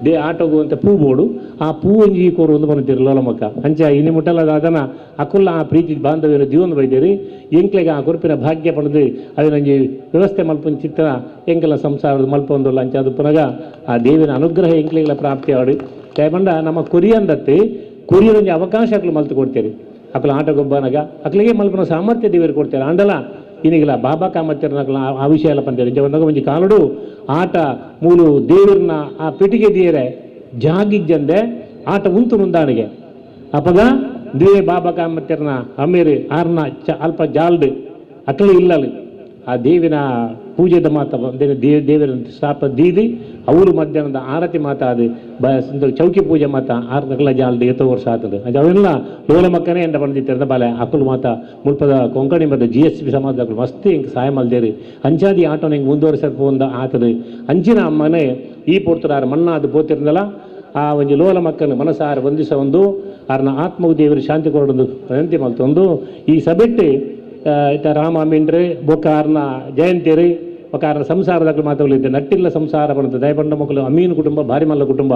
they ಆಟೋಗು ಅಂತ ಪೂ ಬೋಡು ಆ ಪೂ ಒಂಜಿ ಕೋರು ಒಂದು ಬಂದಿರಿ ಲೋಲಮಕ್ಕ ಅಂಚ ಇನಿ ಮುಟ್ಟಲ ಅದನ್ನ ಅಕುಲ್ಲ ಆ ಪ್ರೀತಿ ಬಾಂಧವ್ಯನ ದಿವೊಂದು ಬೈದೇರಿ ಎಂಕ್ಲೆಗೆ ಆ ಕೊರ್ಪಿನ ಭಾಗ್ಯ ಪಡೆದು ಅದನ್ನೊಂಜಿ ವ್ಯವಸ್ಥೆ ಮಲ್ಪನ ಚಿತ್ರ ಎಂಕೆಲ್ಲ ಸಂಸಾರದ ಮಲ್ಪೊಂದುಲ್ಲ ಅಂಚ ಅದು ಪುನಗ ಆ ದೇವಿನ ಅನುಗ್ರಹ ಎಂಕ್ಲೆಗಳ ಪ್ರಾಪ್ತಿ ಆಡಿ ದಯಮಂಡ ನಮ್ಮ ಕೊರಿಯಂದತ್ತಿ ಕೊರಿಯರೊಂಜಿ ಅವಕಾಶ ಅಕ್ಲು ಮಲ್ತು ಕೊಡ್ತೀರಿ ಅಕ್ಲು ಆಟ ಗೊಬ್ಬನಗ ಅಕ್ಲಿಗೆ ಮಲ್ಪನ ಸಾಮರ್ಥ್ಯ ದೇವರು ಕೊಡ್ತಾರೆ ಅಂಡಲ ಇನ್ನಿಗಿಲ್ಲ ಬಾಬಾ ಕಾಮತ್ತಿರನಕಲ ಆ ವಿಷಯ ಎಲ್ಲ ಪಂತೇರಿ ಇಂಚ ಒಂಜಿ ಕಾಲುಡು ಆಟ ಮೂಲು ದೇವಿರ್ನ ಆ ಪೆಟ್ಟಿಗೆ ದಿಯರೆ ಜಾಗಿಜ್ಜಂದೆ ಆಟ ಉಂತು ನುಂದಾಣಿಗೆ ಅಪಗ they ಬಾಬಾ ಕಾಮತ್ತಿರನ ಅಮೇರಿ ಆರ್ನ ಚ ಅಲ್ಪ ಜಾಲ್ಡ್ ಅಕ್ಲೆ ಇಲ್ಲಲಿ ಆ ದೇವಿನ ಪೂಜೆದ ಮಾತ ದೇವರ ಸ್ಥಾಪ ದೀದಿ ಅವರು ಮಧ್ಯಾಹ್ನದ ಆರತಿ ಮಾತಾದು ಚೌಕಿ ಪೂಜೆ ಮಾತ ಆರ್ನಕಲ ಜಾಲ್ಡ್ ಎತ್ತೋ ವರ್ಷ ಆತದೆ ಅವೆಲ್ಲ ಲೋಲಮಕ್ಕನೇ ಎಂಡ ಬಂದಿತ್ತಿರದ ಬಾಲೆ ಅಕುಲು ಮಾತ ಮುಲ್ಪದ ಕೊಂಕಣಿ ಮತ್ತು GSB ಸಮಾಜದ ಅಕುಲು ಮಸ್ತ್ ಹಿಂಗೆ ಸಹಾಯ ಮಲ್ದೇರಿ ಅಂಚಾದಿ ಆಟೋನ ಹಿಂಗೆ ಮುಂದುವರಿಸಕ್ಕೆ ಒಂದು ಆತದೆ ಅಂಚಿನ ಅಮ್ಮನೇ ಈ ಪೊರ್ತುದಾರ ಮಣ್ಣಾದ ಪೋತಿರ್ದಲ್ಲ ಆ ಒಂಜಿ ಲೋಲಮಕ್ಕನ ಮನಸಾರ ವಂದಿಸ ಒಂದು ಆರ್ನ ಆತ್ಮವು ದೇವರು ಶಾಂತಿ ಕೊರಡೊಂದು ವಿನಂತಿ ಮಲ್ತೊಂದು ಈ ಸಭೆಟ್ಟಿ ಇತ್ತ ರಾಮ ಅಮೀನ್ರಿ ಬೊಕ್ಕ ಆರ್ನ ಜಯಂತಿರಿ ಬೊಕ್ಕ ಆರ್ನ ಸಂಸಾರದಾಗ ಮಾತುಗಳಿದ್ದೆ ನಟ್ಟಿಲ್ಲ ಸಂಸಾರ ಬಂತು ದಯಪಂಡ ಮಕ್ಕಳು ಅಮೀನ್ ಕುಟುಂಬ ಭಾರಿ ಮಲ್ಲ ಕುಟುಂಬ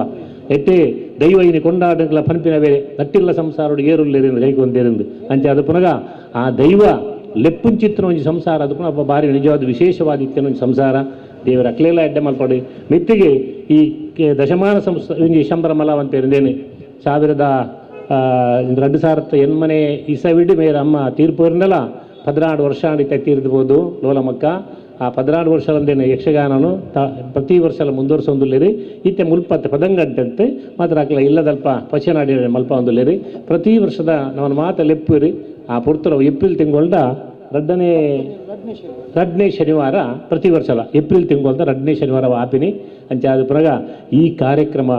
ಎಟ್ಟೆ ದೈವ ಇನಿ ಕೊಂಡಾಡಗಳ ಪನ್ಪಿನ ಬೇರೆ ನಟ್ಟಿಲ್ಲ ಸಂಸಾರೋಡು ಏರುಲ್ಲೇರಿಂದ ಕೈಗೊಂದೇರಿಂದು ಅಂಚೆ ಅದು ಪುನಗ ಆ ದೈವ ಲೆಪ್ಪುಂಚಿತ್ರ ಒಂಜಿ ಸಂಸಾರ ಅದು ಪುನಃ ಭಾರಿ ನಿಜವಾದ ವಿಶೇಷವಾದ ಇತ್ತಿನ ಒಂಜಿ ಸಂಸಾರ ದೇವರ ಅಕ್ಲೇಲ ಎಡ್ಡೆ ಮಲ್ಪಡಿ ಮೆತ್ತಿಗೆ ಈ ದಶಮಾನ ಸಂಸ್ಥೆ ಒಂಜಿ ಸಂಭ್ರಮಲ ಅಂತೇರಿಂದೇನೆ 2008 ಇಸವಿಡ್ ಮೇರ ಅಮ್ಮ ತೀರ್ಪು 14 ವರ್ಷ ಆಡಿತ ತೀರ್ಬೋದು ಲೋಲಮಕ್ಕ ಆ 14 ವರ್ಷದಂದೇನೆ ಯಕ್ಷಗಾನನು ಪ್ರತಿ ವರ್ಷ ಮುಂದುವರ್ಸೊಂದುಲ್ಲೇರಿ ಇತ್ತೆ ಮುಲ್ಪತ್ತೆ ಪದಂಗಂಟಂತೆ ಮಾತ್ರ ಅಕ್ಲ ಇಲ್ಲದಲ್ಪ ಪಚನಾಡಿ ಮಲ್ಪ ಒಂದುಲ್ಲೇರಿ ಪ್ರತಿ ವರ್ಷದ ನಮ್ಮ ಮಾತ ಲೆಪ್ಪುರಿ ಆ ಪುರ್ತುರ ಏಪ್ರಿಲ್ ತಿಂಗಳ್ದ ಎರಡನೇ ಶನಿವಾರ ಪ್ರತಿ ವರ್ಷದ ಏಪ್ರಿಲ್ ತಿಂಗಳ್ದ ಎರಡನೇ ಶನಿವಾರ ಆಪಿನಿ ಅಂಚ ಅದು ಪುನಗ ಈ ಕಾರ್ಯಕ್ರಮ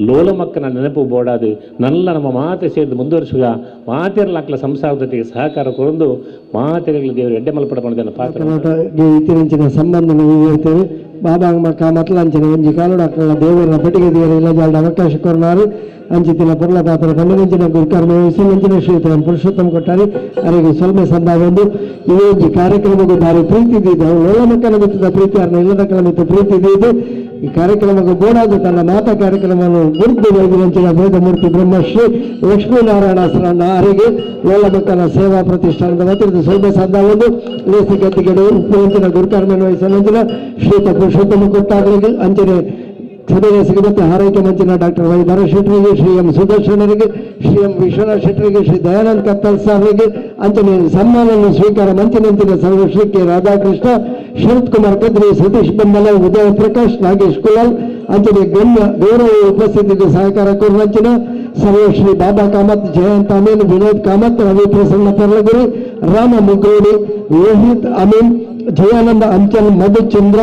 ಲೋಲಮಕ್ಕನ ನೆನಪು ಬೋಡಾದು ನಲ್ಲ ನಮ್ಮ ಮಾತೆ ಸೇರಿದು ಮುಂದುವರಿಸುವ ಮಾತೆರಲಾಕ್ಲ ಸಂಸಾರದೊಟ್ಟಿಗೆ ಸಹಕಾರ ಕೊರೊಂದು ಮಾತೆರಗಳ ದೇವರು ಎಡ್ಡೆ ಮಲ್ಪಡ ಪಣದನ್ನ ಪಾತ್ರ ಇತ್ತೀಚಿನ ಸಂಬಂಧ ಹೇಳ್ತೇವೆ ಬಾಬಾ ಮಕ್ಕ ಮತ್ಲಂಚಿನ ಒಂಜಿ ಕಾಲುಡಕ್ಕಲ್ಲ ದೇವರ ಪೆಟ್ಟಿಗೆ ದೇವರ ಇಲ್ಲ ಜಾಲ್ಡ ಅವಕಾಶ ಕೊರ್ನಾರು. ಅಂಚಿತ್ತಿನ ಪೊರ್ಲ ಪಾತ್ರ ಪಂಡಿನಂಚಿನ ಗುರುಕರ್ಮ ವಹಿಸಿನಂಚಿನ ಶ್ರೀಯುತ ಎಂ ಪುರುಷೋತ್ತಮ ಕೊಟ್ಟಾರಿ ಅರೆಗೆ ಸೊಲ್ಮೆ ಸಂದಾವೊಂದು ಈ ಒಂಜಿ ಕಾರ್ಯಕ್ರಮಕ್ಕೆ ಭಾರಿ ಪ್ರೀತಿ ಇದ್ದಿದ್ದು ಅವು ಲೋಲಮಕ್ಕನ ಮಿತ್ತದ ಪ್ರೀತಿ ಅರ್ನ ಇಲ್ಲದಕ್ಕನ ಮಿತ್ತ ಪ್ರೀತಿ ಇದ್ದಿದ್ದು ಈ ಕಾರ್ಯಕ್ರಮಕ್ಕೆ ಬೋಡಾದ ತನ್ನ ಮಾತಾ ಕಾರ್ಯಕ್ರಮವನ್ನು ಗುರುತು ವೈದ್ಯಂಚಿನ ವೇದಮೂರ್ತಿ ಬ್ರಹ್ಮಶ್ರೀ ಲಕ್ಷ್ಮೀನಾರಾಯಣ ಸರಣ್ಣ ಅರೆಗೆ ಲೋಲಮಕ್ಕನ ಸೇವಾ ಪ್ರತಿಷ್ಠಾನದ ವತಿಯಿಂದ ಸೊಲ್ಮೆ ಸಂದಾವೊಂದು ಲೇಸಿ ಗದ್ದಿಗೆಡು ಉಪ್ಪುವಂಚಿನ ಗುರುಕರ್ಮನ್ನು ವಹಿಸಿನಂಚಿನ ಶ್ರೀಯುತ ಪುರುಷೋತ್ತಮ ಕೊಟ್ಟಾರರಿಗೆ ಅಂಚನೆ ಸಭೆಯ ಸಿಗದಂತೆ ಹಾರೈಕೆ ಮಂಚಿನ ಡಾಕ್ಟರ್ ವೈ ಭರಶೆಟ್ಟರಿಗೆ, ಶ್ರೀ ಎಂ ಸುದರ್ಶನರಿಗೆ, ಶ್ರೀ ಎಂ ವಿಶ್ವನಾಥ್ ಶೆಟ್ಟರಿಗೆ, ಶ್ರೀ ದಯಾನಂದ್ ಕತ್ತಲ್ ಸಾಹೇಬ್ರಿಗೆ ಅಂಚನೆ ಸನ್ಮಾನವನ್ನು ಸ್ವೀಕಾರ ಮಂಚಿನಂಚಿನ ಸರ್ವಶ್ರೀ ಕೆ ರಾಧಾಕೃಷ್ಣ, ಶರತ್ ಕುಮಾರ್ ಕದ್ರಿ, ಸತೀಶ್ ಬೆಂಬಲ, ಉದಯ ಪ್ರಕಾಶ್, ನಾಗೇಶ್ ಕುಲಾಲ್ ಅಂಚನೆ ಗಣ್ಯ ಗೌರವ ಉಪಸ್ಥಿತಿಗೆ ಸಹಕಾರ ಕೋರುವಂಚಿನ ಸರ್ವಶ್ರೀ ಬಾಬಾ ಕಾಮತ್, ಜಯಂತ್ ಅಮೀನ್, ವಿನೋದ್ ಕಾಮತ್, ರವಿ ಪ್ರಸನ್ನ ಪರ್ಲಗುರಿ, ರಾಮ ಮುಗ್ಗೋಡಿ, ಲೋಹಿತ್ ಅಮೀನ್, ಜಯಾನಂದ ಅಂಚನ್, ಮಧುಚಂದ್ರ,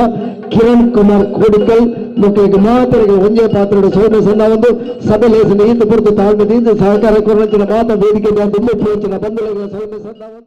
ಕಿರಣ್ ಕುಮಾರ್ ಕೋಡಿಕಲ್ ಮಕ್ಕಳಿಗೆ ಮಾತರಿಗೆ ಒಂದೇ ಪಾತ್ರರು ಸೋದ ಸಣ್ಣ ಒಂದು ಸಭೆ ಲೇಸನ ಈತ ಪುರ್ತು ತಾಳ್ಮೆ ಸಹಕಾರ ಕೋರುವಂಚಿನ ಮಾತ ವೇದಿಕೆ ದುಮ್ಮು ಪ್ರೋಚಿನ ಬಂಧುಗಳಿಗೆ ಸೋದ ಸಣ್ಣ ಒಂದು.